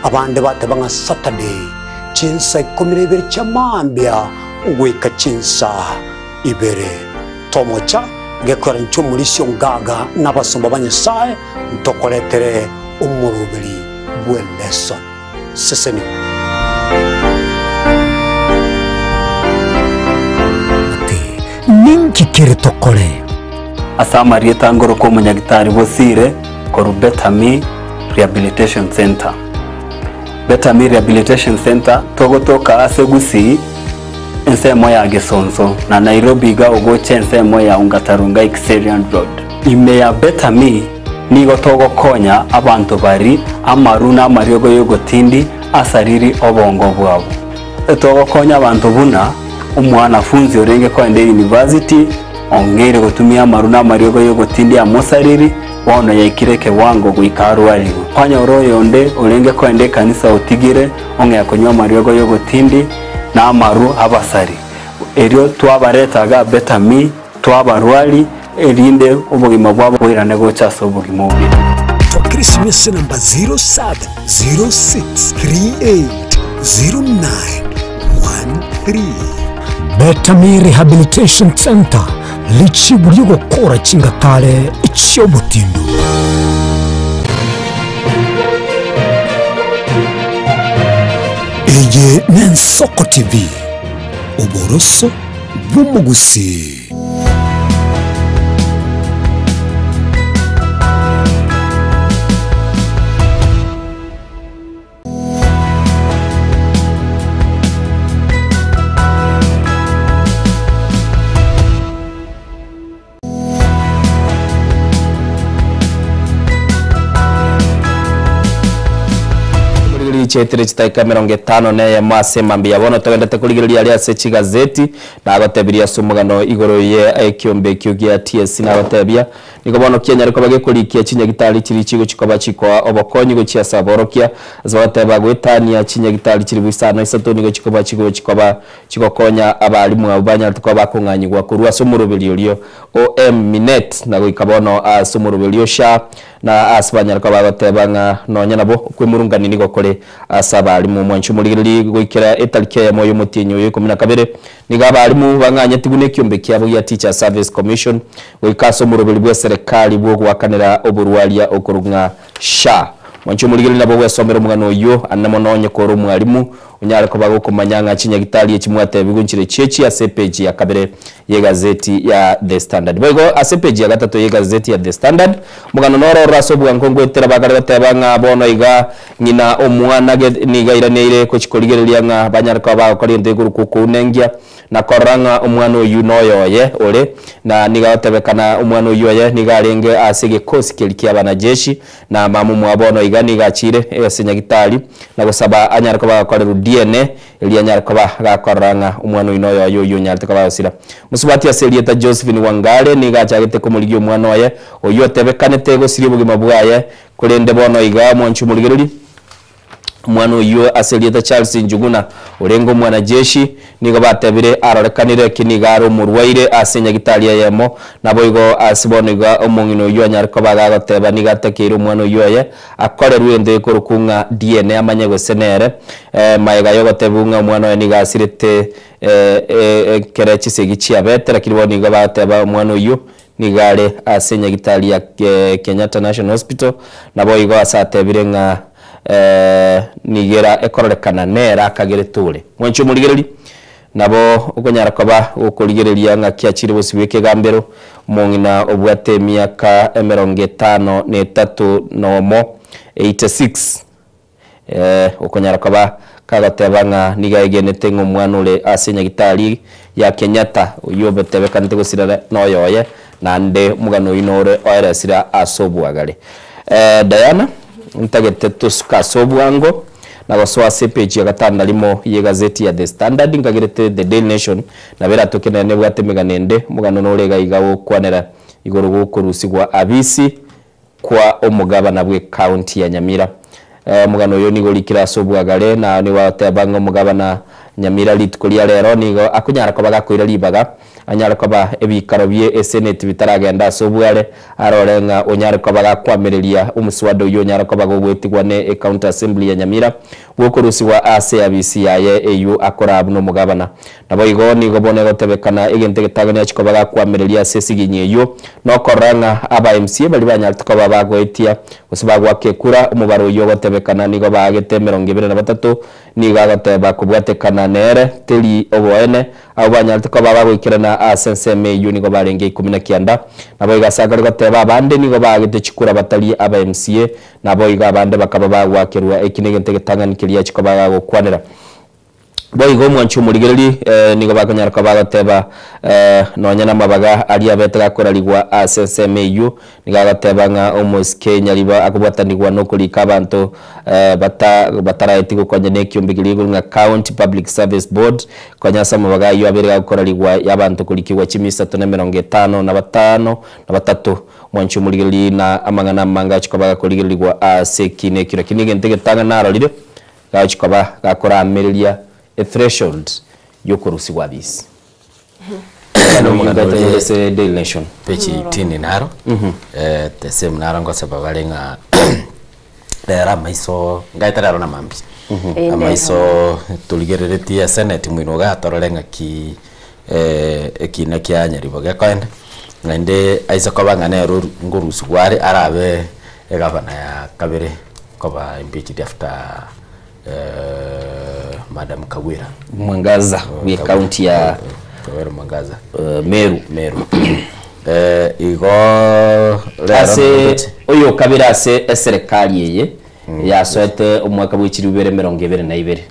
S17: abande bateba ng'a Saturday, chinsa ikomi na ibere chia mambia goika chinsa ibere. Tomocha gekwera inche omorisia ongaga na abasomba ba Nyasae ntokoretere omoroberi bw'eleso. Seseni. Ninki kere tokore?
S23: Ase amarieta ngoroka omonyagitari bosire korwa Betami Rehabilitation Centre. Betami Rehabilitation Centre togotoka ase Gusii ensemo ya Gesonso na Nairobi iga ogocha ensemo ya Ongata Rongai Kiserian Road. Ime ya Betami nigo togokonya abanto bari amaru na amariogo y'ogotindi asariri obongo bwabo. Togokonya abanto buna omwanafunzi orenge koenda university ong'eire gotumia amaru na amariogo y'ogotindi amosariri bono yaikire ekewango goika arwarigwe. Kwanyora oyonde orenge koenda ekanisa otigire ong'ea konywa amariogo y'ogotindi na amaru abasari. Erio twabareta iga Betami twabarwari erinde obogima bwabo boirane gocha ase obogima obuya.
S17: Twakera esimi ase enamba 0706380913. Betami Rehabilitation Centre, richibu ri'ogokora chingatare chi'obotindu. Eye n'Ensoko TV, oboroso bw'omogusii.
S1: Chiaetire chidakika emerongo etano na eyemo ase mambia bono togendete korigereria aria ase chigazeti nagotebirie ase omogano igoro ye ekiombe ekio gia TSC nagotebia nigo bono kianyare koba gekorikia chinyagitari chiria chigochi koba chikoa obokonyi gochia ase aborokia ase bagoteba goetania chinyagitari chilifu isano isato nigo chikoba chigochi koba chigokonya abalimu abwo banyarete koba bakong'anyigwa korwa ase omoroberi oria o M-Minet na goika bono ase omoroberi o SHA Na ase banyare koba bagoteba ng'a nonya nabo okwemurungania nigo kore ase abalimu. Mwanche omorigererie goikera etariki eyemo y'omotienyi oyo ikomi na kabere, nigo abalimu bang'anyetigwe nekiombe kiabo gia Teachers Service Commission goika ase omoroberi bw'eserekari bw'ogoakanera oborwaria okorokwa ng'a SHA. Mwanche omorigererie nabo ogwesomera omogano oyio ande mono onye kore omwalimu Onyare koba gokomanya ng'a chinyagitari echi mwatebigwe nchire chiechi ase epeji ya kabere y'egazeti ya The Standard. Boigo ase epeji ya gatato y'egazeti ya The Standard, omogano noro ororo ase obwango ngoetera bakare goteba ng'a bono iga ng'ina omwana nigo airaneire gochia korigereria ng'a banyare koba bagokora egento gekorokwa okounengia na korora ng'a omwana oyio noyoye ore, na nigo agotebekana omwana oyio oye nigo arenge ase egekosi keria ki'abanajeshi Na mama omwabo bono iga nigo achiire ase nyagitari na gosaba anyare koba agakorerwa DNA, erio anyare koba gakorora ng'a omwana oyio noyoye oyio onyarete koba agosira. Mosubati ase erieta Josephine Wangare nigo achagete komorigia omwana oye, oyio otebekanete gosiria obogima bwaye, korende bono iga omwanchi omorigereria, Omwana oyio ase erieta Charles Njuguna, orenge omwanajeshi, nigo batebire arorekanire eki nigo are omorwaire ase enyagitari eyemo, naboigo ase bono iga omong'ina oyio anyare koba gagoteba nigo atakeire omwana oyio oye akorerwe egento gekorokwa ng'a DNA amanye gose nere. Magega yogotebigwa ng'a omwana oye nigo asirete ekere chisegi chiabete, lakini bono nigo bagoteba omwana oyio nigo are ase enyagitari ya Kenyatta National Hospital, naboigo ase atebire ng'a nigera ekororekana nere akagerete ore. Mwanche omorigereria, nabo okonyara koba gokorigereria ng'aki achire bosio bw'ekegambero, omong'ina obwate emiaka emerongo etano na etato nomo, 86. Okonyara koba kagoteba ng'a nigo aegenete ng'a omwana ore ase enyagitari ya Kenyatta oyio obetebekanete gosira noyoye, naende omogano oyio nore oeresire ase obwagare. Diana, ntagete tosuke ase obwango na gosoa ase epeji ya gatano na rimo y'egazeti ya The Standard, nkagerete The Daily Nation nabo eratoke nere nebwate emegano ende, omogano nore iga iga gokwanera igoro gokorusigwa abisi kwa omogabana bw'ecounty ya Nyamira. Omogano oyo nigo orikire ase obwagare na nigo agoteba ng'a omogabana Nyamira rituko ria rero nigo akonyara koba gakoira ribaga anyare koba ebikaro bie eseneti bitaragenda ase obware arore ng'a onyare koba gakoamereria omoswada oyio onyare koba gogoetigwa ne ecounty assembly ya Nyamira bwokorusigwa ase eabisi yaye eyio akoraa buna omogabana. Naboigo nigo bono egotebekana egento egetang'ani achia koba gakoamereria ase esiginyi eyio, nokorora ng'a aba MCA baria banyarete koba bagoetia gose bagoaka ekura, omobaro oyio ogotebekana nigo baagete emerongo ebere na batato, nigo agoteba kobwatekana nere teri oboene, abwo banyarete koba bagoikerana ase ensemo eyio nigo barenge ikomi na kianda. Naboigo ase akare goteba abande nigo baagete chikura batari aba MCA, naboigo abande bakaba bagoakerwa eki negento egetang'ani keria achia koba gagokwanera. Boigo omwanchi omorigereria nigo bakonyara koba bagoteba, Nonya namabaga aria abete gakorarigwa ase ensemo eyio, nigo agoteba ng'a omosike nyaribo akobwatanigwa nokorika abanto bataraeti gokonya nekiombe keria igoro ng'a County Public Service Board, konya ase amabaga ayio abere gakorarigwa y'abanto korikigwa chimia isato na emerongo etano na batano na batato. Omwanchi omorigereria na amang'ana amange achia koba gakorigererigwa ase ekina ekio. Lakini egento egetang'ani narorire, Gagochia koba gakoramereria ethreshold yokorusigwa abisi.
S10: Omogano oria
S1: ase Daily Nation.
S10: Page 18 naro the same naro ngoseba bare ng'a rero amaiso ngaete rero na mambia amaiso torigereretie esenate moino igaa torore ng'aki ekina kia Nyaribo gekoenda naende aise koba ng'a nere oru ngorusigwa are arabe egavana ya kabere. Koba impeached after Madam Kawira.
S1: Mwangaza bwe county ya
S10: Kawira Mwangaza.
S1: Meru.
S10: Meru. Igo rero
S1: Ase oyo kabere ase eserekari eye yasoete omwaka bwe chilifu ibere emerongo ebere na ibere.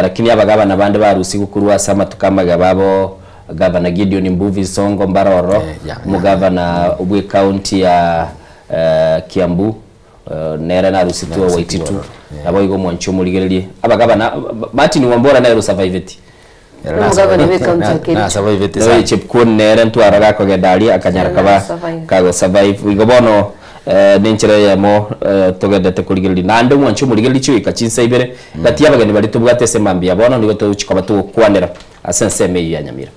S1: Lakini abagabana bande barusigwe korwa ase amatuko amagega babo Gavana Gideon Mbuvi Sonko mbaroro, omogavana bwe county ya Kiambu. Nere narusitwe Waititu, naboigo omwanchi omorigererie abagabana Martin Wambora nere osurviveti. Naye Chepkwony nere ntwara gakogenda aria akanyara kaba kago survive. Igo bono nenchera eyemo togendete korigereria naende omwanchi omorigererie chigoika chinsa ibere gati y'abageni baria tobwate ase mambia bono nigo togochi koba togokwanera ase ensemo eyio ya Nyamira.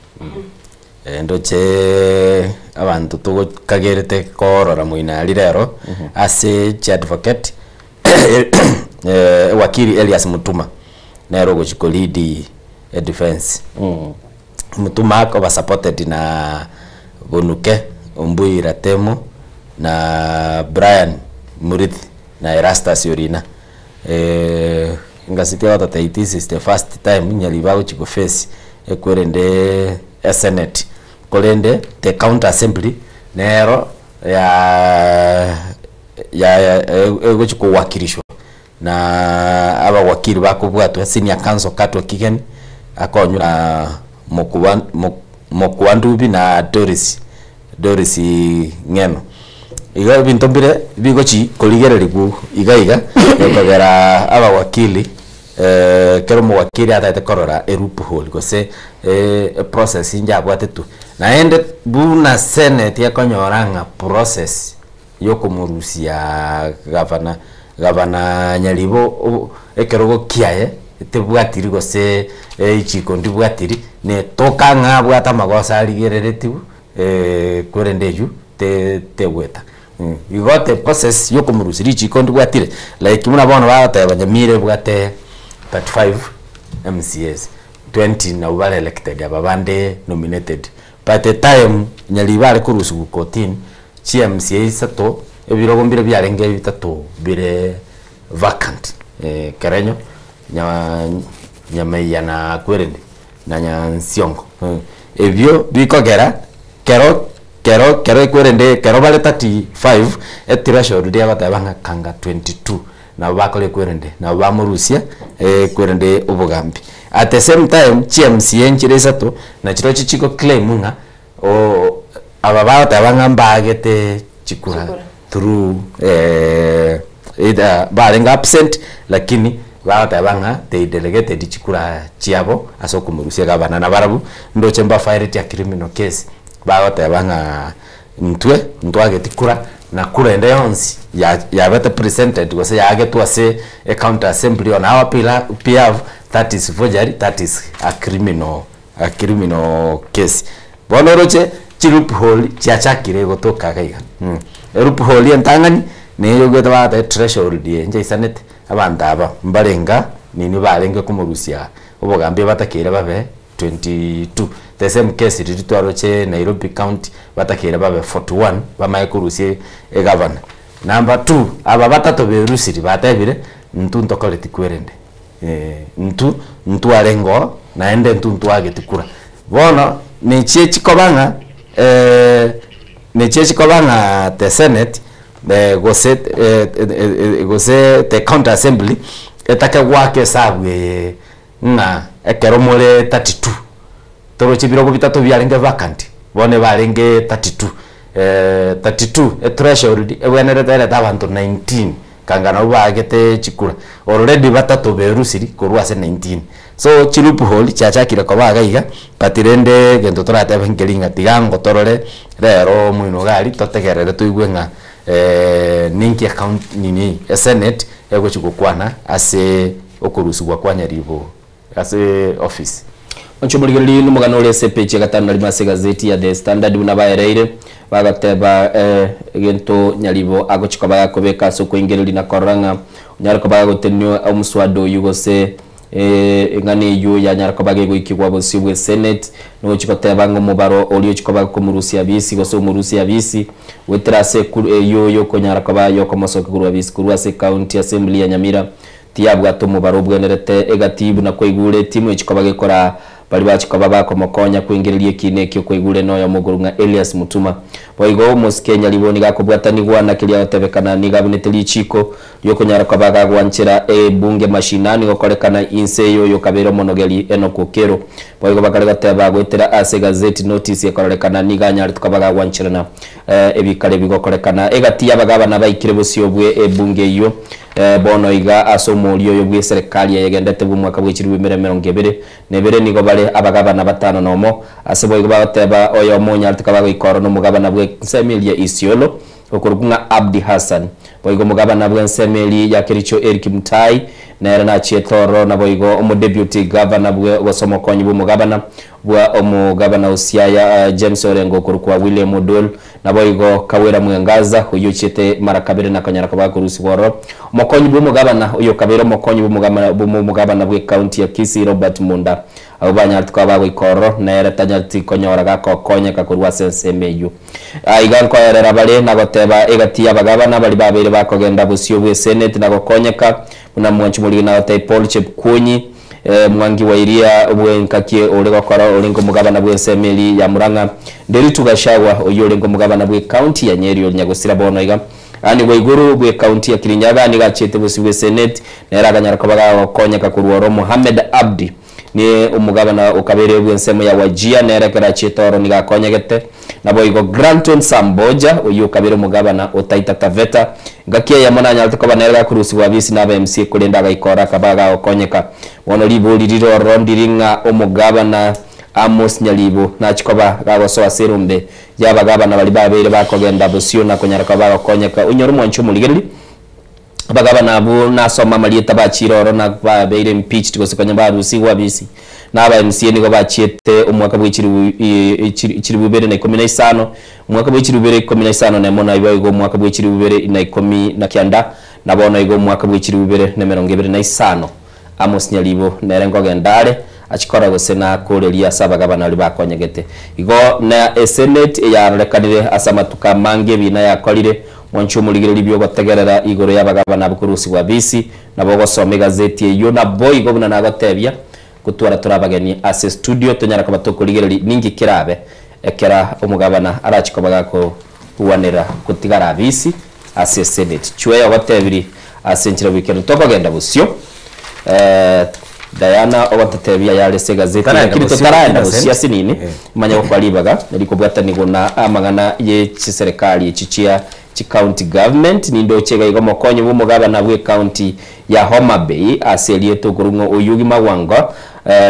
S10: Ndoche abanto togokagerete korora moino aria rero ase chiadvocate wakili Elias Mutuma nere ogochi ko lead edefence. Mutuma akoba supported na Bonuke Ombui Ratemo na Brian Murithi na Erastus Orina. Engasi egototebia this is the first time Nyaribo agochi go face ekwerende esenate korende the county assembly nero ya ya egochi kowakilishwa na abawakili bakobwatwa senior counsel Katwa Kigen akonywa na Mokua Ndubi na Doris Doris Ng'eno. Igo ebinto mbire bigochi korigererigwa iga iga ekogera abawakili ekero omowakili atagete korora eloophole gose eprocess njabwatetwe. Naende buna senate ekonyora ng'a process yokomorusia gavana gavana Nyaribo ekerogo kiaye tebwatiri gose echiko ndibwatiri netoka ng'a abwate amagoso arigereretiwu korende eywo tegweta. Igo the process yokomorusia richiko ndibwatire like buna bono bagoteba Nyamira ebwate 35 MCAs 20 nabo bare elected aba bande nominated. By the time Nyaribo are korusiwa kotini chi MCA isato ebirogo mbire biarenge bitato bire vacant Kerenyo Nyamaiya na Kwerende na Nyansiongo. Ebio bikogera kero kero kero ekwerende kero bare 35 ethreshold riria bagoteba ng'a kanga 22 nabo bakora ekwerende nabo bamorusia ekwerende obogambi. At the same time chi MCA nchire isato nachirochio chigo claim ng'a aba bagoteba ng'a mbagete chikura through either barenge absent lakini bagoteba ng'a they delegated chikura chiabo ase okomorusia gavana na barabwo ndoche mbafaireti a criminal case bagoteba ng'a ntwe ntwageti kura na kura ende yonsi yabete presented gose yagetwa ase ecounty assembly on our behalf, that is forgery, that is a criminal case. Bono oroche chiloophole chiachakire gotoka iga iga. Eloophole entang'ani niyo ogwete bagoteba threshold eye nchaisanete abanto aba mbarenga nini barenge komorusia obogambi batakeire babe 22. The same case riria twaroche Nairobi county batakeire babe 41 bamaye korusia egavana. Number 2 aba batato berusiri batebire ntu ntokoreti kwerende ntu ntwarengo naende ntu ntwageti kura. Bono nechie chikobang'a nechie chikobang'a the senate gose gose the county assembly etake gwaka esabu eye ng'a ekero more 32 toroche ebirogo bitato biarenge vacant bono barenge 32 32 ethreshold ebwenerete erete abanto 19 kanga nabo bagete chikura already batato berusiri korwa ase 19. So chiloophole chiachakire koba iga iga but rende gento toratebe nkeri ng'a tiga ngotorore rero omoino iga aria totegerere toigwe ng'a ninki account nini esenate egochi gokwana ase okorusiwa kwa Nyaribo ase office.
S1: Onche omorigereria nomogano ore ase epeji ya gatano na rimo ase egazeti ya The Standard buna baereire bagateba egento Nyaribo agochi koba gakobeka ase okoingereria na korora ng'a onyare koba gagotenenio omuswada oywo gose eng'ana eywo yanyara koba gegoikigwa bosio bwa esenate nogochi goteba ng'a omobaro oria ochi koba komorusia abisi gose omorusia abisi goetera ase eywo yokonyara koba yokomosokia korwa abisi korwa ase ecounty assembly ya Nyamira tiyabwate omobaro obwenerete egatibu na kwaigure etimu echi koba gekora Baria bachia koba bakomokonya koingereria ekiina ekio kwaigure noyomo okorokwa ng'a Elias Mutuma. Boigo omosike Nyaribo nigo akobwatanigwa na keria agotebekana nigo abunete richiiko riokonyara koba gagwanchera ebunge mashinani gokorekana inse y'oyo okabeire omonogeri Enock Okello. Boigo bakare goteba goetera ase egazeti notice ekororekana nigo anyarete koba gagwancherana ebikare bigokorekana egati y'abagabana baikire bosio bwe ebunge eyio bono iga ase omoria oyo bw'eserekari eyegendete bw'omwaka bwe chilifu 20 22 nigo bare abagabana batano nomo ase boigo bagoteba oyomo onyarete koba goika oro nomogabana bwe ensemo eria Isiolo okorokwa ng'a Abdi Hassan. Boigo omogabana bwe ensemo eria ya Kericho Eric Mutai nere nachiete oro naboigo omodeputy governor bwe gose omokonyi bwa omogabana bwa omogabana o Siaya James Orengo okorokwa William Odol naboigo Kawira Mwangaza oyio ochiete mara kabere na konyara koba akorusigwa ororo. Omokonyi bwa omogabana oyo okabeire omokonyi bwa omogabana bwa ecounty ya Kisii Robert Munda abwo banyarete koba bagoika ororo nere tanyareti konyora gakokonyeka korwa ase ensemo eyio. Iga nkoerera bare na goteba egati y'abagabana baria babeire bakogenda bosio bwa esenate na gokonyeka buna mwanchi morigi na gotebia Paul Chepkwony Mwangi wa Iria bw'enkaki ore gokora orenge omogabana bw'ensemo eria ya Murang'a, Nderitu Gachagua oyio orenge omogabana bw'ecounty ya Nyeri ore nyagosira bono iga. Anne Waiguru bw'ecounty ya Kirinyaga nigo achiete bosio bw'esenate nere akanyara koba gagokonyeka korwa oro Mohamed Abdi ni omogabana okabeire bw'ensemo ya Wajir nere ekero achiete oro nigo akonyegete. Naboigo Granton Samboja oyio okabeire omogabana o Taita Taveta ngaki eyemo nanyarete koba nere gakorusigwa abisi na aba MCA korende agaika oro akaba gagokonyeka. Bono ribori rire ororo ndiri ng'a omogabana Amos Nyaribo nachia koba gagosoa ase erombe y'abagabana baria babeire bakogenda bosio na konyara koba bagokonyeka. Onyore omwanchi omorigereria abagabana abwo nasoma amarieta bachire oro na babeire impeached gose konya barusigwe abisi na aba MCA nigo bachiete omwaka bwa 2015, omwaka bwa 2014 naibo igo omwaka bwa 2019 na bono igo omwaka bwa 2025. Amos Nyaribo nere nkogenda are achikora gose nakoreria ase abagabana baria bakonyegete. Igo na esenate eyarorekanire ase amatuko amange ebina yakorire mwanchi omorigereria biogotegerera igoro y'abagabana abakorusigwa abisi nabo ogosoma egazeti eyio nabo igo buna nagotebia gotwara tore abageni ase studio tonyara koba tokorigereria ninki kerabe ekera omogabana arachikoba gakoruanera gotigara abisi ase esenate. Chweya ogotebiri ase enchera bwikero tokogenda bosio Diana ogotetebia yare ase egazeti
S10: Taraenda
S1: lakini
S10: bosio,
S1: totaraenda
S10: Innocent.
S1: bosio ase nini manya gokwa ribaga rikobwatanigwa na amang'ana ye chiserikali echi chia chicounty government nindoche iga omokonyi bwa omogabana bwa ecounty ya Homa Bay ase erieta okorung'o Oyugi Magwango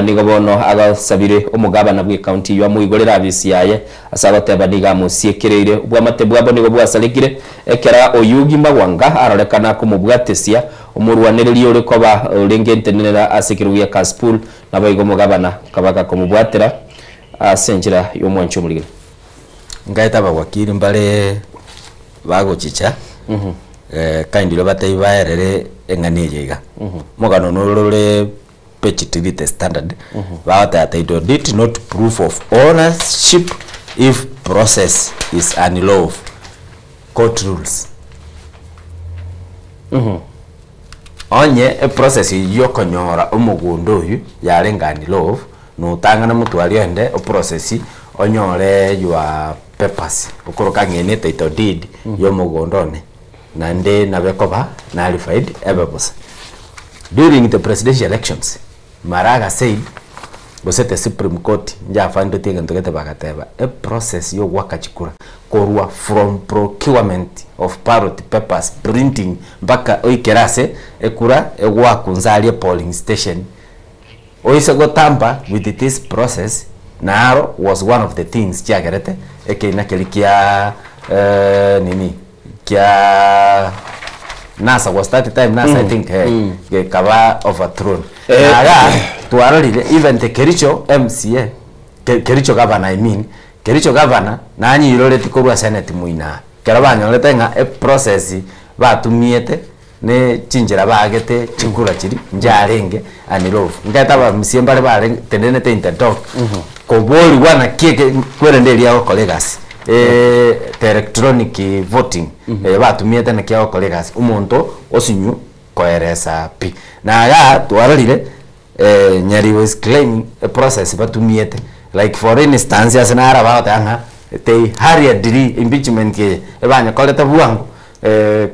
S1: nigo bono agasabire omogabana bwa ecounty eyio amoigorere abisi yaye ase agoteba nigo amosiekereire obwamate bwabo nigo bwasarekire ekera Oyugi Magwanga arorekana komobwatesia omorwanereria ore koba orenge ntenenera ase ekerogo gia Kasipul nabo igo omogabana kabaka komobwatera ase enchera ya omwanchi omorigere.
S10: Nkaeta abawakili mbare bagochicha kindly batebi baerere eng'ana eye iga. Omogano norore page 3 the standard bagoteba title deed not proof of ownership if process is unlawful court rules. Onye eprocess yokonyora omogondo oyu yarenge unlawful notang'ana motwari ende oprocess onyore your papers okoroka ng'ene title deed yomogondo one nande nabekoba nullified ebe bosa. During the presidential elections Maraga said gose the Supreme Court njafandete egento gete bagateba a process yogwaka chikura korwa from procurement of ballot papers printing mpaka oikera ase ekura egwakunza aria polling station oise gotampa with this process naro was one of the things chiagerete ekeina keri kia nini kia NASA was that time NASA I think gekaba overthrown. Naga twarorire even the Kericho MCA Kericho governor I mean Kericho governor nanyiroreti korwa senate muina kero banyorete ng'a e process batumiete ne chinchera bagete chikura chiri njarenge unlawful nketa ba MCA mbare bare tenenete in the dog koboriwa na kieke kwerende eria gokora egasi the electronic voting batumiete na kia gokora egasi omonto osinyu koeresa pi naga twarorire Nyaribo is claiming eprocess batumiete like for instance ase naro bagoteba ng'a they hurriedly impeachment eye ebanyekorete bwango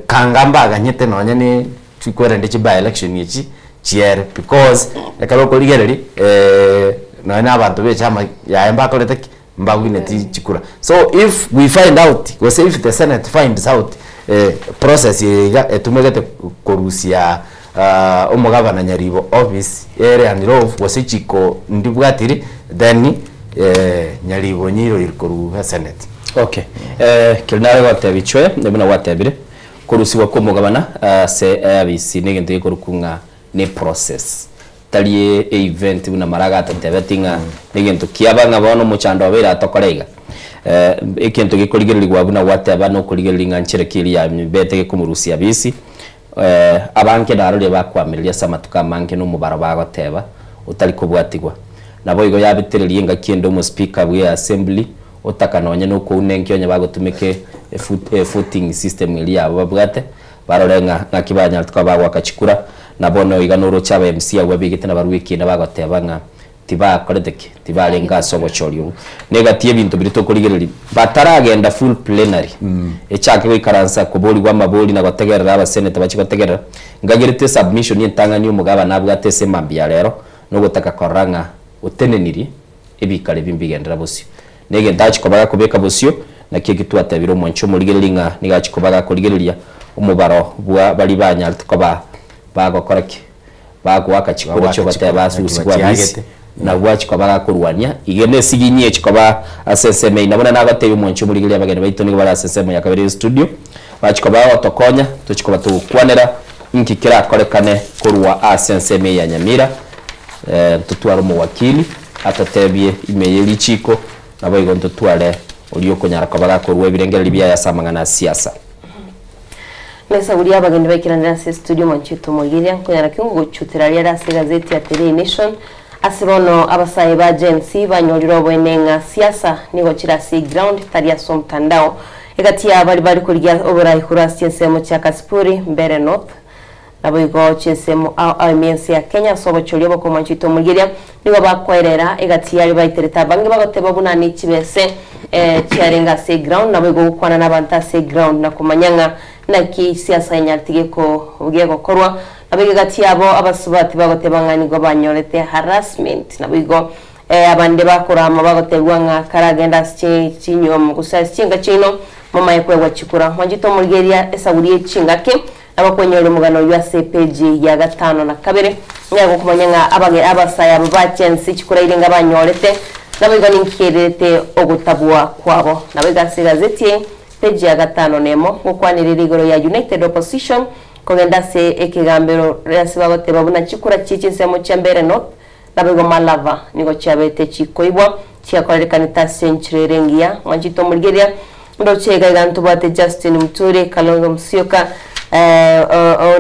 S10: kanga mbaganyete nonye ne chikwerende chi by election echi chiere because ekero okorigereria nonye na abanto ba echama yaye mbakorete ki? Mbawineti chikura. So if we find out gose if the senate finds out process eye iga etumegete korusia omogabana Nyaribo office ere unlawful gose chiko ndibwatiri then Nyaribo nyiroiri korwa senate.
S1: Okay. Keri nare gotebia ichwe, buna gwatebire, korusigwa kwa omogabana ase eabisi negento gekorokwa ng'a ne process. Tari e event buna mara agatotebeti ng'a negento kiaba ng'a bono omochando obeire atokore iga. Egento gekorigererigwa buna gwateba nokorigereria ng'a nchera ki eria yabete gekomorusia abisi. Abange naroria bakoamereria ase amatuko amange na omobaro bagoteba otari kobwatigwa. Naboigo yabetereria engaki ende omospeaker bwe assembly otaka nonye nokouna enki onye bagotumeka e footing system eria yabo babwate barore ng'a ng'aki banyarete koba bagoaka chikura. Na bono iga noroche aba MC abwo abegete nabarwa ekiina bagoteba ng'a tibakorete ki? Tibarenge ase obochori obwo. Na egati y'ebinto biria tokorigereria, bataragenda full plenary, echake goikaransa koborigwa amabori na gotegerera abaseneta bachie gotegerera, ngagerete esubmission entang'ani omogabana abwate ase emambia ya rero, nogotaka korora ng'a otenenirie ebikaro ebi mbigenderera bosio. Na egento achia koba gakobeka bosio, nakio eki twatebire omwanchi omorigereria ng'a nigo achia koba gakorigereria omobaro bwa baria banyarete koba bagokora ki? Bagoaka chikura chi'ogoteba ase obosio bwa Misiri, nabwo achia koba gakorwania. Iga nesiginyi echia koba ase ensemo eyio. Na buna nagotebia omwanchi omorigereria abageni baito nigo bare ase ensemo ya kabere y'estudio, bachia koba bagotokonya, tochia koba togokwanera inki kerakorekane korwa ase ensemo eye ya Nyamira. Ntotware omowakili atotebie ime ye richiko, naboigo ntotware oria okonyara koba gakorua ebirengererio biaye ase amang'ana a siasa.
S2: Mesa uria abageni baikeranire ase estudio mwanchete omoigeria nkonyara ki ngogochutera riare ase egazeti ya The Daily Nation ase bono abasae ba Gen Z banyorire oboene ng'a siasa nigo chire ase eground tari ase omotandao egati ya baria bare korigia oborai korwa ase chinsemo chia Kasipuri, Mbeere North Naboigo chinsemo ao ao ime y'ense ya Kenya ase obochori obokomwanchete omorigeria nigo bakoerera egati y'aria baiterete abange bagoteba buna ne chibese chiarenge ase eground naboigo gokwana nabanto ase eground na komanya ng'a naki siasa enyarete geko gegokorwa naboigo egati yabo abasubati bagoteba ng'a nigo banyorete harassment naboigo abande bakorama bagotebigwa ng'a karagenda ase chinyuomo gose ase chinka chiaino momaye koegwa chikura mwanchete omorigeria esaguri ye chingaki Nabakwenyoria omogano oyio ase epeji ya gatano na kabere, onye gokomanya ng'a abage abasae aba ba Gen Z chikuraire inga banyorete, naboigo ninkererete ogotabua kwabo. Naboigo ase egazeti eye, peji ya gatano na emo, ngokwanerere igoro ya United Opposition kogenda ase ekegambero ase bagoteba buna chikura chie chinsemo chia Mbeere North naboigo Malava nigo chiabete chikoibwa chiakorerekanete ase enchera ere engiya. Mwanchete omorigereria ndoche iga iga ntobwate Justin Muturi, Kalonzo Musyoka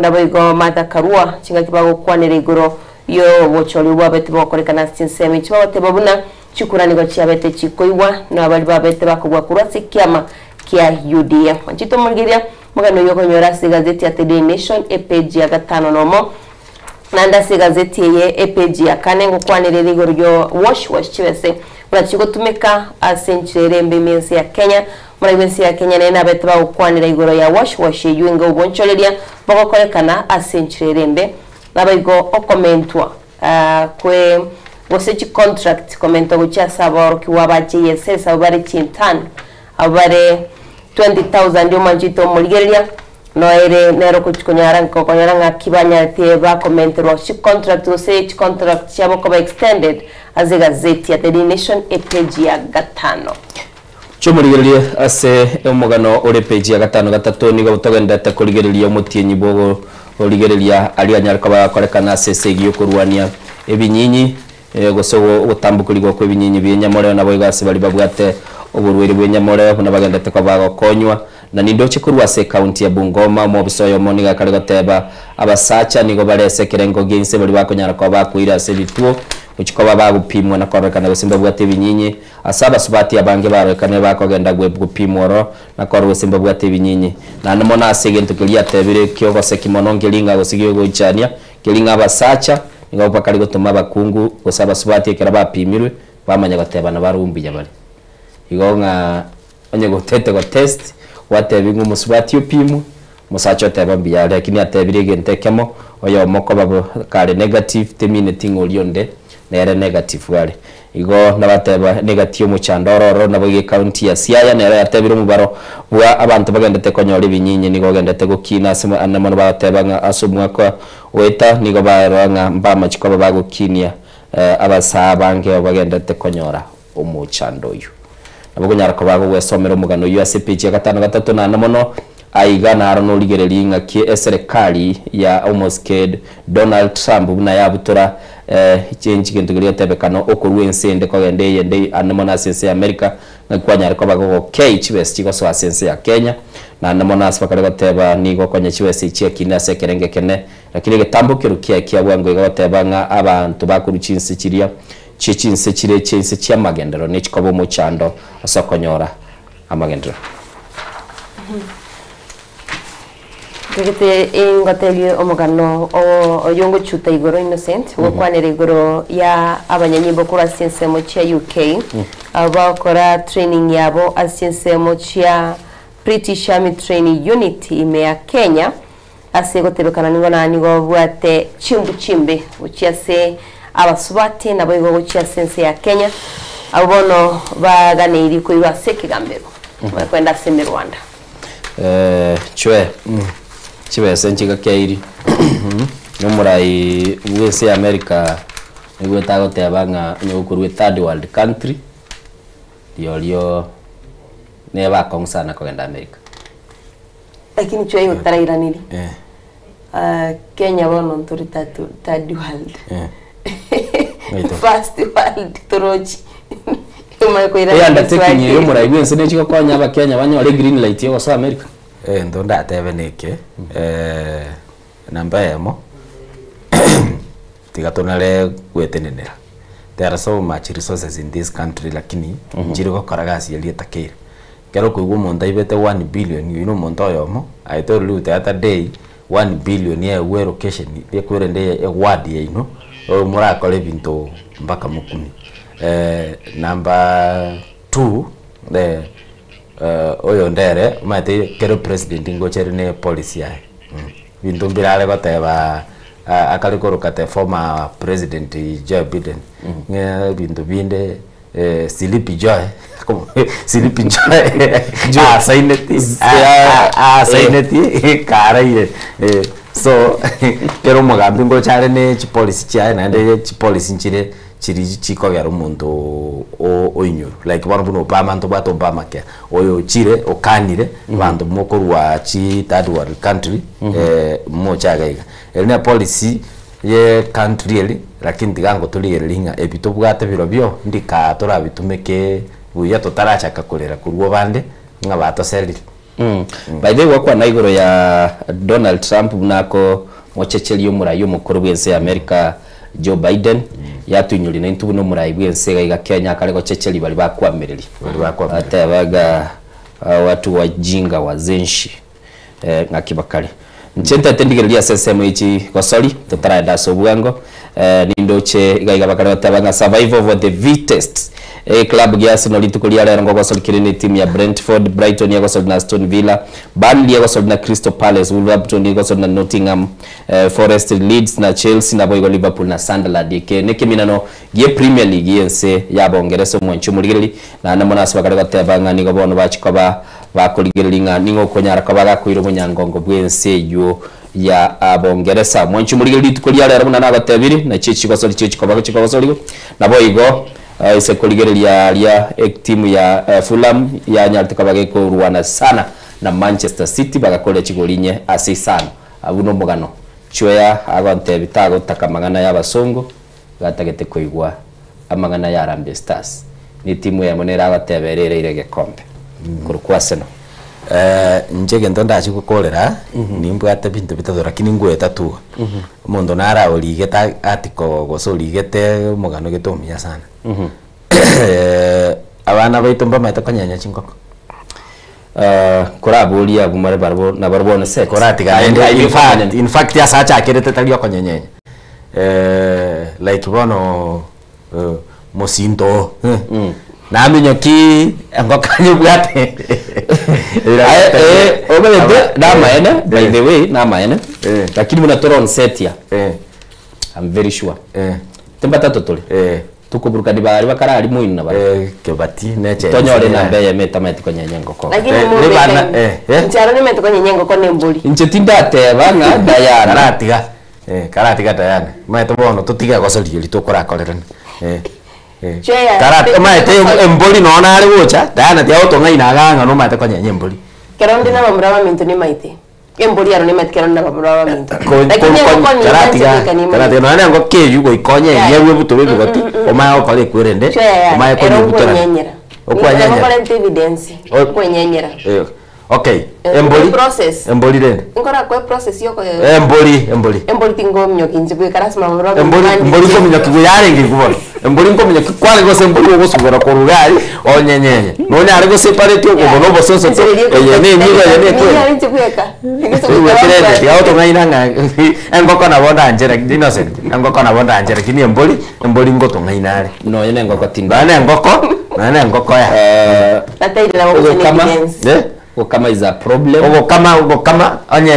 S2: naboigo Martha Karua chingaki bagokwanera igoro y'obochori bwabete bogokorekana ase chinsemo echi bagoteba buna chikura nigo chiabete chikoigwa na baria babete bakobua korwa ase ekiama kia UDA. Mwanchete omorigereria omogano oyio okonyora ase egazeti ya The Daily Nation epage ya gatano nomo. Naende ase egazeti eye epeji ya kane ngokwanera ere igoro yo wash wash chibese buna chigotumeka ase enchera ere embe ime ense ya Kenya. Morai bwense ya Kenya nere nabete bagokwanera igoro ya wash wash eywo enga obonchoreria bogokorekana ase enchera ere embe. Naboigo okomentwa kwe gose chicontract komentwa gochia ase abaorokigwa ba JSS abwo bare chiintern abwo bare 20,000 omwanchete omorigereria Noere nere ogochia konyara gokonyora ng'aki banyarete bakomenterwa chicontract gose chicontract chiabo koba extended ase egazeti ya The Daily Nation epeji ya gatano.
S1: Chomorigererie ase omogano ore epeji ya gatano gatato nigo togenderete korigereria omotienyi bw'okorigereria aria anyare koba agokorekana ase esegi y'okorwania ebinyinyi gose ogotambokerigwa kw'ebinyinyi bi'enyamoreo naboigo ase baria babwate oborwaire bw'enyamoreo buna bagenderete koba bagokonywa. Na nindoche korwa ase ekaunti ya Bungoma, omobisa oyomo nigo akare goteba, Abasacha nigo bare ase ekerengo gia inse baria bakonyara koba bakoira ase ebituo gochia koba bagopimwa na kororekana gose mbabwate ebinyinyi. Ase abasubati abange barorekanire bakogenda gopimwa oro na korora gose mbabwate ebinyinyi. Naende mono ase egento keria atebire ki'ogoseki mono nkeria ng'a gose gi'ogoichania, keria ng'a abasacha Nigo bakare gotoma abakungu gose abasubati ekero bapimirwe, bamanya gotebana barobwo mbuya bare. Igo ng'a onye gotete gotest, gwatebiwa ng'a omosubati opimwe, omosacha oteba mbuya are lakini atebire egento ekemo, oyomo koba bo kare negative temineti ng'a oria onde nere negative are. Igo nabateba negati omochando oro ororo naboigo ecounty ya Siaya nero yatebire omobaro bwa abanto bagendete konyora ebinyinyi nigo ogendete gokina ase ande mono bagoteba ng'a ase omwaka oeta nigo barora ng'a mbamachi koba bagokinia abasaa abange abo bagendete konyora omochando oyio. Nabo okonyara koba gogwesomera omogano oyio ase epeji ya gatano gatato naende mono aiga naro norigererie ng'aki eserekari ya omosiked Donald Trump buna yabutora chenchi gento keria getebekana okorwa ense ende kogenda eyende ande mono ase ense ya America ng'aki kwanyare koba gogokei chibesa chigosoa ase ense ya Kenya naende mono ase bakare goteba nigo konya chibesa echi chiakina ase ekerengo ekene lakini egetambo kerwe kiaye kia bwango iga goteba ng'a abanto bakorwa chinse chiria chie chinse chire chinse chi'amagenderero ne chikoba omochando ase okonyora amagenderero.
S2: Ntagete ingoterie omogano o oyo ngochuta igoro Innocent, gokwanera igoro ya abanyanyimbo korwa ase ensemo chia UK, abo bagokora training yabo ase ensemo chia British Army Training Unit ime ya Kenya, Ase gotebekana nigo na nigo babwate chimbu chimbe gochia ase abasubati, naboigo gochia ase ense ya Kenya, abwo bono baganeirie koirwa ase ekegambero, bakwenda ase emerwanda.
S1: Eh, chwe chibesa nchigakeiri nomorai bw'ense ya America nigo agoteba ng'a onye gokorwa ethird world country riorio neba akong'u sana kogenda America.
S2: Lakini chwe igo tarairaneri.
S10: Eh.
S2: Ah, Kenya bono ntori tatu third world.
S10: Eh. Ngaito.
S2: First world torochi. Omanye koirana
S1: Eye undertaking
S2: Kiswahili.
S1: eye omorai bwense nechi gokonya abakenya banyore green light yogosoa America.
S10: Egento ndatebe neke, namba eyemo, tiga tonare gwetenenera. There are so much resources in this country lakini nchiri gokora gasi eria etakeire. Ekero okoigwa omonto aibete one billion, oyio na omonto oyomo, I told you the other day, one billion yaegwa elocation ekwerende eward yaino, oyo morakore ebinto mpaka mokumi. Number two, oyonde ere, omanyete ekero president ngocha ere na epolicy yaye, ebinto mbirare goteba akare koroka the former president Joe Biden, ng'a ebinto binde Sleepy Joe, Sleepy Joe asaineti asaineti karaire so kera omogambi ngocha are ne chipolicy chiaye naende chipolicy nchire chiri chikogera omonto oinyorwa like bono buna Obama ntobwate Obama care oyo ochire okanire abanto mokorwa chi third world country moche iga iga. Eri ne policy Ye country eri, lakini tiga ngotorigereria ng'a ebi tobwate birobio ndika torabitumeke buya totarachaka korera korwa obande ng'a batoserire.
S1: By the way gwakwana igoro ya Donald Trump buna akomochecheria omorai omokoro bw'ense ya America Joe Biden, yatoinyoria naintwe buna omorai bw'ense iga iga Kenya akare gochecheria baria bakwamereria. Ateba iga watu wajinga wazenshi. Ng'aki bakare. Inche ntete ndigererie ase ensemo ye chigosori, totaraenda ase obwango, nindoche iga iga bakare goteba ng'a survival for the fittest. Eclub gia Arsenal rituko ria rero ngogosori kere ne etimu ya Brentford, Brighton egosori na Aston Villa, Burnley egosori na Crystal Palace, Wolverhampton egosori na Nottingham Forest, Leeds na Chelsea, naboigo Liverpool na Sunderland. Eke nekeminano gie Premier League y'ense y'Abongeresa omwanchi omorigereri, naende mono ase bakare goteba ng'a nigo bono bachia koba Bakorigereria ng'a ning'o okonyara koba agakoira obonyangongo bw'ense eyio ya Abongeresa. Mwanche omorigererie rituko ria rero buna nagotebirie, nachio chigosori chio chikoba chikogosorigwa. Naboigo ase korigereria aria etimu ya Fulham yanyarete koba gekorwana sana na Manchester City bagakoria chigori inye ase isano. Abwo nomogano. Chweya agontebia tagotaka amang'ana y'abasongo, gatagete koigwa amang'ana ya Harambee Stars. Netimu eyemo nere agoteba ere ereire egekombe korwa Arsenal.
S10: Inche egento ndachie gokorera, nimbwate ebinto bitato lakini ngoeta tu. Omonto nare origete article gose origete omogano gete omuya sana. Abana baito mbamaete konyenya chingoko.
S1: Koraborie abwo mare barabwo nabarabwo bono set.
S10: Koratiga naende in fact, in fact ase achakerete tari okonyenyenya. Like bono eh, mosinto oo naminyoki engoko anyebwate.
S1: Aye, eh, omanyete namaene by the way namaene lakini buna tore on set ya I'm very sure timbatato tore tukoburukani bari bakarari moino na bari
S10: kebati neche
S1: tonyore namba eyemo etamanyeti konyenya engoko
S2: Lakini mumbe ncharo nimete konyenya engoko na embori.
S1: Inche tindateba ng'a Diana
S10: karatiga eh karatiga Diana maete bono totige gosoria tokorakorerana eh eh
S2: Chweya.
S10: karati maete embori nona are gocha Diana tiagotong'aina agang'a nomaete konyenya embori.
S2: Kero ndi na bamura baminto nimaite. Embori aro nimaite kero ndi na bamura baminto. Lakini engoko ni
S10: karatiga karatiga nonye engoko eywo goika onyenye bwebutore ebigoti omanye gokora ekwerende
S2: Chweya.
S10: omanye
S2: Ero
S10: konyebutorana.
S2: nkwenyenyera.
S10: Okwanyenyera.
S2: Nkorente evidence. Nkwenyenyera.
S10: Eh, okay
S2: Eh,
S10: embori
S2: process.
S10: embori rende
S2: Nkora kwe process yoko.
S10: embori embori
S2: Embori tingomnyoki inche bweka rasima bamura
S10: embori embori nkominyoki yarenge kubona embori nkominyoki kware gose embori ogosubera korugari onyenyenye nonyare goseparate okobona obososo to eye ne emigo eye ne ekwe
S2: Ninyare inche bweka.
S10: Wekerende tiga ng'a engoko nabo ndanchera Innocent engoko nabo ndanchera lakini embori embori ngotong'aina are
S1: nonya na engoko tinda
S10: nonya na engoko nonya na engoko ya
S2: Nataire nabo gose
S1: Ogokama
S2: evidence.
S1: ogokama is a problem
S10: ogokama ogokama onye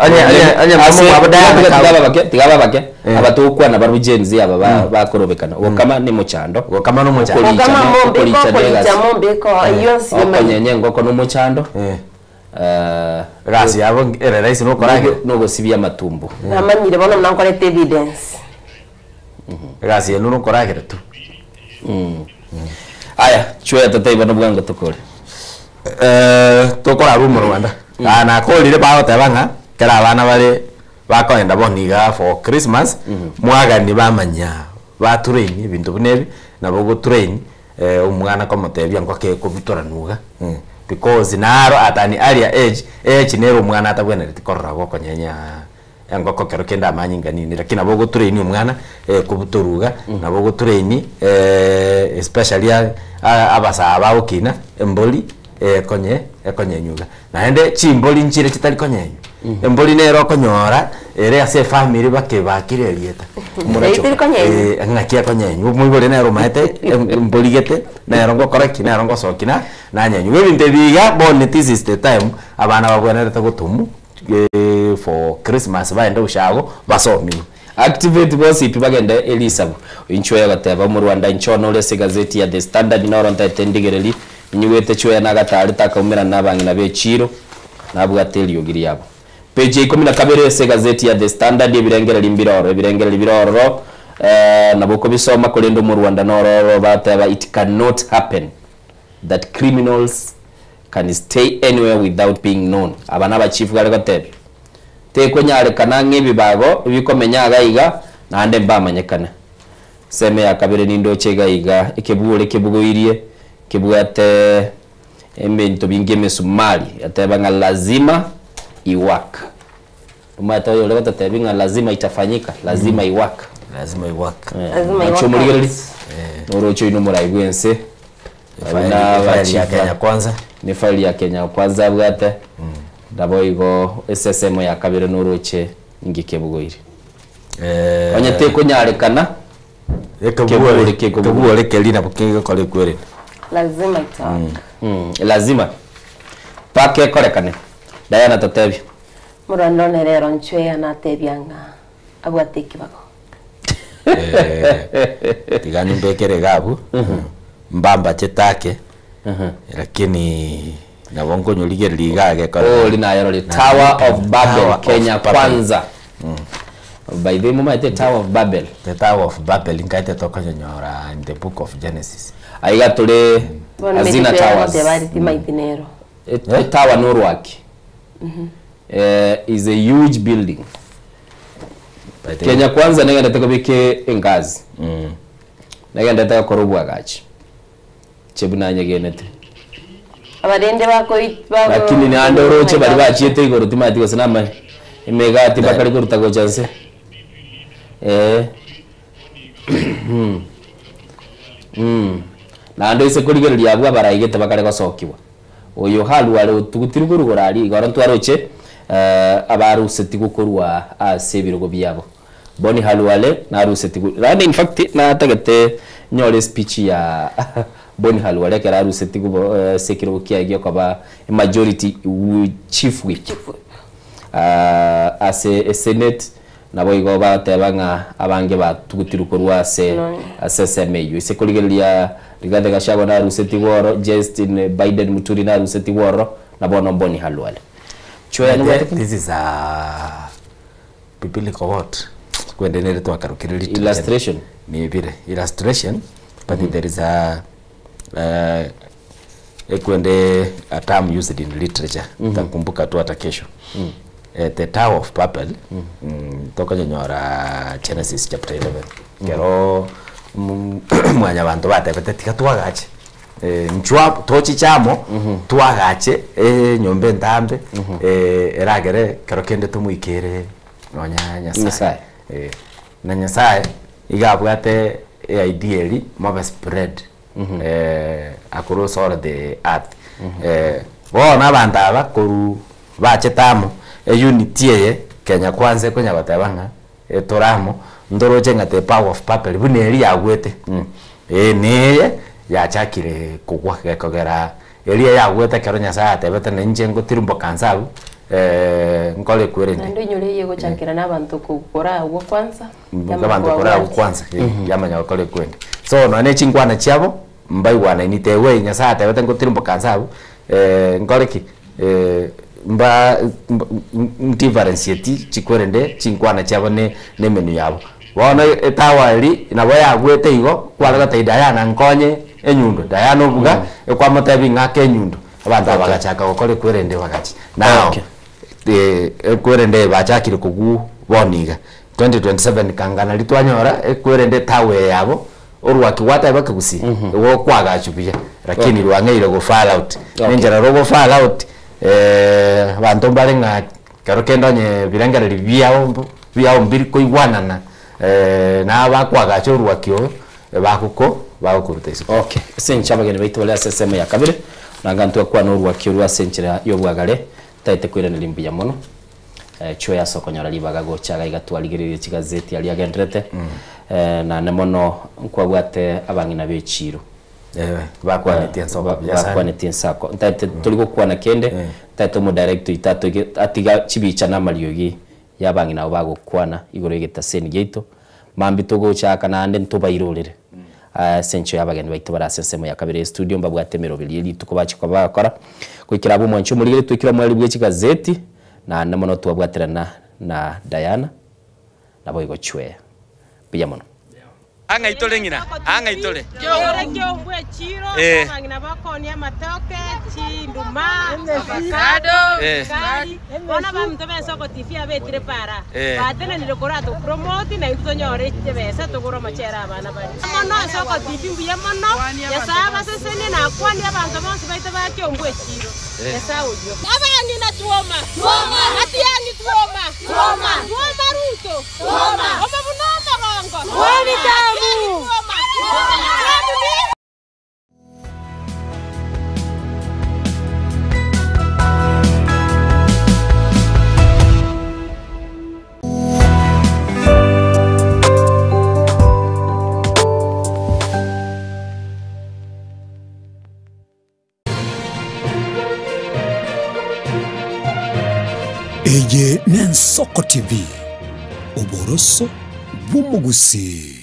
S10: onye onye onye mama mwabo Diana
S1: tiga babake tiga babake abatokwana baru Gen Z aba bakorobekana ogokama ni muchando
S10: ogokama no
S1: muchando
S2: Ogokama mombe ko koricha mombe ko iyo nsinyamanye.
S1: okonyenye engoko no muchando
S10: gasi yabo ere rahisi nokorage
S1: nogosibia amatumbo
S2: Namanyire bono muna nkorete evidence.
S10: egasi yenu nokoragera tu.
S1: Aya chwea tataiba nobwango tokore
S10: eh tokorarwa omo Rwanda ah nakorire bagoteba ng'a kera abana bare bakoenda bono iga for Christmas mwagani bamanya batrain ebinto buna ebi nabo gotrain eh, omwana komotebia ngoke kobutoranuga because naro at an earlier age age nero omwana atabwenerete korora gokonyenya engoko kero kende amanyinga nini lakini nabo ogotrain omwana eh, kobutoruga nabo ogotrain eh, especially abasaa bagokina embori ekonye ekonyenyuga naende chimbori nchire chitari konyenywa embori nero okonyora ere ase efamiri bakebakire erieta
S2: Itiri konyenywa?
S10: Eh, ng'aki ekonyenywa omoibori nero omaete embori gete nero ngokora ki nero ngosoki na nanyenywa ebinto ebi iga bono this is the time abana babwenerete gotomu eh, for Christmas baende goshago basomiwe.
S1: Activate gossip bagende elisabu inchwe gateba mu Rwanda inchono ore se gazeti ya The Standard noro ntaete ndigereri inyuwete chwe na gatari takaumira nabangina bechiro nabwate eriogiri yabo page ya 12 ase gazeti ya The Standard ebirengereri mbiroro ebirengereri biroro eh, nabo kubisoma kurendo mu Rwanda nororo bateba it cannot happen that criminals can stay anywhere without being known aba n'abachifu gari gotebe tekwenyarekana ng'ebibago ebikomenya iga iga naende mbamanyekana seme ya kabere nindoche iga iga ekebure kebugoirie kebwate ebinto bingi emisumari yateba ng'a lazima iwak omanyete oyo ore gototebi ng'a lazima itafanyika lazima iwak
S10: lazima iwak
S2: Lazima iwak.
S1: Achomorigereri norocho ino morai bwense
S10: Faili ya Kenya Kwanza
S1: ni faili ya Kenya Kwanza bwate ndabo igo SSM ya kabere noroche ngikebugoire
S10: eh
S1: onye tekonyarekana
S10: ekebure kebure keri nabo kegokora ekwere
S2: Lazima itawaka.
S1: Lazima pake ekorekane Diana totebi
S2: Murwanda one rero nchweya natebia ng'a abwate ekibago.
S10: tiga nimbekere gabu mbamba chetake lakini nabo nkonyorigereria iga agekora
S1: ori nayo rori Tower of Babel Kenya Kwanza by the way mumaete Tower of Babel
S10: the Tower of Babel nkaite tokonyonyora in the book of Genesis
S1: aiga turi
S2: Bono
S1: Azina
S2: mete chweya
S1: Towers
S2: goteba ari timaiti nero.
S1: E tower norwaki is a huge building Kenya Kwanza negendete kobike engazi negendete gokora obwagachi chebunanyegenete
S2: Abarende bako
S1: lakini naende oroche bari bachiete igoro timanyeti gose nama emegati bakari koruta gocha nse eh naende ase korigereria abwo abaraigete bakare gosokiwa oyo harware otugutiri korugoro aria igoro ntwaroche abaruseti gokorwa ase ebirogo biabo Boni Khalwale narusetigu naende in fact natagete nyore speech ya Boni Khalwale ekero arusetigu bo ase ekerogo kiaye giokoba majority chief whip ase esenate nabo igo bagoteba ng'a abange batugutirwe korwa ase ase esemo eywo. Ase korigereria Rigathi Gachagua narusetigwe oro, Justin Biden Muturi narusetigwe oro, na bono Boni Khalwale. Chwea nobwate kende?
S10: This is a biblical what? Kwende nere twakarokire literature.
S1: Illustration.
S10: Nibire illustration but there is a ekwende a term used in literature ntakumbuka tu hata kesho the Tower of Babel tokonyonyora Genesis chapter 11 kero mwanyabanto batebete tiga twagache nchwa tochiche amo twagache enyomba entambe eragere kero kende tomoikere nonya Nyasaye.
S1: Nyasaye.
S10: Na Nyasaye iga abwate eidea eri mobe spread across all the earth. Bono abanto aba korwa bachete amo eunity eye Kenya kwanza ekonya goteba ng'a tore amo ntoroche ng'a the power of Babel buna eria yagwete eh neye yachakire kogwa gekogera eria yagwete ekero Nyasaye atebete na inche ngotirimboka nse abwo nkore ekwerende.
S2: Naende oinyore eye egochakera na abanto kora agwo kwanza, yamanya
S10: Abanto kora agwo
S2: koba
S10: kwanza yamanya gokora ekwende. So nonya ne chinkwana chiabo mbaigwanaini tewe Nyasaye atebete ngotirimboka nse abwo nkore ki mba ndifferentiate chikwerende chinkwana chiabo ne ne emenu yabo. Bono etawa eri nabo yagwete igo kware gotebia Diana nkonye enyundo, Diana obuga ekwamotebi ng'ake enyundo abanto aba bagachaka gokora ekwerende bagachi. Now ekwerende bachakire koguu bono iga 2027 kangana ri twanyora ekwerende etawa eye yabo orwaki gwateba ekegusii igo okwagachwa buya lakini rwang'eire go fall out. Nenchera rogo fall out abanto mbare ng'a kero kende onye birengererio biao biao mbiri koigwanana na abakwagacha orwaki oro bagoko bagokoruta isiko.
S1: Okay, ase enchera abageni baito bare ase ensemo ya kabere, nanga ntwakwana orwaki orwo ase enchera ya obwagare, ntaete koiraneria mbuya mono chwe ase okonyora ribaga gocha iga iga twarigereria chigazeti aria agenderete naende mono nkwabwate abang'ina ba echiro
S10: Bakwanetie ensoko buya sana.
S1: Bakwanetie ensako ntaete tori gokwana kende ntaete omodirector oito atoige atiga chibicha na amariogi ya abang'ina abwo bagokwana igoro ya egetaseni giaito mambia togochaka naende ntobairorere ase enchera ya abageni baito bare ase ensemo ya kabere estudio mbabwate emeroberi ye rituko bachia koba bagokora goikera abwo omwanchi omorigeri toikire omoreri bwe chigazeti naende mono twabwaterana na Diana naboigo chwea. Mbuya mono.
S5: Ang'ai tore ng'ina? Ang'ai tore?
S3: Tore kiombwa echiro,
S5: Eh.
S3: abang'ina bakonia amatoke, chinduma, avocado,
S5: Eh.
S3: sukari. Bono abaminto b'ensoko TV abetire para.
S5: Eh.
S3: Batenenire korwa promote na intwe tonyore chibesa togore omochere abana baria. Mono ensoko TV mbuya mono, Nyasaye abasesenie na akwanie abanto bonsi baito ba kiombwa echiro.
S5: Eh.
S3: Nyasaye oyio. Abang'ina twoma. Twoma. Matiang'i twoma. Twoma. Twoma Ruto. Twoma. Omobuna omogongo. Twoma. Twoma. Twoma.
S17: Eye n'Ensoko TV, oboroso bw'omogusii.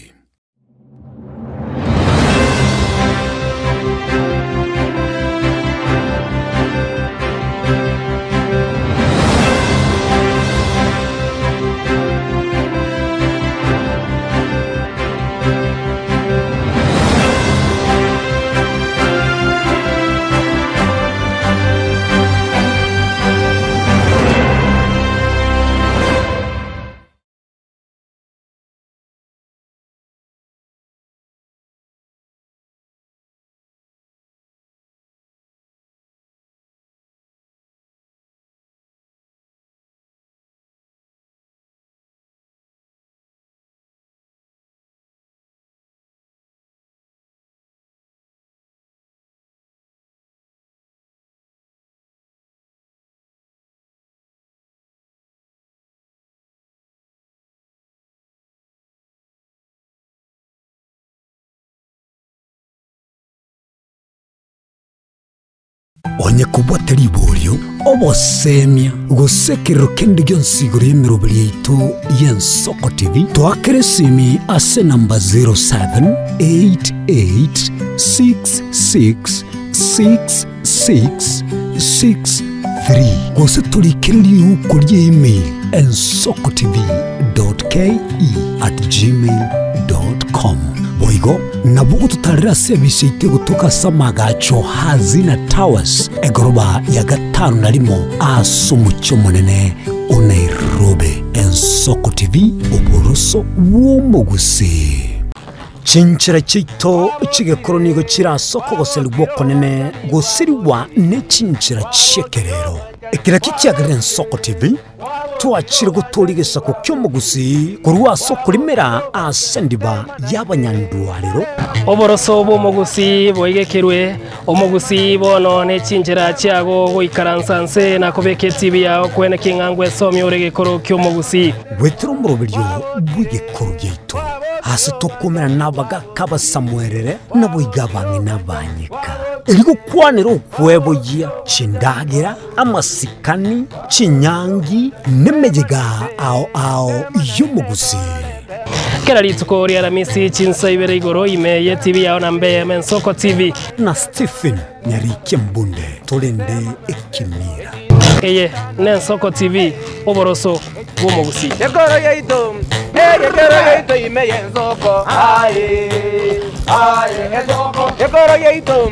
S17: Onye kobwate riborio, obosemia, gose ekerero kende gionsi igoro y'emeroberi yaito y'Ensoko TV, toakere esimi ase enamba 0788666663 gose torikere riuko ria email ensokotv.ke@gmail.com. Boigo nabo ogototarera ase ebisa yaito egotoka ase amagacho Hazina Towers, egoroba ya gatano na rimo ase omochie omonene o Nairobi. Ensoko TV, oboroso bw'omogusii. Chinchera chiaito chi'egekoro nigo chire ase okogoserigwa okonene gosirigwa ne chinchera chi'ekerero. Eki nakio kiagerire Ensoko TV Twachire gotooria egesaku ki'omogusii korwa ase okorimera ase endiba y'abanyandwarero.
S4: Oboroso bw'omogusii boigekerwe, omogusii bono ne chinchera chiago goikaransa nse na kobeka etibi yao kwene king'a ngwesomia ore egekoro ki'omogusii.
S17: Goetera omoroberio bw'egekoro giaito, aase tokomerana nabagaaka abasamuerere, naboigo abang'ina abanyeka, erio gokwanera okweboyia chindagera, amasikani, chinyangi, nemeyega ao ao y'omogusii.
S4: Kera rituko ria Aramisi chinsa ibere igoro ime ye TV yao na mbe Ensoko TV.
S17: Na Stephen Nyarikia Mbunde torende ekemira.
S4: Eye n'Ensoko TV, oboroso bw'omogusii.
S6: Ekoro yaito, egekero yaito ime y'ensoko. Aye, aye, ensoko. Ekoro yaito,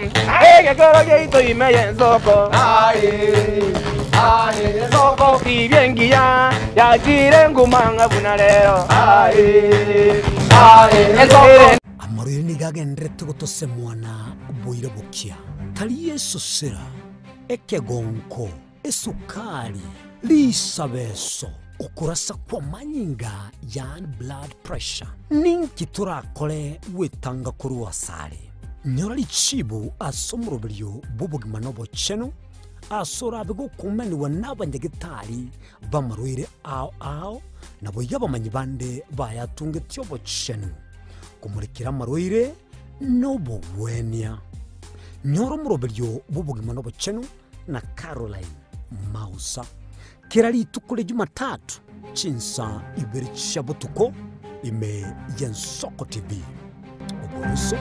S6: egekero yaito ime y'ensoko. Aye, aye, ensoko. Tibia engiya yachire nguma ng'a buna rero. Aye, aye, ensoko.
S17: Amarwaire nigo agendererete gotosemwana boira bokia, tari esosera, ekegonko, esukari, risabeso, okorasa kw'amanyinga, yaani blood pressure. Ninki torakore gwetanga korwa asare? Nyora richibu ase omoroberio bw'obogima na obochenu, ase orabe gokumanigwa n'abanyagetari b'amarwaire ao ao, naboigo abamanyi bande bayatungetie obochenu, komorekera amarwaire nobogwenia. Nyora omoroberio bw'obogima na obochenu na Caroline Mausa. Kera rituko ria Jumatatu chinsa ibere chia botuko ime y'Ensoko TV. Oboroso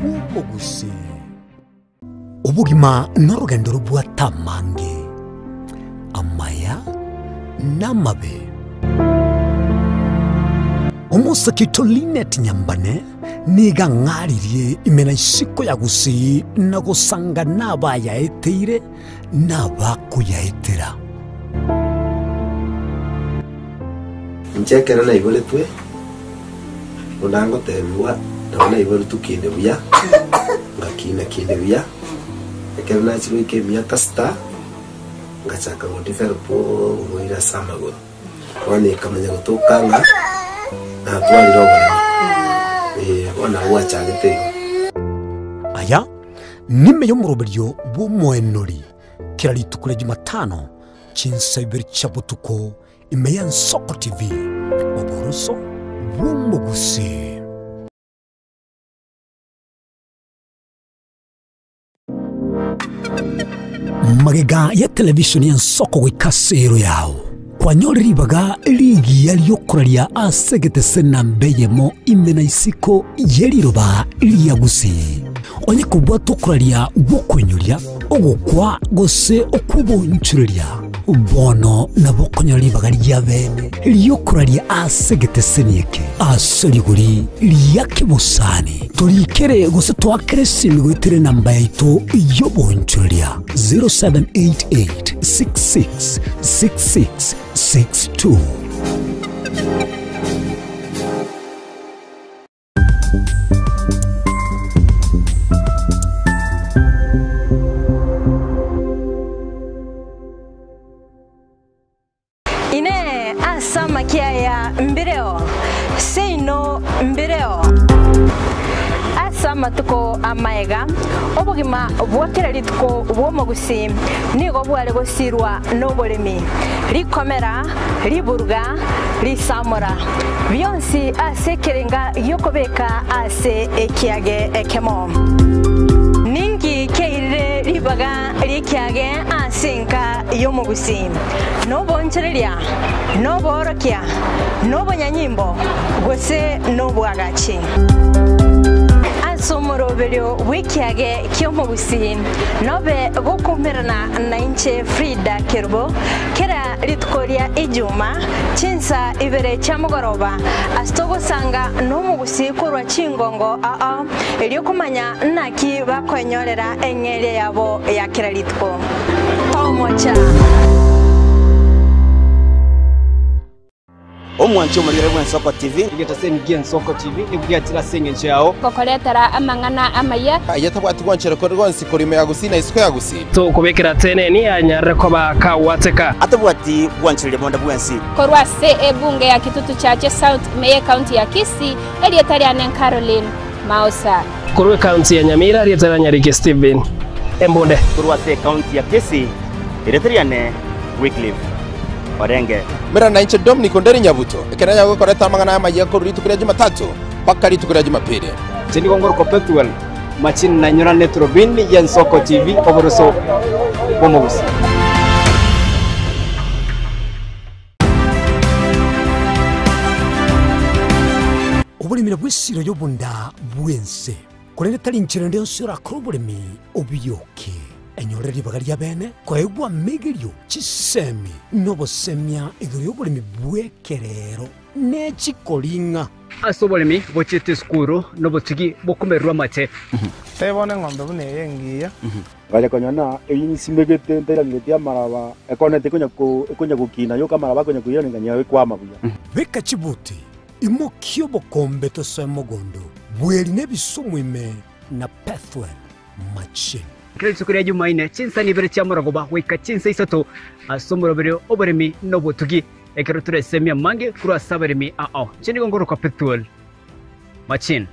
S17: bw'omogusii. Obogima norogendo robwate amange, amaya na amabe. Omosake oito Linet Nyambane nigo ang'aririe ime na isiko ya Gusii na gosanga nabayaeteire na abakoyaetera.
S25: Inche ekero naiboretwe, buna ngotebigwa, nabo naiboretwe kinde buya, ngakina kinde buya, ekero nachia goika emiaka sita, ngachaka go develop oboira ase amagoro. Bono ekamanya gotoka ng'a natwarire oboremo, eh, bono nabo gwachagete igo.
S17: Aya nime y'omoroberio bw'omoenori kera rituko ria Jumatano chinsa ibere chia botuko ime y'Ensoko TV, oboroso bw'omogusii. Magega ya televishoni y'ensoko goika ase ero yao, kwanyorire ribaga rigiya ri'okoraria ase egetese namba eyemo ime na isiko ye riroba ria Gusii. Onye kobwata okoraria gw'okoinyoria, ogokwa gose okw'obonchoreria, bono nabo okonyora ribaga ria bene ri'okoraria ase egeteseni eke ase rigori ria kebosani. Torikere gose toakere esimi goetera enamba yaito y'obonchoreria 0788 66 66 62.
S21: Inee! Ase amakia aya mbireo? Seino mbireo. Ase amatuko amaega, obogima bwa kera rituko bw'omogusii nigo bware gosirwa noboremi, rikomera, riburuga, risamora, bionsi ase ekerenga gi'okobeka ase ekiage ekemo. Ninki keirire ribaga? Koroberia ekiage ase enka y'omogusii, nobonchereria, noboorokia, nobonyanyimbo, gose nobwagachi. Ase omoroberio bw'ekiage ki'omogusii, nobe gokoumerana nainche Frida Kerubo, kera rituko ria Ijuma, chinsa ibere chia mogoroba, ase togosanga nomogusii korwa chingongo ao, erio komanya naki bakoenyorera eng'eria yabo ya kera rituko. Tomocha!
S7: Omwanchi omorigere bw'Ensoko TV.
S8: Egetaseni gi'Ensoko TV nigo giachire ase engencho yao.
S22: Gokoretera amang'ana amaya.
S24: Aye tabwati gwanchera kore gonsi korwa ime ya Gusii na isiko ya Gusii.
S4: Tokobekera teneni anyarire koba kagwateka.
S7: Atabwati gwanchereria bonde bwensi.
S22: Korwa ase ebunge ya Kitutu Chache South ime y'Ecounty ya Kisii, erieta riane Caroline Maosa.
S4: Korwa ecounty ya Nyamira, erieta ria Nyariki Stephen Embunde.
S7: Korwa ase ecounty ya Kisii, erieta riane Wycliffe Orenge.
S24: Mera nainche Dominic Onderi Nyabuto, ekero nyagokoreta amang'ana aya amayia korwa rituko ria Jumatatu mpaka rituko ria Jumapili.
S8: Inche nigo ngorokwa Pethuel Machini na nyorane eturubini y'Ensoko TV oboroso bw'omogusii.
S17: Oboremi nabwo esiro y'obonda bw'ense, korende tari inchera ende yonsi orakore oboremi obioke. Enyore ribaga ri'abeene koegwa amegerio, chisemi, na obosemia igoro y'oboremi bw'ekerero ne chikoring'a.
S8: Ase oboremi bochiete esukuru nobotugi bokomererwa amate.
S11: Tebia bono eng'ombe buna eye engiya.
S12: Ngacha konyora ng'a eyio nsimegete ntairangeretie amaraba, ekoneti ekonya ko ekonya gokina yoka amaraba akonya koirana nganyora ekwama buya.
S17: Beka chibuti, imokia obokombe tosoe mogondo, bweri na ebisumu ime na Pethuel machine.
S8: Kera rituko ria Jumaine, chinsa nibere chia morogoba goika chinsa isato ase omoroberio oboremi na obotugi, ekero toresemie amange korwa ase abaremi ao. Inche nigo ngorokwa Pethuel Machine.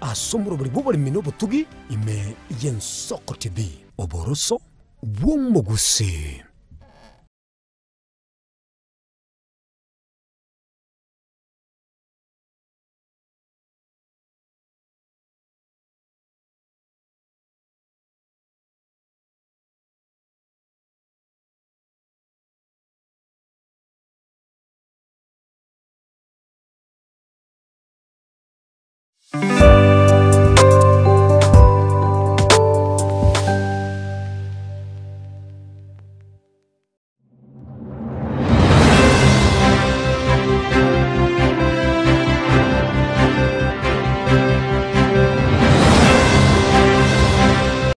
S17: Ase omoroberi bw'oboremi na obotugi ime y'Ensoko TV. Oboroso bw'omogusii.